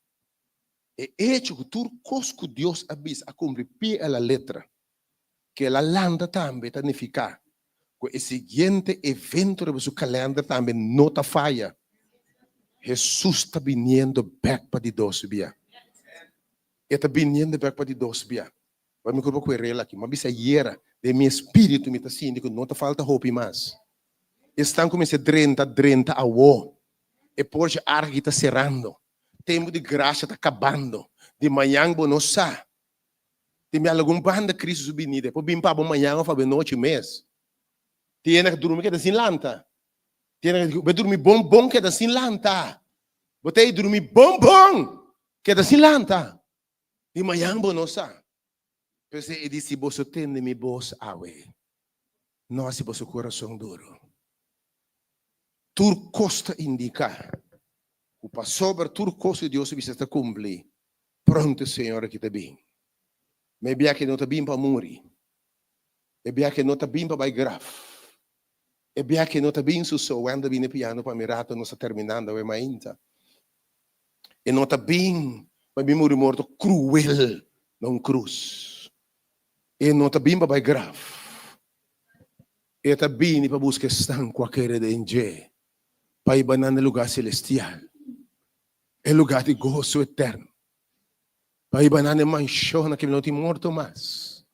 e echo ku tur kos ku Dios a bisa a kumpli pie a la letra, ku el a lanta tambe ta nifiká ku e siguiente evento riba su kalènder tambe no ta faya. Hesus ta biniendo bèk pa di dos bia. E ta biniendo bèk pa di dos bia. Bai mi kurpa ku e rel aki. Mi a bisa ayera, den mi espíritu mi ta sinti ku no ta falta hopi mas. Esnan ku mester drenta, drenta awo. E porchi arki ta serando. Tempu di grasia ta kabando. Di mañan bo no sa. Tin bia algun banda Cristo su binida. E por bin pa bo mañan of abenochi mes. Tin hende ka durmi keda sin lanta. Tin hende ka durmi bon bon keda sin lanta. Bo ta ei durmi bon bon keda sin lanta. Di mañan bo no sa. P'esei e di, Si boso tende mi bos awe, no hasi boso kurason duru. Tur kos ta indiká ku pasobra tur kos ku Dios a bisa ta kumpli, pronto e Señor aki ta bin. Ma e biaha no ta bin pa muri. E biaha no ta bin pa bai graf. E biaha no ta bin su so. Wenda bini piano pa mi rato, nos ta terminando awe mainta. E no ta bin pa bin muri morto kruel na un krus. E no ta bin pa bai graf. E ta bini pa buska esnan ku a kere den dje, pa hiba nan na e lugá selestial, e lugá di goso eterno, pa hiba nan na e manshonnan ku no tin morto mas.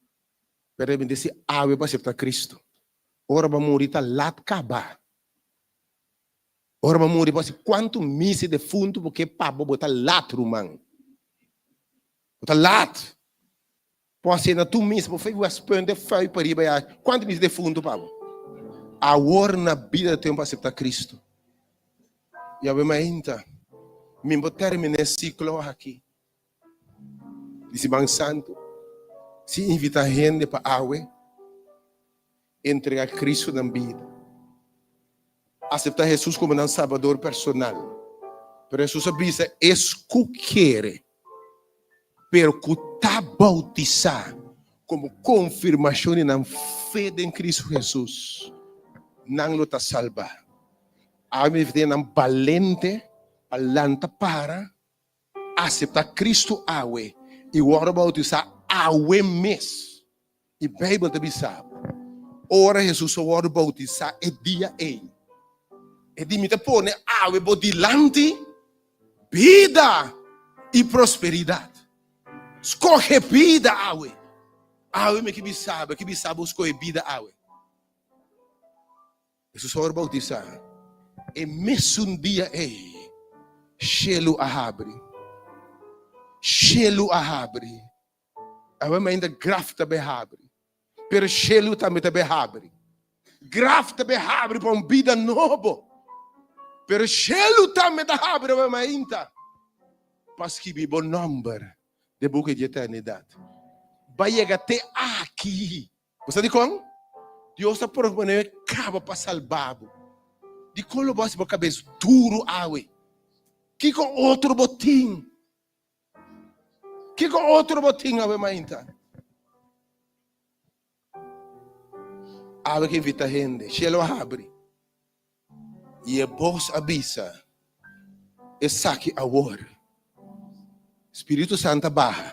Pero e bendisi awe pa aseptá Kristu. Ora bo a muri ta lat kaba. Ora bo muri bo hasi kuantu misa e defuntu bo ke pa bo, bo ta lat ruman. Bo ta lat. Bo hasi na tur misa, bo fai Westpunt e fui pariba ya, kuantu misa defuntu pa bo? Awor na bida ta tempu asepta Kristu. Yahweh mainta, mi bo termina e siklo aki di siman santu sin invita hende pa awe. Entrega Cristo nan bida. Acepta Jesus como nan Salbador personal. Pero Jesus a bisa, Es cu kere, pero cu ta bautisa como confirmacion di nan fe den Cristo Jesus, nan lo ta salba. Awe mi mester nan balente pa lanta para, acepta Cristo awe y worde bautisa awe mes. E Bijbel ta bisa bo, ora Hesus a wòrdu boutisá e dia ei, e di, Mi ta pone awe bo dilanti bida i prosperidat. Skohe bida awe. Awe mi ke bisa bo, ke bisa bo skohe bida awe. Hesus a wòrdu boutisá e mesun dia ei. Shelu a habri. Shelu a habri. Awe mainta graf ta be habri, pero shelu tambe ta be habri. Graf ta be habri pa un bida nobo, pero shelu tambe ta habri awe mainta pa skibi bo nomber den buki di eternidat. Ba yega te aki. Bo sa dikon? Dios ta proponé e kaba pa salba bo. Dikon lo bo hasi bo kabes duru awe? Kiko otro bo tin? Kiko otro bo tin awe mainta? Awe ke invita hende, shelo a habri. I e bos a bisa, Esaki awor. Spiritu Santu a baha.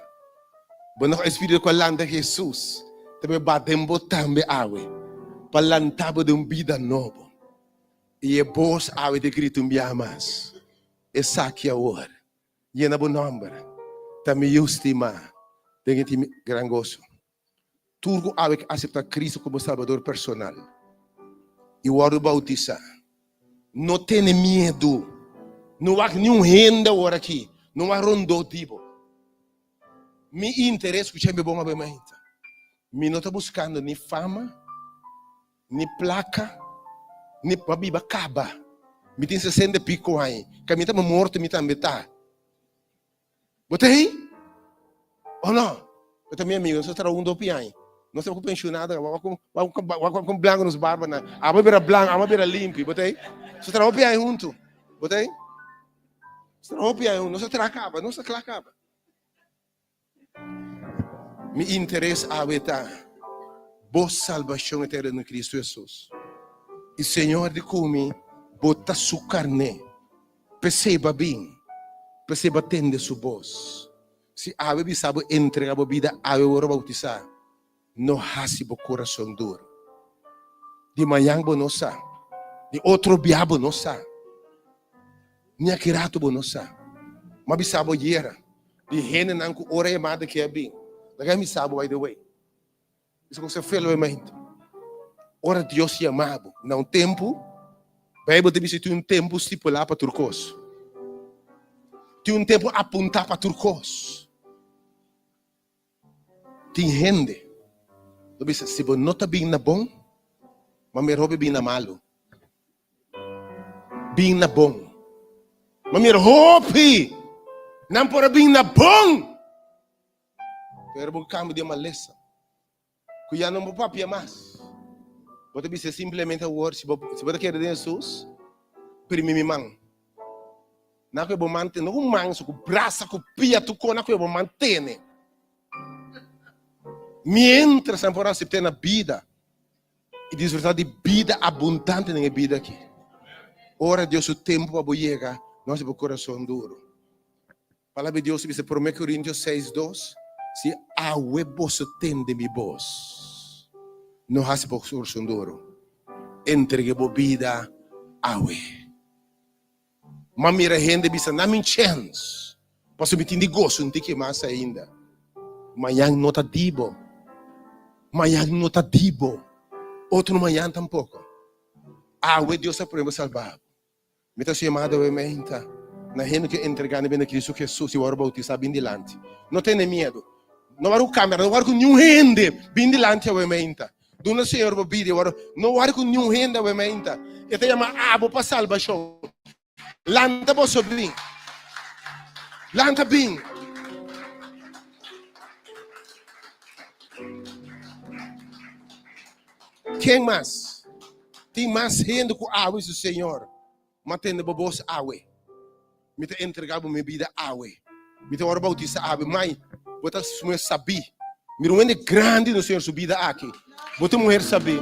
Bo no e spiritu ku a lanta Jesus ta be ba den bo tambe awe pa lanta bo den un bida nobo. I e bos awe ta grita un biaha mas, Esaki awor. Yena bo nòmber ta mi yu stimá den e tin gran goso. Tur ku awe ke aseptá Kristu komo Salbador personal i wòrdu boutisá, no tene miedu. No wak niun hende awor aki, no wak rondó di bo. Mi interes, skucha mi bon awe mainta, mi no ta buskando ni fama, Ni plaka, ni pa biba kaba. Mi tin sesenta i piko aña. Kaminda mi morto mi tambe ta. Bo ta hei? O no? Bo ta mi amigo, nos a traha un dopi aña. Nos ta ku pensionado, wak ku blanco nos barba nan. Abo bira blanco, abo bira limpi. Bo ta hei? Nos a traha hopi aña hunto. Bo ta hei? Nos a traha hopi aña hunto. Nos a traha kaba, nos a kla kaba. Mi interes awe ta bo salbashon eterno den Kristu Hesus. I Señor di ku mi, bo ta su karné. P'esei bo a bin, p'esei bo a tende su bos. Si awe bisa bo entrega bo bida awe ora boutisá, no hasi bo kurason duru. Di mañan bo no sa, di otro bia bo no sa, ni aki ratu bo no sa. M'a bisa bo yera. Di hendenan ku ora yamada ke a bin. Laga mi sa bo by the way. Bisa ku se felo e mente. Ora Dios yama bo na un tempu. Bijbel ta bisa tin un tempu stipulá pa tur kos. Tin un tempu apuntá pa tur kos. Tin hende ta bisa si bo no ta bin na bon, ma mihor bo bin na malu. Bin na bon. Ma mira hopi nan por a bin na bon. Pero bo cambia di malesa. Ku ya no bo papia mas. Bo ta bisa simplemente awor si bo si bo ta kere den Jesus, primi mi man. Na ku bo man tene, no ku man so ku brasa ku pia tu kona ku bo man tene. Mientras nan por asept'é na bida i disfrutá di bida abundante den e bida aki. Ora Dios su tempu pa bo yega, no hasi bo kurason duru. Palabra di Dios ta bisa Promé Korintios seis dos, Si awe boso tende mi bos, no hasi bo kurason duru. Entrega bo bida awe. M'a mira hende bisa, Na mi chèns, pasobra mi tin di goso un tiki mas ainda. Mañan no ta di bo. Mañan no ta di bo. Otro mañan tampoko. Awe Dios ta prueba salba bo. Mi ta su yamada awe meinta na hende ku entregá nan bida na Kristu Hesus i wòrdu boutisá bin dilanti. No tene miedu. No wòrdu ku kamera, no wòrdu ku niun hende. Bin dilanti awe meinta. Duna Señor bo bida i wòrdu. No wòrdu ku niun hende awe meinta. E ta yama abo pa salbashon. Lanta boso bin. Lanta bin. Ken mas? Tin mas hende ku awe su Señor. Ma tende bo bos awe. Mi ta entrega bo mi bida awe. Mi ta wòrdu bautisa awe. Mai, bo ta muher sabí. Mira un hende grandi no Señor su bida aki. Bo ta muher sabí.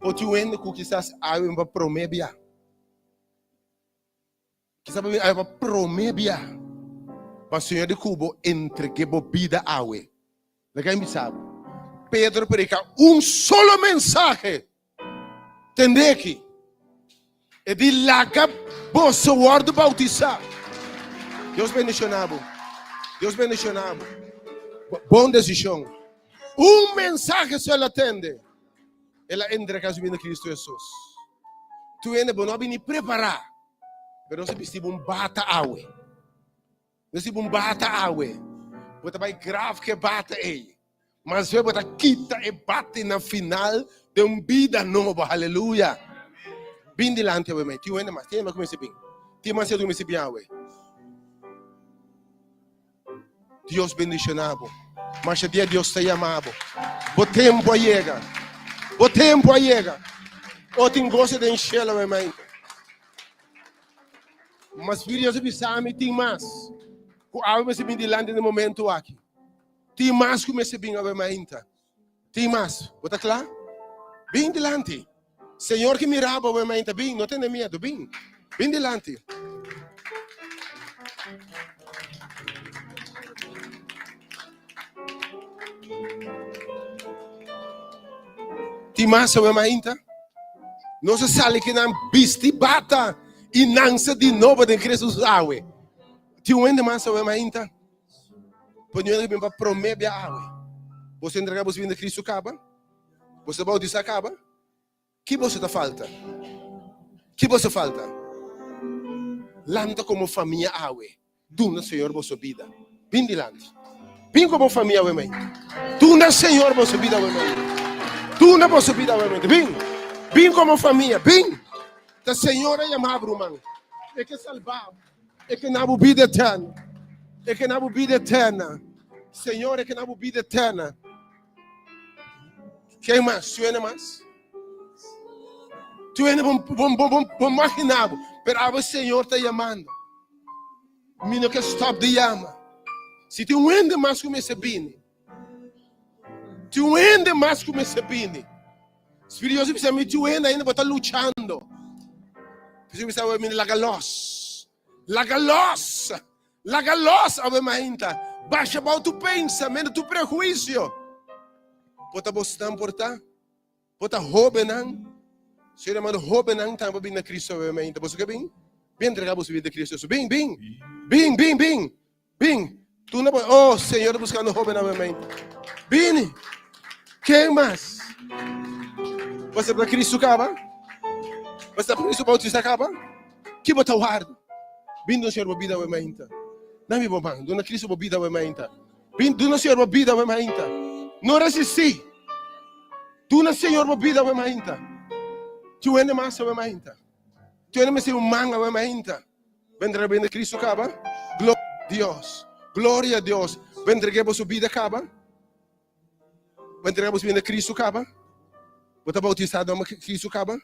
O tin un hende ku kisas awe pa promé bia. Kisa pa mi awe pa promé bia. Pa Señor di ku bo entregué bo bida awe. Laga mi bisa bo. Pedro predica un solo mensahe. Tende aki. E di laga boso wòrdu bautisá. Dios bendishoná bo. Dios bendishoná bo. Bon desishon. Un mensahe so el a tende. El a entrega su bida na Cristo Hesus. Tu hende bo no a bini prepará, pero nos a bisti bo un bata awe. Nos bisti bo un bata awe. Bo ta bai graf ku e bata ei. Mas despues bo ta kita e bata na final den un bida nobo. Haleluya! Bin dilanti awe, mei. Tin un hende mas. Tin hende mas ku mester bin. Tin mas hende ku mester bin awe. Dios bendiciona bo. Masha dia Dios ta yama bo. Bo tempo a yega. Bo tempo a yega. O tin goso den shelo mi mai. Mas Spiritu Dios bisa mi tin mas. Ku awe mester bin dilanti den momento aki. Tin mas ku mester bin awe mainta. Tin mas. Bo ta kla? Bin dilanti. Señor ke mira bo awe mainta. Bin, no tene miedu. Bin. Bin dilanti. Tin mas awe mainta? Nos a sali ki nan bisti bata i nansa di nobo den Cristo awe. Tin un hende mas awe mainta? Pone bin pa promé bia awe. Boso entrega boso bida na Cristo kaba? Boso ta bautisa kaba? Ki boso ta falta? Ki boso falta? Lanta komo famia awe. Duna Señor boso bida. Bin dilanti. Bin komo famia awe mei. Duna Señor boso bida awe mei. Duna boso bida awe mei. Bin. Bin komo famia. Bin. Ta Señor a yama bo, ruman. E ke salba bo. E ke na bo bida eterna. E ke na bo bida eterna. Señor, e ke na bo bida eterna. Ken mas? Suena mas? Tu ene bom bom bom bom bom imaginabo, pero abo Señor ta llamando. Mi no ke stop di llama. Si tin un hende mas ku mester bini. Tin un hende mas ku mester bini. Spiritu Dios bisa mi tin un hende ainda bo ta luchando. Spiritu bisa mi laga los. Laga los. Laga los awe mainta. Basha bou tu pensamento, tu prehuisio. Bo ta bosnan por ta? Bo ta hóbennan? Señor amado, hóbennan tambe bin na Cristo awe mainta. Boso ke bin? Bin entrega boso bida na Cristo. Bin, bin. Bin, bin, bin. Bin. Duna bo, oh, Señor ta buskando hóbennan awe. Bini. Ken mas? Bo aseptá Kristu kaba? Bo aseptá Kristu boutisá kaba? Ki bo ta warda? Bin duna Señor bo bida awe mainta. Dami bo man. Duna Kristu bo bida awe mainta. Bin duna Señor bo bida awe mainta. No resistí. Duna Señor bo bida awe mainta. Tin un hende mas awe mainta. Tin un hende mester un man awe mainta. Bo entrega bida na Cristo caba? Gloria a Dios. Gloria a Dios. Bo entrega boso bida caba? Bo entrega boso bida na Cristo caba? Bo ta bautizado na Cristo caba?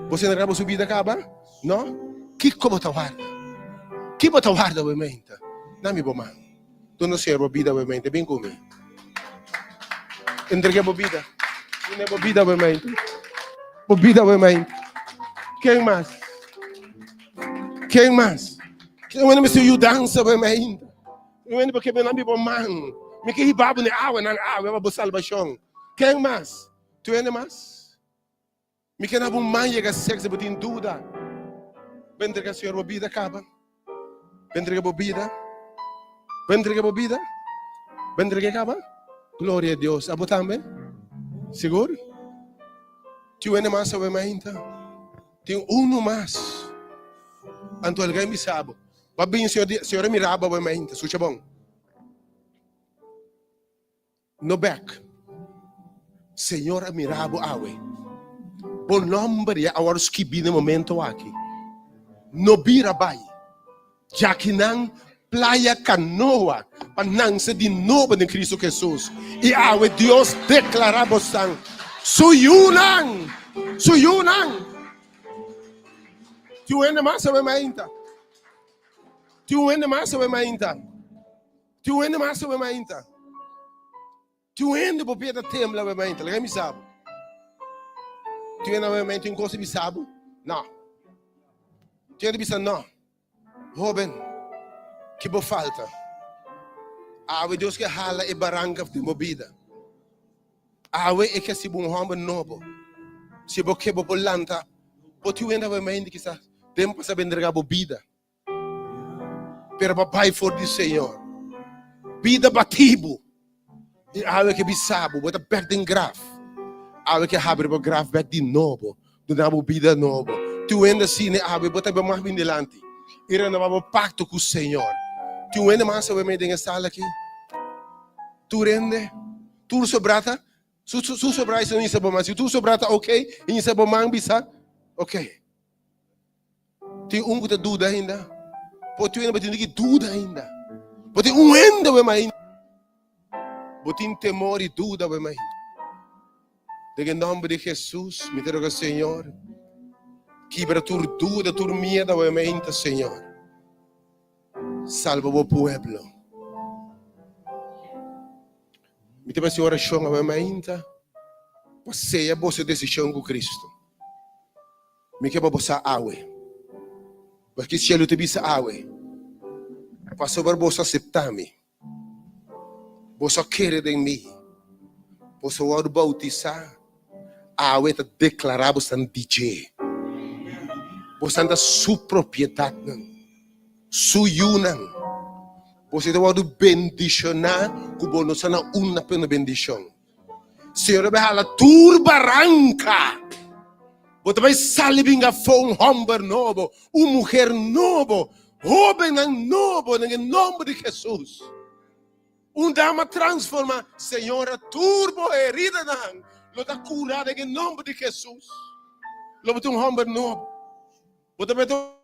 Bo entrega boso bida caba? No? Kiko bo ta warda? Ki bo ta warda bo mente? Dami bo man. Duna Señor bo bida bo mente. Bin cu mi. Entrega bo bida. Duna bo bida bo mente. Bo bida bo mente. Ken mas? Ken mas? Ken mas mester yudansa bo mente? Ken mas porque mi bo man? Mi ke hiba bo ne awa nan awa pa bo salvacion. Ken mas? Tu ene mas? Mi ke na bo man yega seks bo tin duda. Bo entrega Señor bo bida kaba. Bo entrega bo bida. Bo entrega bo bida. Bo entrega kaba. Gloria a Dios. Abo tambe? Sigur? Tin un mas awe mainta. Tin uno mas. Anto algen bisa bo. Ba bin Señor, Señor mira bo awe mainta. Escucha bon. No bek. Señor a mira bo awe. Bo nomber ya a wòrdu skibí na e momento aki. No bira bai. Djakinan Playa Canoa pa nanse di nobo den Cristo Jesus. I awe Dios deklará bosan su yunan. Su yunan. Tin un hende mas awe mainta. Tin un hende mas awe mainta. Tin un hende mas awe mainta. Tin un hende bo pie ta tembla awe mainta. Laga mi sa bo. Tin hende awe mainta tin un kos di bisa bo? No. Tin hende bisa no. Hoben, ki bo falta? Awe Dios ke hala e baranka den bo bida. Awe e ke hasi bo un homber nobo. Si bo ke bo por lanta, bo tin un hende awe mainta kisas den pasa bo entrega bo bida. Pero pa bai for di Señor. Bida batibu. I awe ke bisa bo, bo ta bek den graf. Awe ke habri bo graf bek di nobo, duna bo bida nobo. Tin un hende asina awe, bo ta bin mas bin dilanti i renova bo pakto ku Señor. Tin un hende mas awe mei den e sala aki? Tur hende? Tur sobrá ta? Su, su, su sobrá i no bo man. Si tur sobrá ta ok, i bo man bisa, ok. Tin un ku ta duda ainda? Por tin hende tin ki duda ainda. Por tin un hende we ainda. Bo tin temor i duda we ainda. Den e nomber di Jesus, mi ta roga Señor, kibra tur duda, tur miedo we ainda, Señor. Salva bo pueblo. Mi ta hasi orashon awe mainta pa seya boso desishon ku Kristu. Mi ke pa bo sa awe. Paske cielo ta bisa awe, Pasobra boso aseptá mi, boso a kere den mi, boso a wòrdu boutisá, awe ta deklará bosan di dje. Bosan ta su propiedatnan, su yunan. Boso ta wòrdu bendishoná ku bo no sa na unda pone bendishon. Señor a bai hala tur baranka. Bo ta bai sali bin afó un homber nobo, un muher nobo, hóbennan nobo den e nomber di Hesus. Un dama transformá. Señora, tur bo heridanan lo ta kurá den e nomber di Hesus. Lo bo ta un homber nobo. Bo ta bai ta.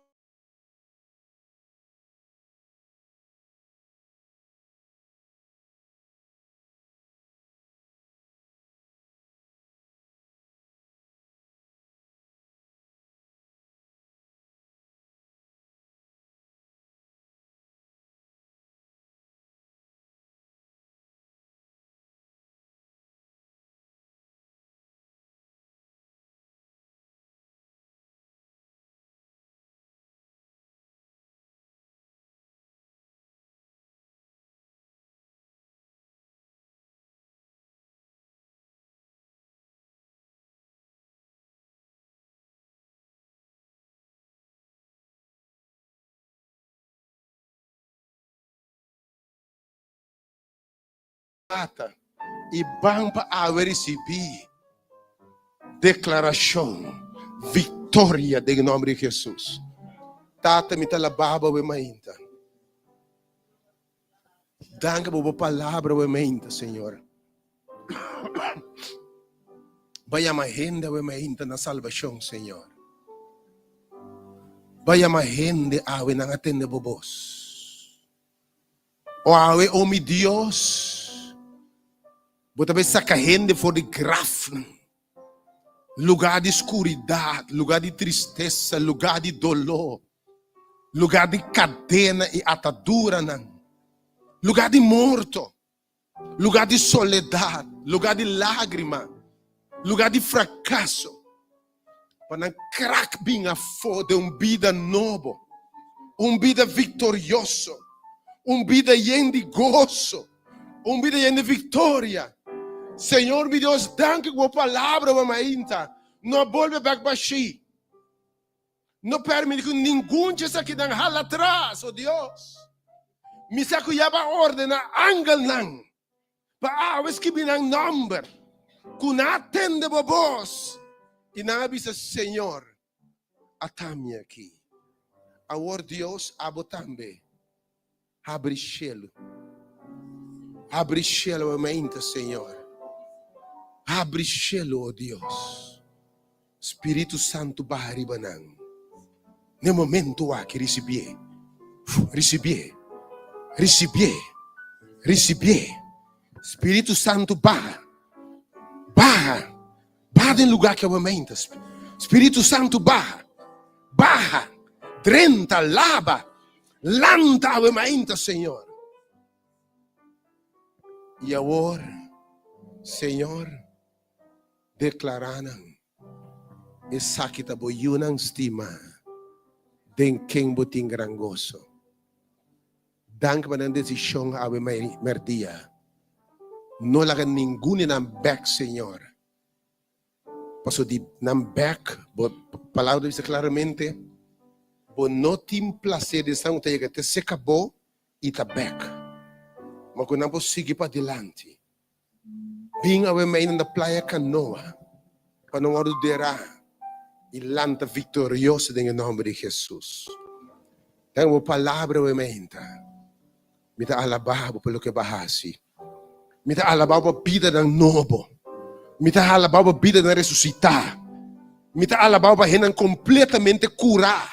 Tata i ban pa awe risibí deklarashon viktoria den nòmber di Hesus. Tata mi ta alabá bo awe mainta. Danki pa bo palabra awe mainta, Señor. Bo a yama hende awe mainta na salbashon, Señor. Bo a yama hende awe nan a tende bo bos. O awe, o mi Dios, bo ta bay saca hende for di grafnan, lugar di scuridad, lugar di tristesa, lugar di dolor, lugar di cadena y ataduranan, lugar di morto, lugar di soledad, lugar di lagrima, lugar di fracaso, pa nan krak bin afó den un bida nobo, un bida viktorioso, un bida yen di goso, un bida yen di viktoria. Señor mi Dios, danki ku bo palabra bo mainta no a bolbe bèk bashí. No permiti ku ningun dje esakinan hala atras, o Dios. Mi sa ku ya bo a ordená angelnan Pa awe skibi nan nòmber, ku nan a tende bo bos i nan a bisa, Señor, ata mi aki. Awor, Dios, abo tambe habri shelu. Habri shelu awe mainta, Señor. Habri shelu, o Dios. Spiritu Santu baha riba nan. N'e momentu aki risibié, risibié, risibié, risibié. Spiritu Santu baha, baha, baha den lugá ki awe meinta. Spiritu Santu baha, baha, drenta, laba, lanta awe mainta, Señor. I awor, Señor. Deklará nan, Esaki ta bo yunan stimá, den ken bo tin gran goso. Dank pa nan desishon awe mèrdia. No laga ningun di nan bèk, Señor. Paso di nan bèk, bo Palabra ta bisa klaramente, Bo no tin plaser di esnan ku ta yega te seka bo i ta bèk, ma ku nan por sigui padilanti. Bin awe mei na Playa Canoa pa nan wòrdu derá i lanta viktorioso den e nòmber di Hesus. Den bo palabra awe meinta, mi ta alabá bo pa loke bo a hasi. Mi ta alabá bo pa bidanan nobo. Mi ta alabá bo pa bidanan resusitá. Mi ta alabá bo pa hendenan kompletamente kurá.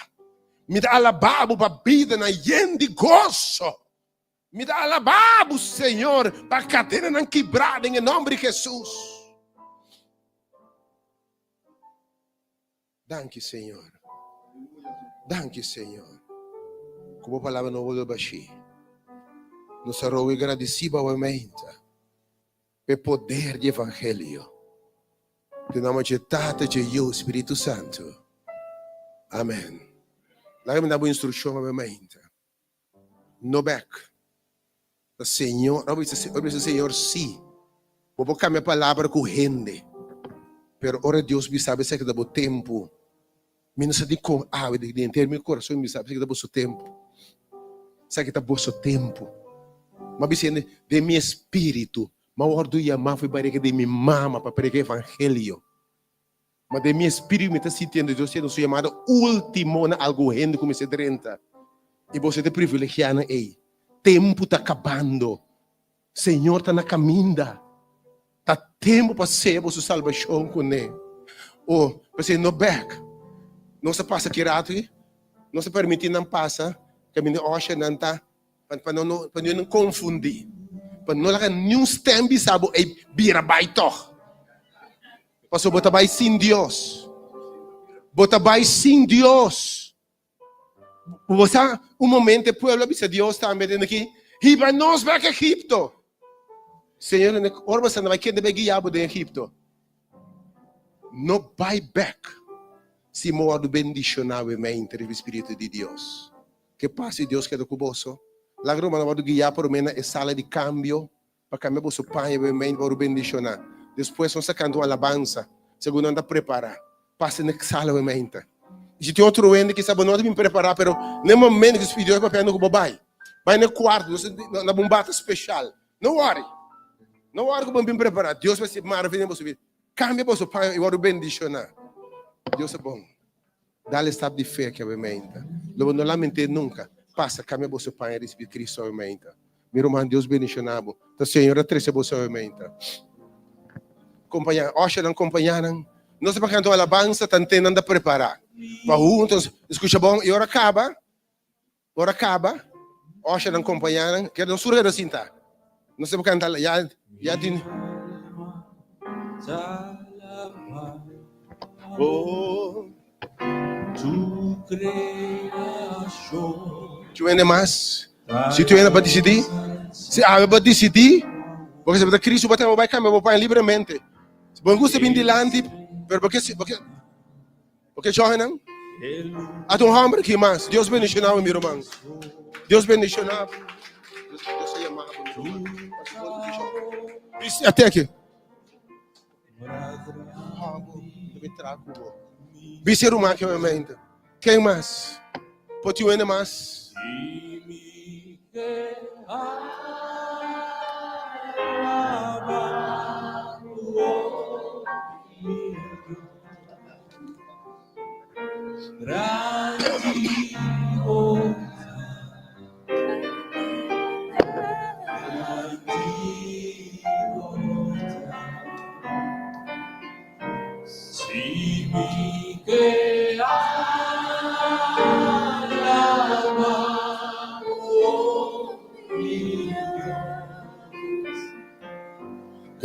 Mi ta alabá bo pa bidanan yen di goso. Mi ta alabá bo, Señor, pa kadenanan kibrá den e nòmber di Hesus. Danki, Señor. Danki, Señor. Ku bo palabra no bolbe bashí. Nos ta roga i gradisí bo awe meinta pa e poder di evangelio. Den nòmber dje Tata, dje Yu, Spiritu Santu. Amen. Laga mi da bo instrukshon awe meinta. No bek. Ta Señor, ora bo bisa, ora bo bisa Señor sí, bo por cambia palabra cu hende, pero ora Dios bisa bo esaki ta bo tempo, mi no sa dicon awe di henter mi corazon mi bisa esaki ta boso tempo, esaki ta boso tempo. Mi a bisa hende, den mi espiritu, mi a wordo yama for e barriga di mi mama pa predica evangelio. Ma den mi espíritu mi ta sintiendo Dios haciendo su llamada último na algun hende cu mester drenta. Y boso ta e privilegianan ey. Tempo ta cabando. Señor ta na caminda. Ta tempo pa sea boso salbacion cu ne. Oh, p'esey no bek. Nos a pasa ki rato ey. Nos a permiti nan pasa caminda ushernan ta Pa no no pa no konfundí. Pa no laga niun stèm bisa bo, ey, bira bai tòg. Pasobra bo ta bai sin Dios. Bo ta bai sin Dios. Bo sa, un momento e pueblo a bisa Dios tambe den aki, hiba nos bek Egipto. Señor, ora bo sa na bai, kende bai guia bo den Egipto? No bai bek si bo wòrdu bendishoná we mente riba e Spiritu di Dios. Ke pas di Dios keda ku boso. Laga rumannan wòrdu guiá promé na e sala di kambio pa kambia boso paña pa e mente wòrdu bendishoná. Despues nos ta kanta un alabansa segun nan ta prepará. Pasa na e sala ku e mente. I si tin otro hende kisas bo no ta bin prepará pero na e momento ku Spiritu di Dios ta papiando ku bo bai. Bai na e kuarto, nos ta na un bata speshal. No wòri. No wòrdu ku bo bin prepará. Dios ta hasi maravia den boso bida. Kambia boso paña i wòrdu bendishoná. Dios ta bon. Dal e stap di fe aki awe meinta. Lo bo no lament'é nunka. Pasa, kambia boso paña i risibí Cristo awe meinta. Mi ruman, Dios bendishoná bo. Ta Señor a trese boso awe meinta. Kompañá, òshernan, kompañánan. Nos ta pa kanta un alabansa, tanten nan ta prepará. Pa huntos skucha bon i ora kaba, Ora kaba, oshernan kompañanan keda no sur keda sinta. No se por kanta ya ya tin. Oh. Tu hende mas? Si tu hende pa disidí, si awe bo disidí, porque si bo ta Cristo bo ta bai kambia bo paña libremente. Bo gusta bin dilanti, pero bo ke bo ke Bo ke jovennan? Ata un homber ki mas. Dios bendiciona bo, mi ruman. Dios bendiciona bo. Dios, Dios a yama bo, mi ruman. Hasi bon decision. Bis, ate aki. Habo, debe tra ku bo. Bis e ruman ki mente. Ken mas? Por tin wende mas?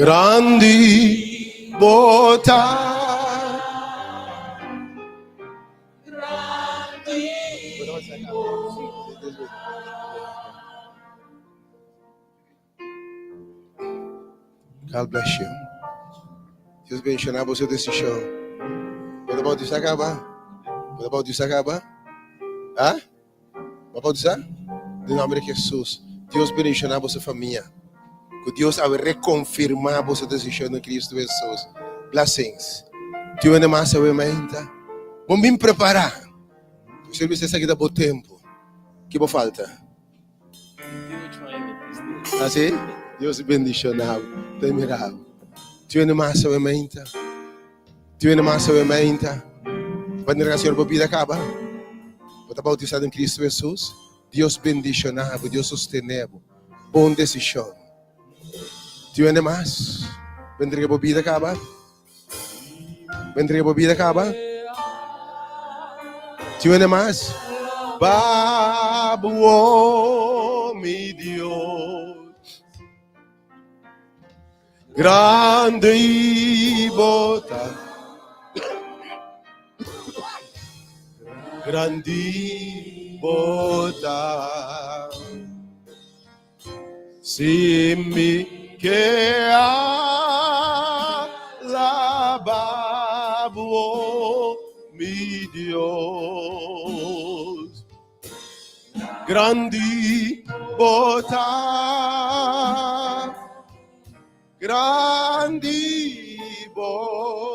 Grandi bo ta. God bless you. Dios bendiciona boso decision. Bo ta bautisa caba? Bo ta bautisa caba? Ha? Bo bautisa? Den nomber di Jesus. Dios bendiciona boso famia. Cu Dios awe reconfirma boso decision den Cristo Jesus. Blessings. Tin hende mas awe mainta? Bon bin prepara. Señor bisa esaki ta bo tempo. Ki bo falta? Así? Dios bendiciona bo. Te mira bo. Tin hende mas awe mainta? Tin hende mas awe mainta? Bo a entrega Señor bo bida caba? Bo ta bautisa den Cristo Jesus? Dios bendiciona bo. Dios sostene bo. Bon decision. Tin hende mas? Bo a entrega bo bida caba? Bo entrega bo bida caba? Tin hende mas? Babu, oh mi Dios. Grande y bota. Grandi bota. Si mi ke alaba bo, mi Dios. Grandi bo ta, grandi bo.